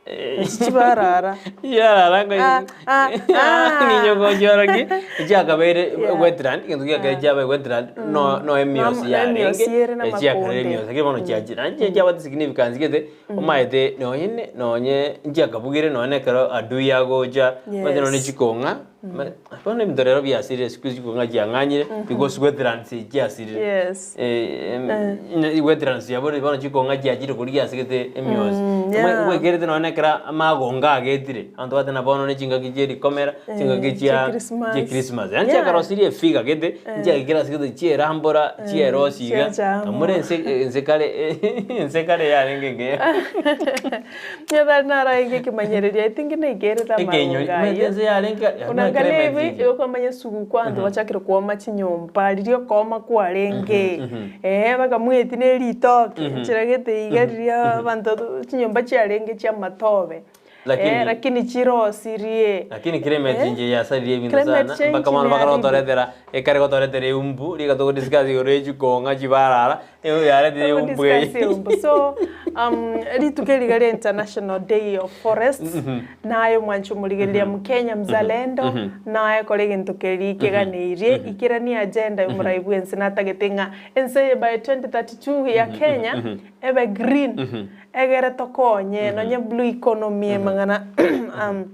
Chibarara. Chibarara Ah, ah, ah. ninyogochioroki chiakabeire Yeah. wetland egento giakabeire chiabe wetland no no emiosi No- yarenge emiosi ere na chiakarire amakonde. emiosi lakini bono chiachire naende chiabwate significance gete omaete nonye nonye nchiakabugire nonye ekero adui agocha omanyete nonye Yes. chikong'a bono ebinto rero biasirire siku hizi chikong'a chiang'anyire because wetlands chiasirire Yes. Wetlands yabo bono chikong'a chiachire koria giasigete emiosi Yeah. Ngwekerete nonya ekero amagonga agetire abanto bateba bono ne chingaki chia rikomera chingaki Eh, chia chia Christmas. chia Christmas yaani Yeah. chiakarosirie efiga gete nchiagekera ase gete chierambora chierosia iga chiachama. amore ense ense kare ense kare yarenge engiya Nyathani naraenge ekemanyererio I think naikerete Ekenyori amarongo omanyete ayio. ense yarenge kare Buna buna nkane climate ebi change. igo kwamanya esuguku abanto bachakire kooma chinyomba riria okooma kwarenge eh bakamweti na eritoke enchera gete iga riria abanto chinyomba chiarenge chia amatobe Lakini- eh lakini chirosirie. Lakini climate Eh? change yasaririe ebinto Climate sana change mpaka bono neyaribu. bakare gotoretera ekare gotoretera eumbu riga togodiscuss igoro ya chikong'a chibarara eyo yaretire eumbu eye. Discuss eumbu. So um, rituko eriga ria International Day of Forests naye omwanchi omorigereria mukenya mzalendo naye kora egento keria keganeirie ikeranie agenda ya omorai bwa ense natagete ng'a ense eye by 2032 ya Kenya ebe green egere tokonye nonye blue economy emang'ana um,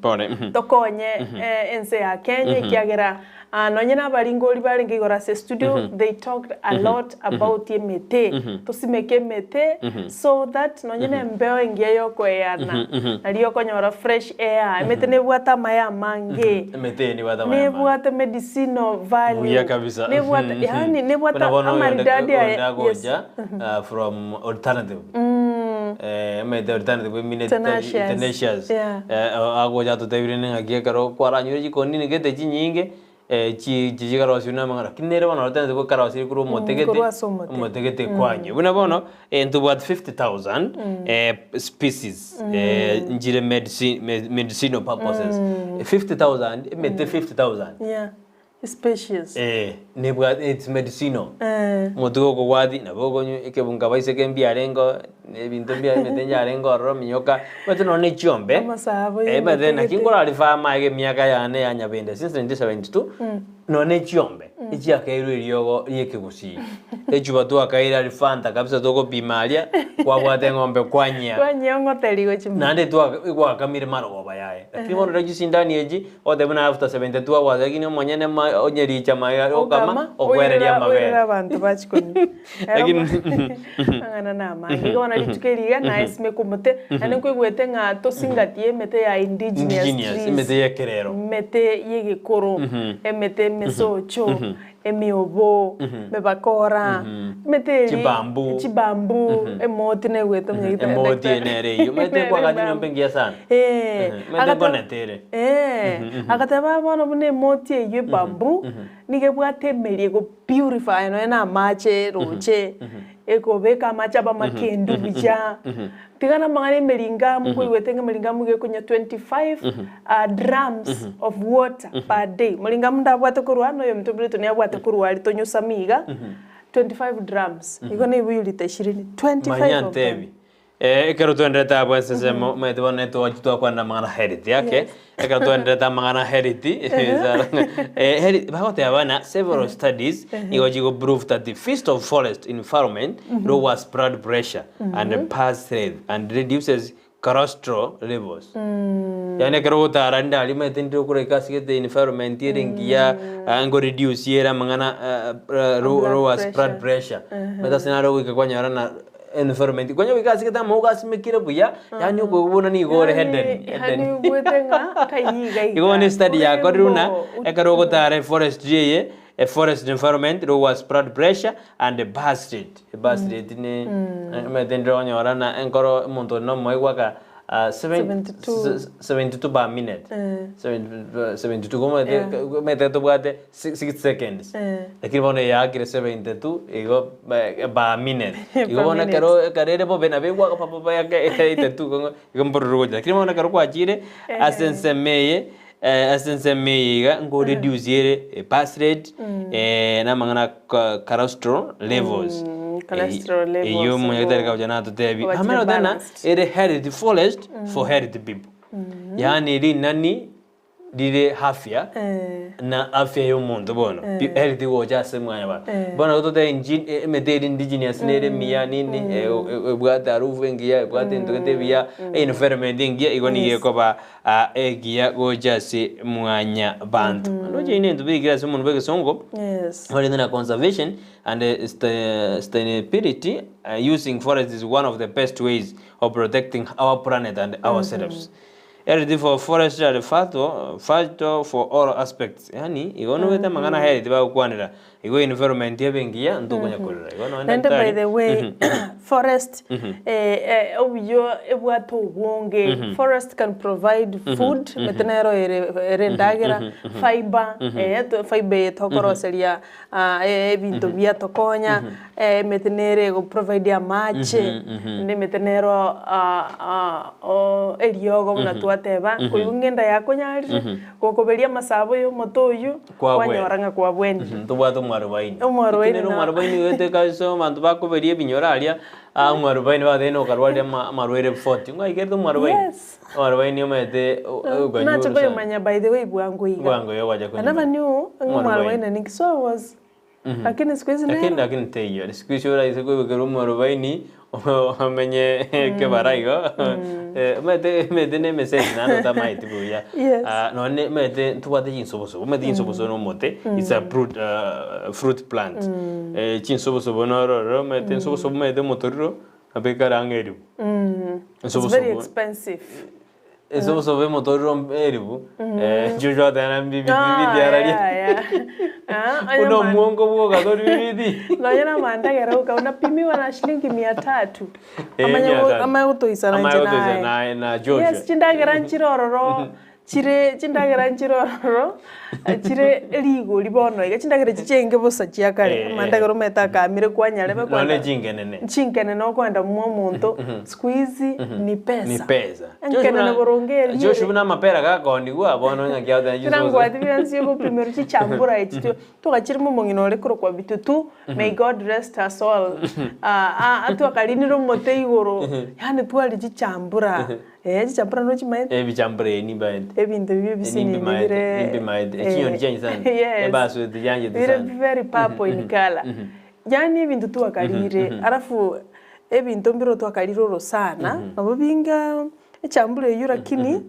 Pole. tokonye eh, ense ya Kenya ekiagera ah, nonye na abaringori barenge igoro ase studio they talked a lot about emete tosimeke emete so that nonye na embeo engiya yokoeyana nario okonyora fresh air emete nebwate amaya amange Emete eye nebwate amaya amange. nebwate medicinal value Buya kabisa. nebwate yani nebwate Buna bono oyonde- amaridadi aye oyonde yes agocha ah, from alternative Eh, emete alternative emine Tenacious. tenacious. Yeah. Eh, agocha atotebire ng'aki ekero kwaranyure chikonini gete chinyinge eh, chi chikarosiwa na amang'ana lakini nere bono alternative ekarosiwa korwa omote gete korwa ase omote. omote gete kwanywa buna bono eh, ntobwate 50000 eh, species eh, nchire medicine medicinal purposes 50000 emete 50000 yeah species Eh, nebwate it's medicinal eh omotugo okobwati nabo okonywa ekebunga baiseke mbiarenge ebinto mbia emete yarenge ororo minyoka omanyete nonye na echiombe Amasabo eh, y'emete omanyete naki gete. nkorarifa amaye emiaka yane ya nyabende since 1972 nonye na echiombe echiakairwe eriogo ria ekegusii echuba twakaira aria fanta kabisa togopima aria kwabwata eng'ombe kwanyia kwanyia ong'oteri gochimba naende twa gwakamire marogoba yaye lakini bono riria chisindani echi ogotebi buna after 72 hours lakini omonyene ma onyericha maega okama okwereria oirera amabere abanto bachikonywa Lakini ang'ana na amange igo bono rituko eriga naye simeka omote naende nkoigwete ng'a tosingatie emete ya indigenous indigenous trees emete ya ekerero emete ya egekoro emete emesocho emiobo emebakora emete eri Chibambu. chibambu emoti naigwete omonyagete emoti nere eywo omanyete kwagacha enyomba engiya sana Eh, omanyete agata- nkonetere Eh, agateba bono buna emoti eywo ebambu nigo ebwate emeri ego purify nonya na amache roche ekobeka amache aba amakendu buya tiga na amang'ana emeringamu nkoigwete ng'a emeringamu iga ekonywa 25 ah, drums of water per day moringamu ndabwate korwa ano oyo omonto oborete niabwate korwa aria tonyusami iga 25 drums igo na ebuyu lita ishirini 25 manya of them. ntebi. Eh, ekero twenderete abwo ensesemo omanyete bono netwachi twakwanera amang'ana health ake Yes. ekero twenderete amang'ana health eh, health bagoteba bana several studies nigo chigo prove that the feast of forest environment lowers blood pressure and pulse rate and reduces cholesterol levels. Yaani ekero ogotara rinde aria omanyete ndire okoreka ase gete environment ere engiya, ah, ngo reduce ere amang'ana ah, ah, low- Blood lowers blood pressure. pressure. Omanyete ase naro ogoika kwanyora na environment, kwanya goika ase gete amauga asimekire buya, yaani okoigwa buna nigo ore Eden, Yani Eden. oigwete ng'a kai iga Igo bono iga. estudy yakorirwe buna, Orembo ekero ogotara eforestry eye, a forest environment lowers blood pressure and birth rate, ebirth rate ne omanyete ndire onyora na enkoro omonto onde nomoe goaka 72. 72 per minute, 72 omanyete omanyete tobwate 60 seconds, lakini bono eyakire 72 igo per minute, igo bono ekero ekero ere bobe nabo egwaka pa pa pa yake 82 igo mbororo gocha, lakini bono ekero kwachire ase ensemo eye Ase ensemo eye iga nko reduce ere birth rate na amang'ana cholesterol levels. Cholesterol levels Eyio omonyagitari igo kagocha natotebi. oba chire Amanye goteba ng'a balanced. ere healthy forest for healthy people. Yaani rinani rire afya na afya ya omonto bono. Healthy gocha ase mwanyabanto. Bono totebe inchi emete ere indigenous nere emiya nini ebwate harufu engiya ebwate ebinto gete ebiya environment engiya igo nigo ekoba Aa egiya gocha ase mwanyabanto. Ndoche ine ebinto birikire ase omonwa bw'egesongo, Yes. barente na conservation and sustainability using forest is one of the best ways of protecting our planet and ourselves. Health for forestry are vital, vital for all aspects. Yaani igo nobwate amang'ana health bagokwanera Igo environment ebe engiya ntokonya korera igo nonya Naende by daktari the way forest obuya ebwate obonge forest can provide food emete nero ere ere endagera fibre fibre eye tokoroseria ebinto biatokonya emete nere ego provide amache naende emete nero eriogo buna twateba koigwa ng'a enda yakonyarire gokoberia amasabo ya omote oywo Kwanyora ng'a kwabwenire. Ntobwate omwarobaini. Omwarobaini Nere na- omwarobaini oete kabisa abanto bakoberia ebinyoro aria, ah omwarobaini bagoteba ng'a okarwaria ama amarwaire 40. Ng'aikerete omwarobaini? Yes. Omwarobaini omanyete o- okanywa Nache orosana. koyomanya by the way bwango iga. Bwango iga gwacha I never konyomanya. knew ng'a Omwarobaini. omwarobaini ninki so I was Lakini siku hizi Lakini nero. lakini teiyo, siku hizi oraise koibekera omwarobaini omenye kebara igo omanyete omanyete na emessage naende otamaeti buya. Yes. Ah, nonye omanyete ntobwate chinsobosobo, omanyete chinsobosobo na omote, it's a fruit fruit plant. Chinsobosobo noro ororo omanyete ensobosobo omanyete omotoriro, nabo ekare ang'e eribu. It's very expensive. Esobosobo emotorero eribu, inchuo twateba bibiti Ah, biararia. yeah, yeah. Ah, onye Buna ma- omwongo bwoka tori bibiti. Nonya na amandagera oka unapimiwa na shilingi mia tatu. Eh, Amanye mia go- tatu. amanye gotoisana Amanye inche gotoisana naye. naye na Joshua. Yes, chindagera nchire ororo chire chindagera nchire ororo chire rigori bono iga chindagera echi chiaenge bosa chia kare Eh, eh. amandagera omanyete akamire kwanyarebe Nonya kwenda chinkenene. chinkenene okoenda mwa omonto siku hizi ni pesa Ni pesa. Enkenene boronge eria Joshua ere. buna amapera gakonigwa bono ng'aki agoteba Buna chisoso. ngwatire ense yogopimerwa chichambura echi tu twagachire momong'ina ore korokwa Bitutu may God rest her soul ah ah twakarinire omote igoro yaani twari chichambura eh chichambura nochimaete? Ebichambura ebi nimbaete. Ebinto ebi ebisinini Nimbimaete, bire nimbimaete. Echinyoni chianyu sana. Yes. Ebasweti chianchete Bire sana. very purple in colour. Yaani ebinto twakarire alafu ebinto mbire twakarire orosana nabo binga echambura eywo lakini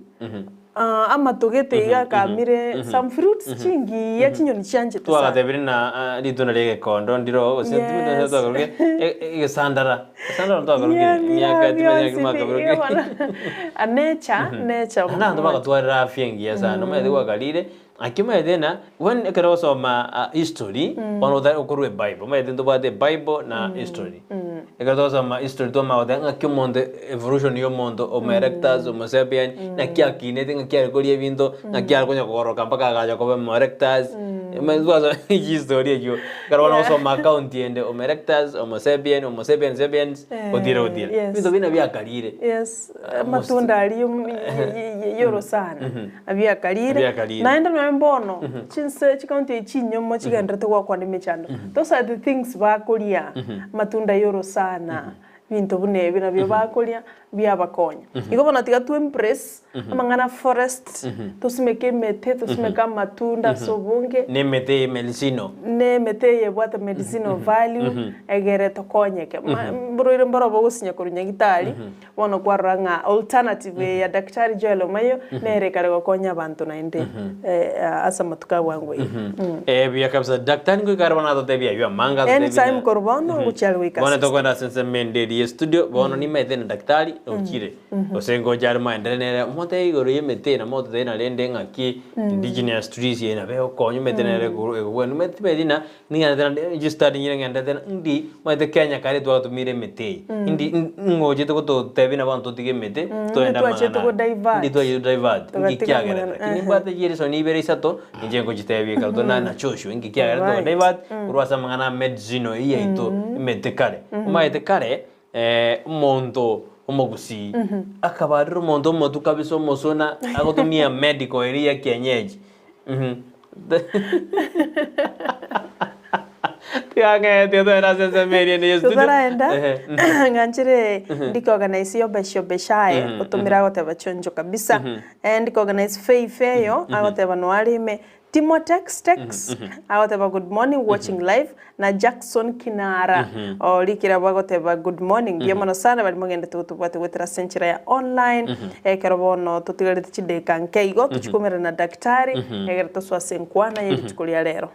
amato gete iga akamire some fruits chingiya chinyoni chianchete sana. Twagatebire na ritunda ria egekondo ndiro gose Yes. twakarokire egesandara. Egesandara ntwakarokire Yeah, emiaka bira timanyeti bionsi mwakabarokire. pi, bono. A nature, nature. Naende abanto bagatwarera afya engiya sana omanyete gwakarire Naki omanyete ng'a when ekero ogosoma history, bono otari okorwa ebible, omanyete ntobwate ebible na history. Ekero togosoma history twamanya goteba ng'aki omonto evolution ya omonto homo erectus, homo sapien, ng'aki akinete, ng'aki are koria ebinto, ng'aki are konya kogoroka mpaka agacha koba homo erectus, omanyete twasoma chistory echio. Ekero bono ogosoma account ende homo erectus, homo sapien, homo sapien sapiens, gotira gotira. Ebinto buna biakarire. Yes, amatunda aria yorosana abiakarire Abiakarire. naende nonya mbono chinse chikaunti echi chinyomo chigenderete goakwana emechando those are the things bakoria amatunda yorosana Ebinto buna ebi nabio bakoria biabakonya. Igo bono tiga to embrace amang'ana forest, tosimeke emete, tosimeke amatunda ase obonge. Na emete eye medicinal. Na emete eye ebwate medicinal value egere tokonyeke. Ma mborwaire mboro bogosinya korwa nyagitari, bono kwarora ng'a alternative eye ya Daktari Joel Omayo nere ekare gokonya abanto naende ase amatuko a bwango iga. Eh, buya kabisa. Daktari ngoika are bono atotebie aywo amanga atotebie Anytime na- korwa bono ngochia are goika Bono sister. tokoenda ase ensemo ende eria ye studio, bono nimaete na daktari ochire. Gose ngocha are moendere nere, motebie igoro y'emete na mototebie narende ng'aki indigenous trees eye nabo egokonya omanyete nere ekoro ekogwenia. Omanyete timanyeti na ning'endete naende chistudy nyire ng'endete ndi omanyete Kenya kare twagatumire emete eye. Indi ng'ochete gototebia na bono totige emete, toende Ntwachete amang'ana go aya. divert. Ndi twachete go divert. Inki Togatiga kiagerete? amang'ana, Lakini ehe. mbwate chireason ibere isato, inche nkochitebia ekero tore na Joshua, inki kiagerete toga Right. divert korwa ase amang'ana a medicinal eyio yaito emete kare. Omanyete kare, omonto omogusii akabarire omonto omotu kabisa omosona agotumia medical eria ya kienyeji. Tiga tiga togende ase ensemo eria ende ya studio. Totaraenda Ehe. ng'anchire ndike organize yobeshe obeshaye otomire agoteba chonjo kabisa ndike organize faith eyo agoteba noarime Timo Tex Tex agoteba good morning watching live na Jackson Kinara orikire abwo agoteba good morning mbuya mono sana baria mogendete gotobwate goetera ase enchera ya online ekero bono totigarete chidakika nke igo tochikomerana na daktari egere tosoe ase enkwana ye rituko ria rero.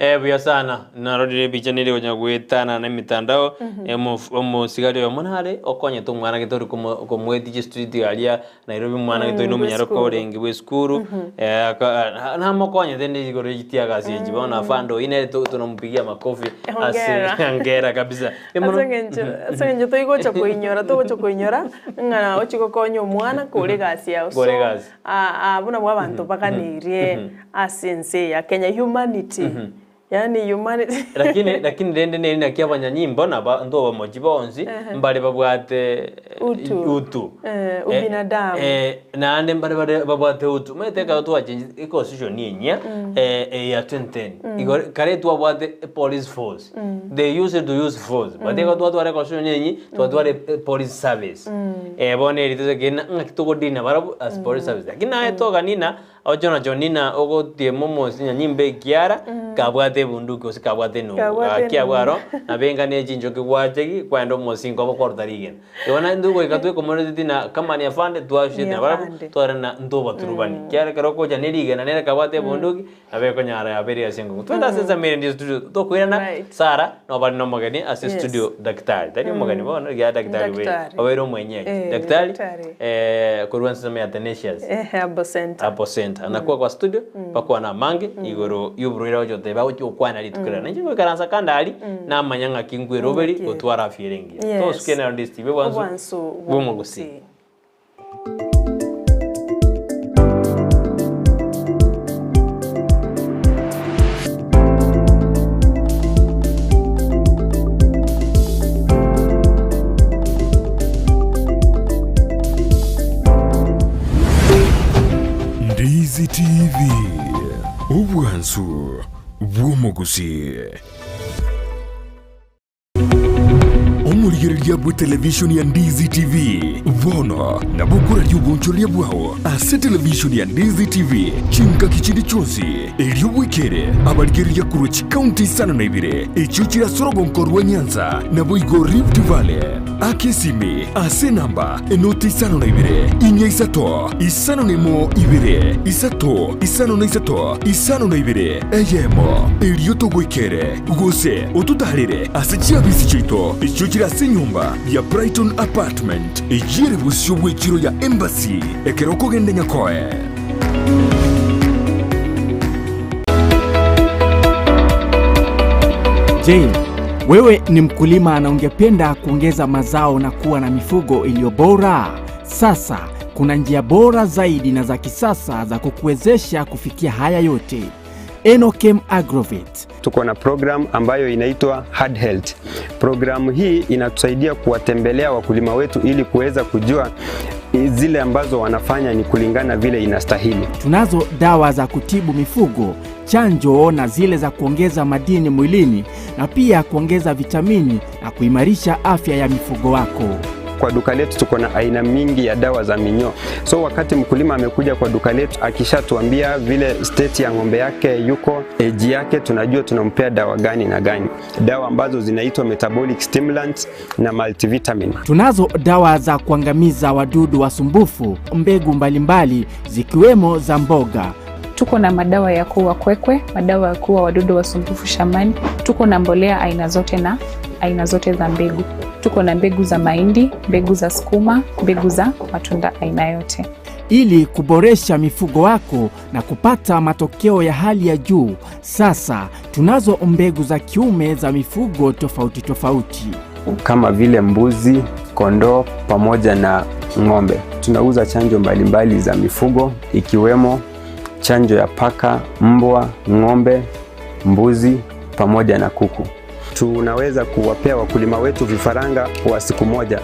Eh, buya sana. Narorire ebicha nere onya goetana na emitandao, omosigari oyomo nare okonyete omwana gete ore komoetia chistreet aria Nairobi omwana gete oino omonyaroka orenge bwa esukuru, namokonyete rende igoro ye chitiagasi echi bono afande oyio nere tonamupigia makofi ase Hongera. hongera kabisa. Ase eng'encho ase eng'encho toigocha koinyora togocha koinyora ng'a ochie gokonya omwana kore egasi yao. So Kore egasi. buna bwa abanto baganeirie ase ense eye ya Kenya humanity yaani humanity. Lakini lakini rende neri naki abanyanyimbo na abanto abamochi bonsi mbare babwate Utu. utu. Ubinadamu. Naende mbare bare babwate utu. Omanyete ekero twachengetie econstitution enyia ya 2010 igo kare twabwate police force. They used to use force but ekero twatwara econstitution enyia twatwara police service. Bono eri tosekei ng'aki togodeal nabarabwo as police service. Lakini naye toganina Oche na Jonina ogotiema omosi nyimba ekiara kabwate ebunduki gose kabwate enungu. Kabwate Gaki abwo enungu. aro nabo enga ne chinchoki gwachegi kwaenda omosingo obo kwaruta rigena. Igo naende goika twekomonereti na kama ni afande twashuete Ni nabarabwo afande. tware na ntobaturubani. Kiagera ekero ogocha ne rigena nere kabwate ebunduki nabo ekonyara yabeire ase engongo. Twende ase ensemo ere ndie studio tokoirana Right. Sarah nabo bare na omogeni ase Yes. studio daktari. Tari omogeni bono ekiagera daktari obeire Daktari. obeire omwenyeji. Eh, Daktari daktari. korwa ensemo ya Tenacious. Herbal Center. Herbal Center. Nakwo kwa studio bakwana amange igoro y'oborwaire agocha goteba agochi gokwana rituko riria. Nainche ngoikaransa kando aria namanya ng'aki nkweroberi gotwara afya ere engiya. Yes. Tosuke nero ndi Steve Obwansu Obwansu bw'omogusii. Ndizi TV, obwansu bw'omogusii. Omorigereria bw'etelevishoni ya Ndizi TV bono nabo okoraria obonchoreria bwao ase televishoni ya Ndizi TV chingaki chinde chionsi, erio bwekere abarigereria korwa chikaunti isano na ibere echio chire ase orogonko rwa Nyanza naboigo Rift Valley. Aka esimi ase enamba enoti isano na ibere, inya isato, isano na emo ibere, isato, isano na isato, isano na ibere, eyemo, erio togoikere, gose ototaarere ase chiabisi chiaito echio chire ase enyomba ya Brighton Apartment, eyio ere bosio bw'echiro ya Embassy ekero okogenda Nyakoe. Je, wewe ni mkulima na ungependa kuongeza mazao na kuwa na mifugo iliyo bora? Sasa kuna njia bora zaidi na za kisasa za kukuwezesha kufikia haya yote. Enokem Agrovet. Tuko na program ambayo inaitwa Hard Health. Programu hii inatusaidia kuwatembelea wakulima wetu ili kuweza kujua zile ambazo wanafanya ni kulingana vile inastahili. Tunazo dawa za kutibu mifugo, chanjo na zile za kuongeza madini mwilini na pia kuongeza vitamini na kuimarisha afya ya mifugo wako. Kwa duka letu tuko na aina mingi ya dawa za minyoo. So wakati mkulima amekuja kwa duka letu, akishatuambia vile state ya ng'ombe yake yuko, age yake, tunajua tunampea dawa gani na gani, dawa ambazo zinaitwa metabolic stimulants na multivitamin. Tunazo dawa za kuangamiza wadudu wasumbufu, mbegu mbalimbali zikiwemo za mboga. Tuko na madawa ya kuua kwekwe, madawa ya kuua wadudu wasumbufu shambani. Tuko na mbolea aina zote na aina zote za mbegu. Tuko na mbegu za mahindi, mbegu za sukuma, mbegu za matunda aina yote. Ili kuboresha mifugo wako na kupata matokeo ya hali ya juu, sasa tunazo mbegu za kiume za mifugo tofauti tofauti. Kama vile mbuzi, kondoo pamoja na ng'ombe. Tunauza chanjo mbalimbali za mifugo ikiwemo chanjo ya paka, mbwa, ng'ombe, mbuzi pamoja na kuku. Tunaweza kuwapea wakulima wetu vifaranga wa siku moja.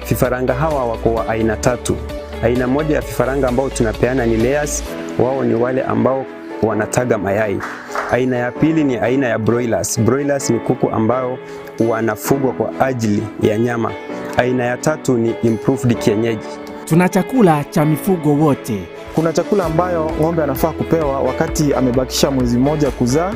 Vifaranga hawa wako wa aina tatu. Aina moja ya vifaranga ambao tunapeana ni layers, wao ni wale ambao wanataga mayai. Aina ya pili ni aina ya broilers. Broilers ni kuku ambao wanafugwa kwa ajili ya nyama. Aina ya tatu ni improved kienyeji. Tuna chakula cha mifugo wote. Kuna chakula ambayo ng'ombe anafaa kupewa wakati amebakisha mwezi mmoja kuzaa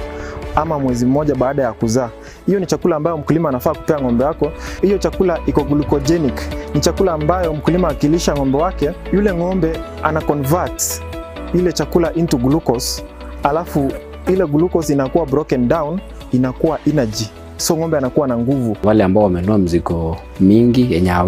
ama mwezi mmoja baada ya kuzaa. Hiyo ni chakula ambayo mkulima anafaa kupea ng'ombe wako. Hiyo chakula iko glucogenic, ni chakula ambayo mkulima akilisha ng'ombe wake, yule ng'ombe ana convert ile chakula into glucose, alafu ile glucose inakuwa broken down, inakuwa energy, so ng'ombe anakuwa na nguvu. Wale ambao wamenunua mzigo mingi yenye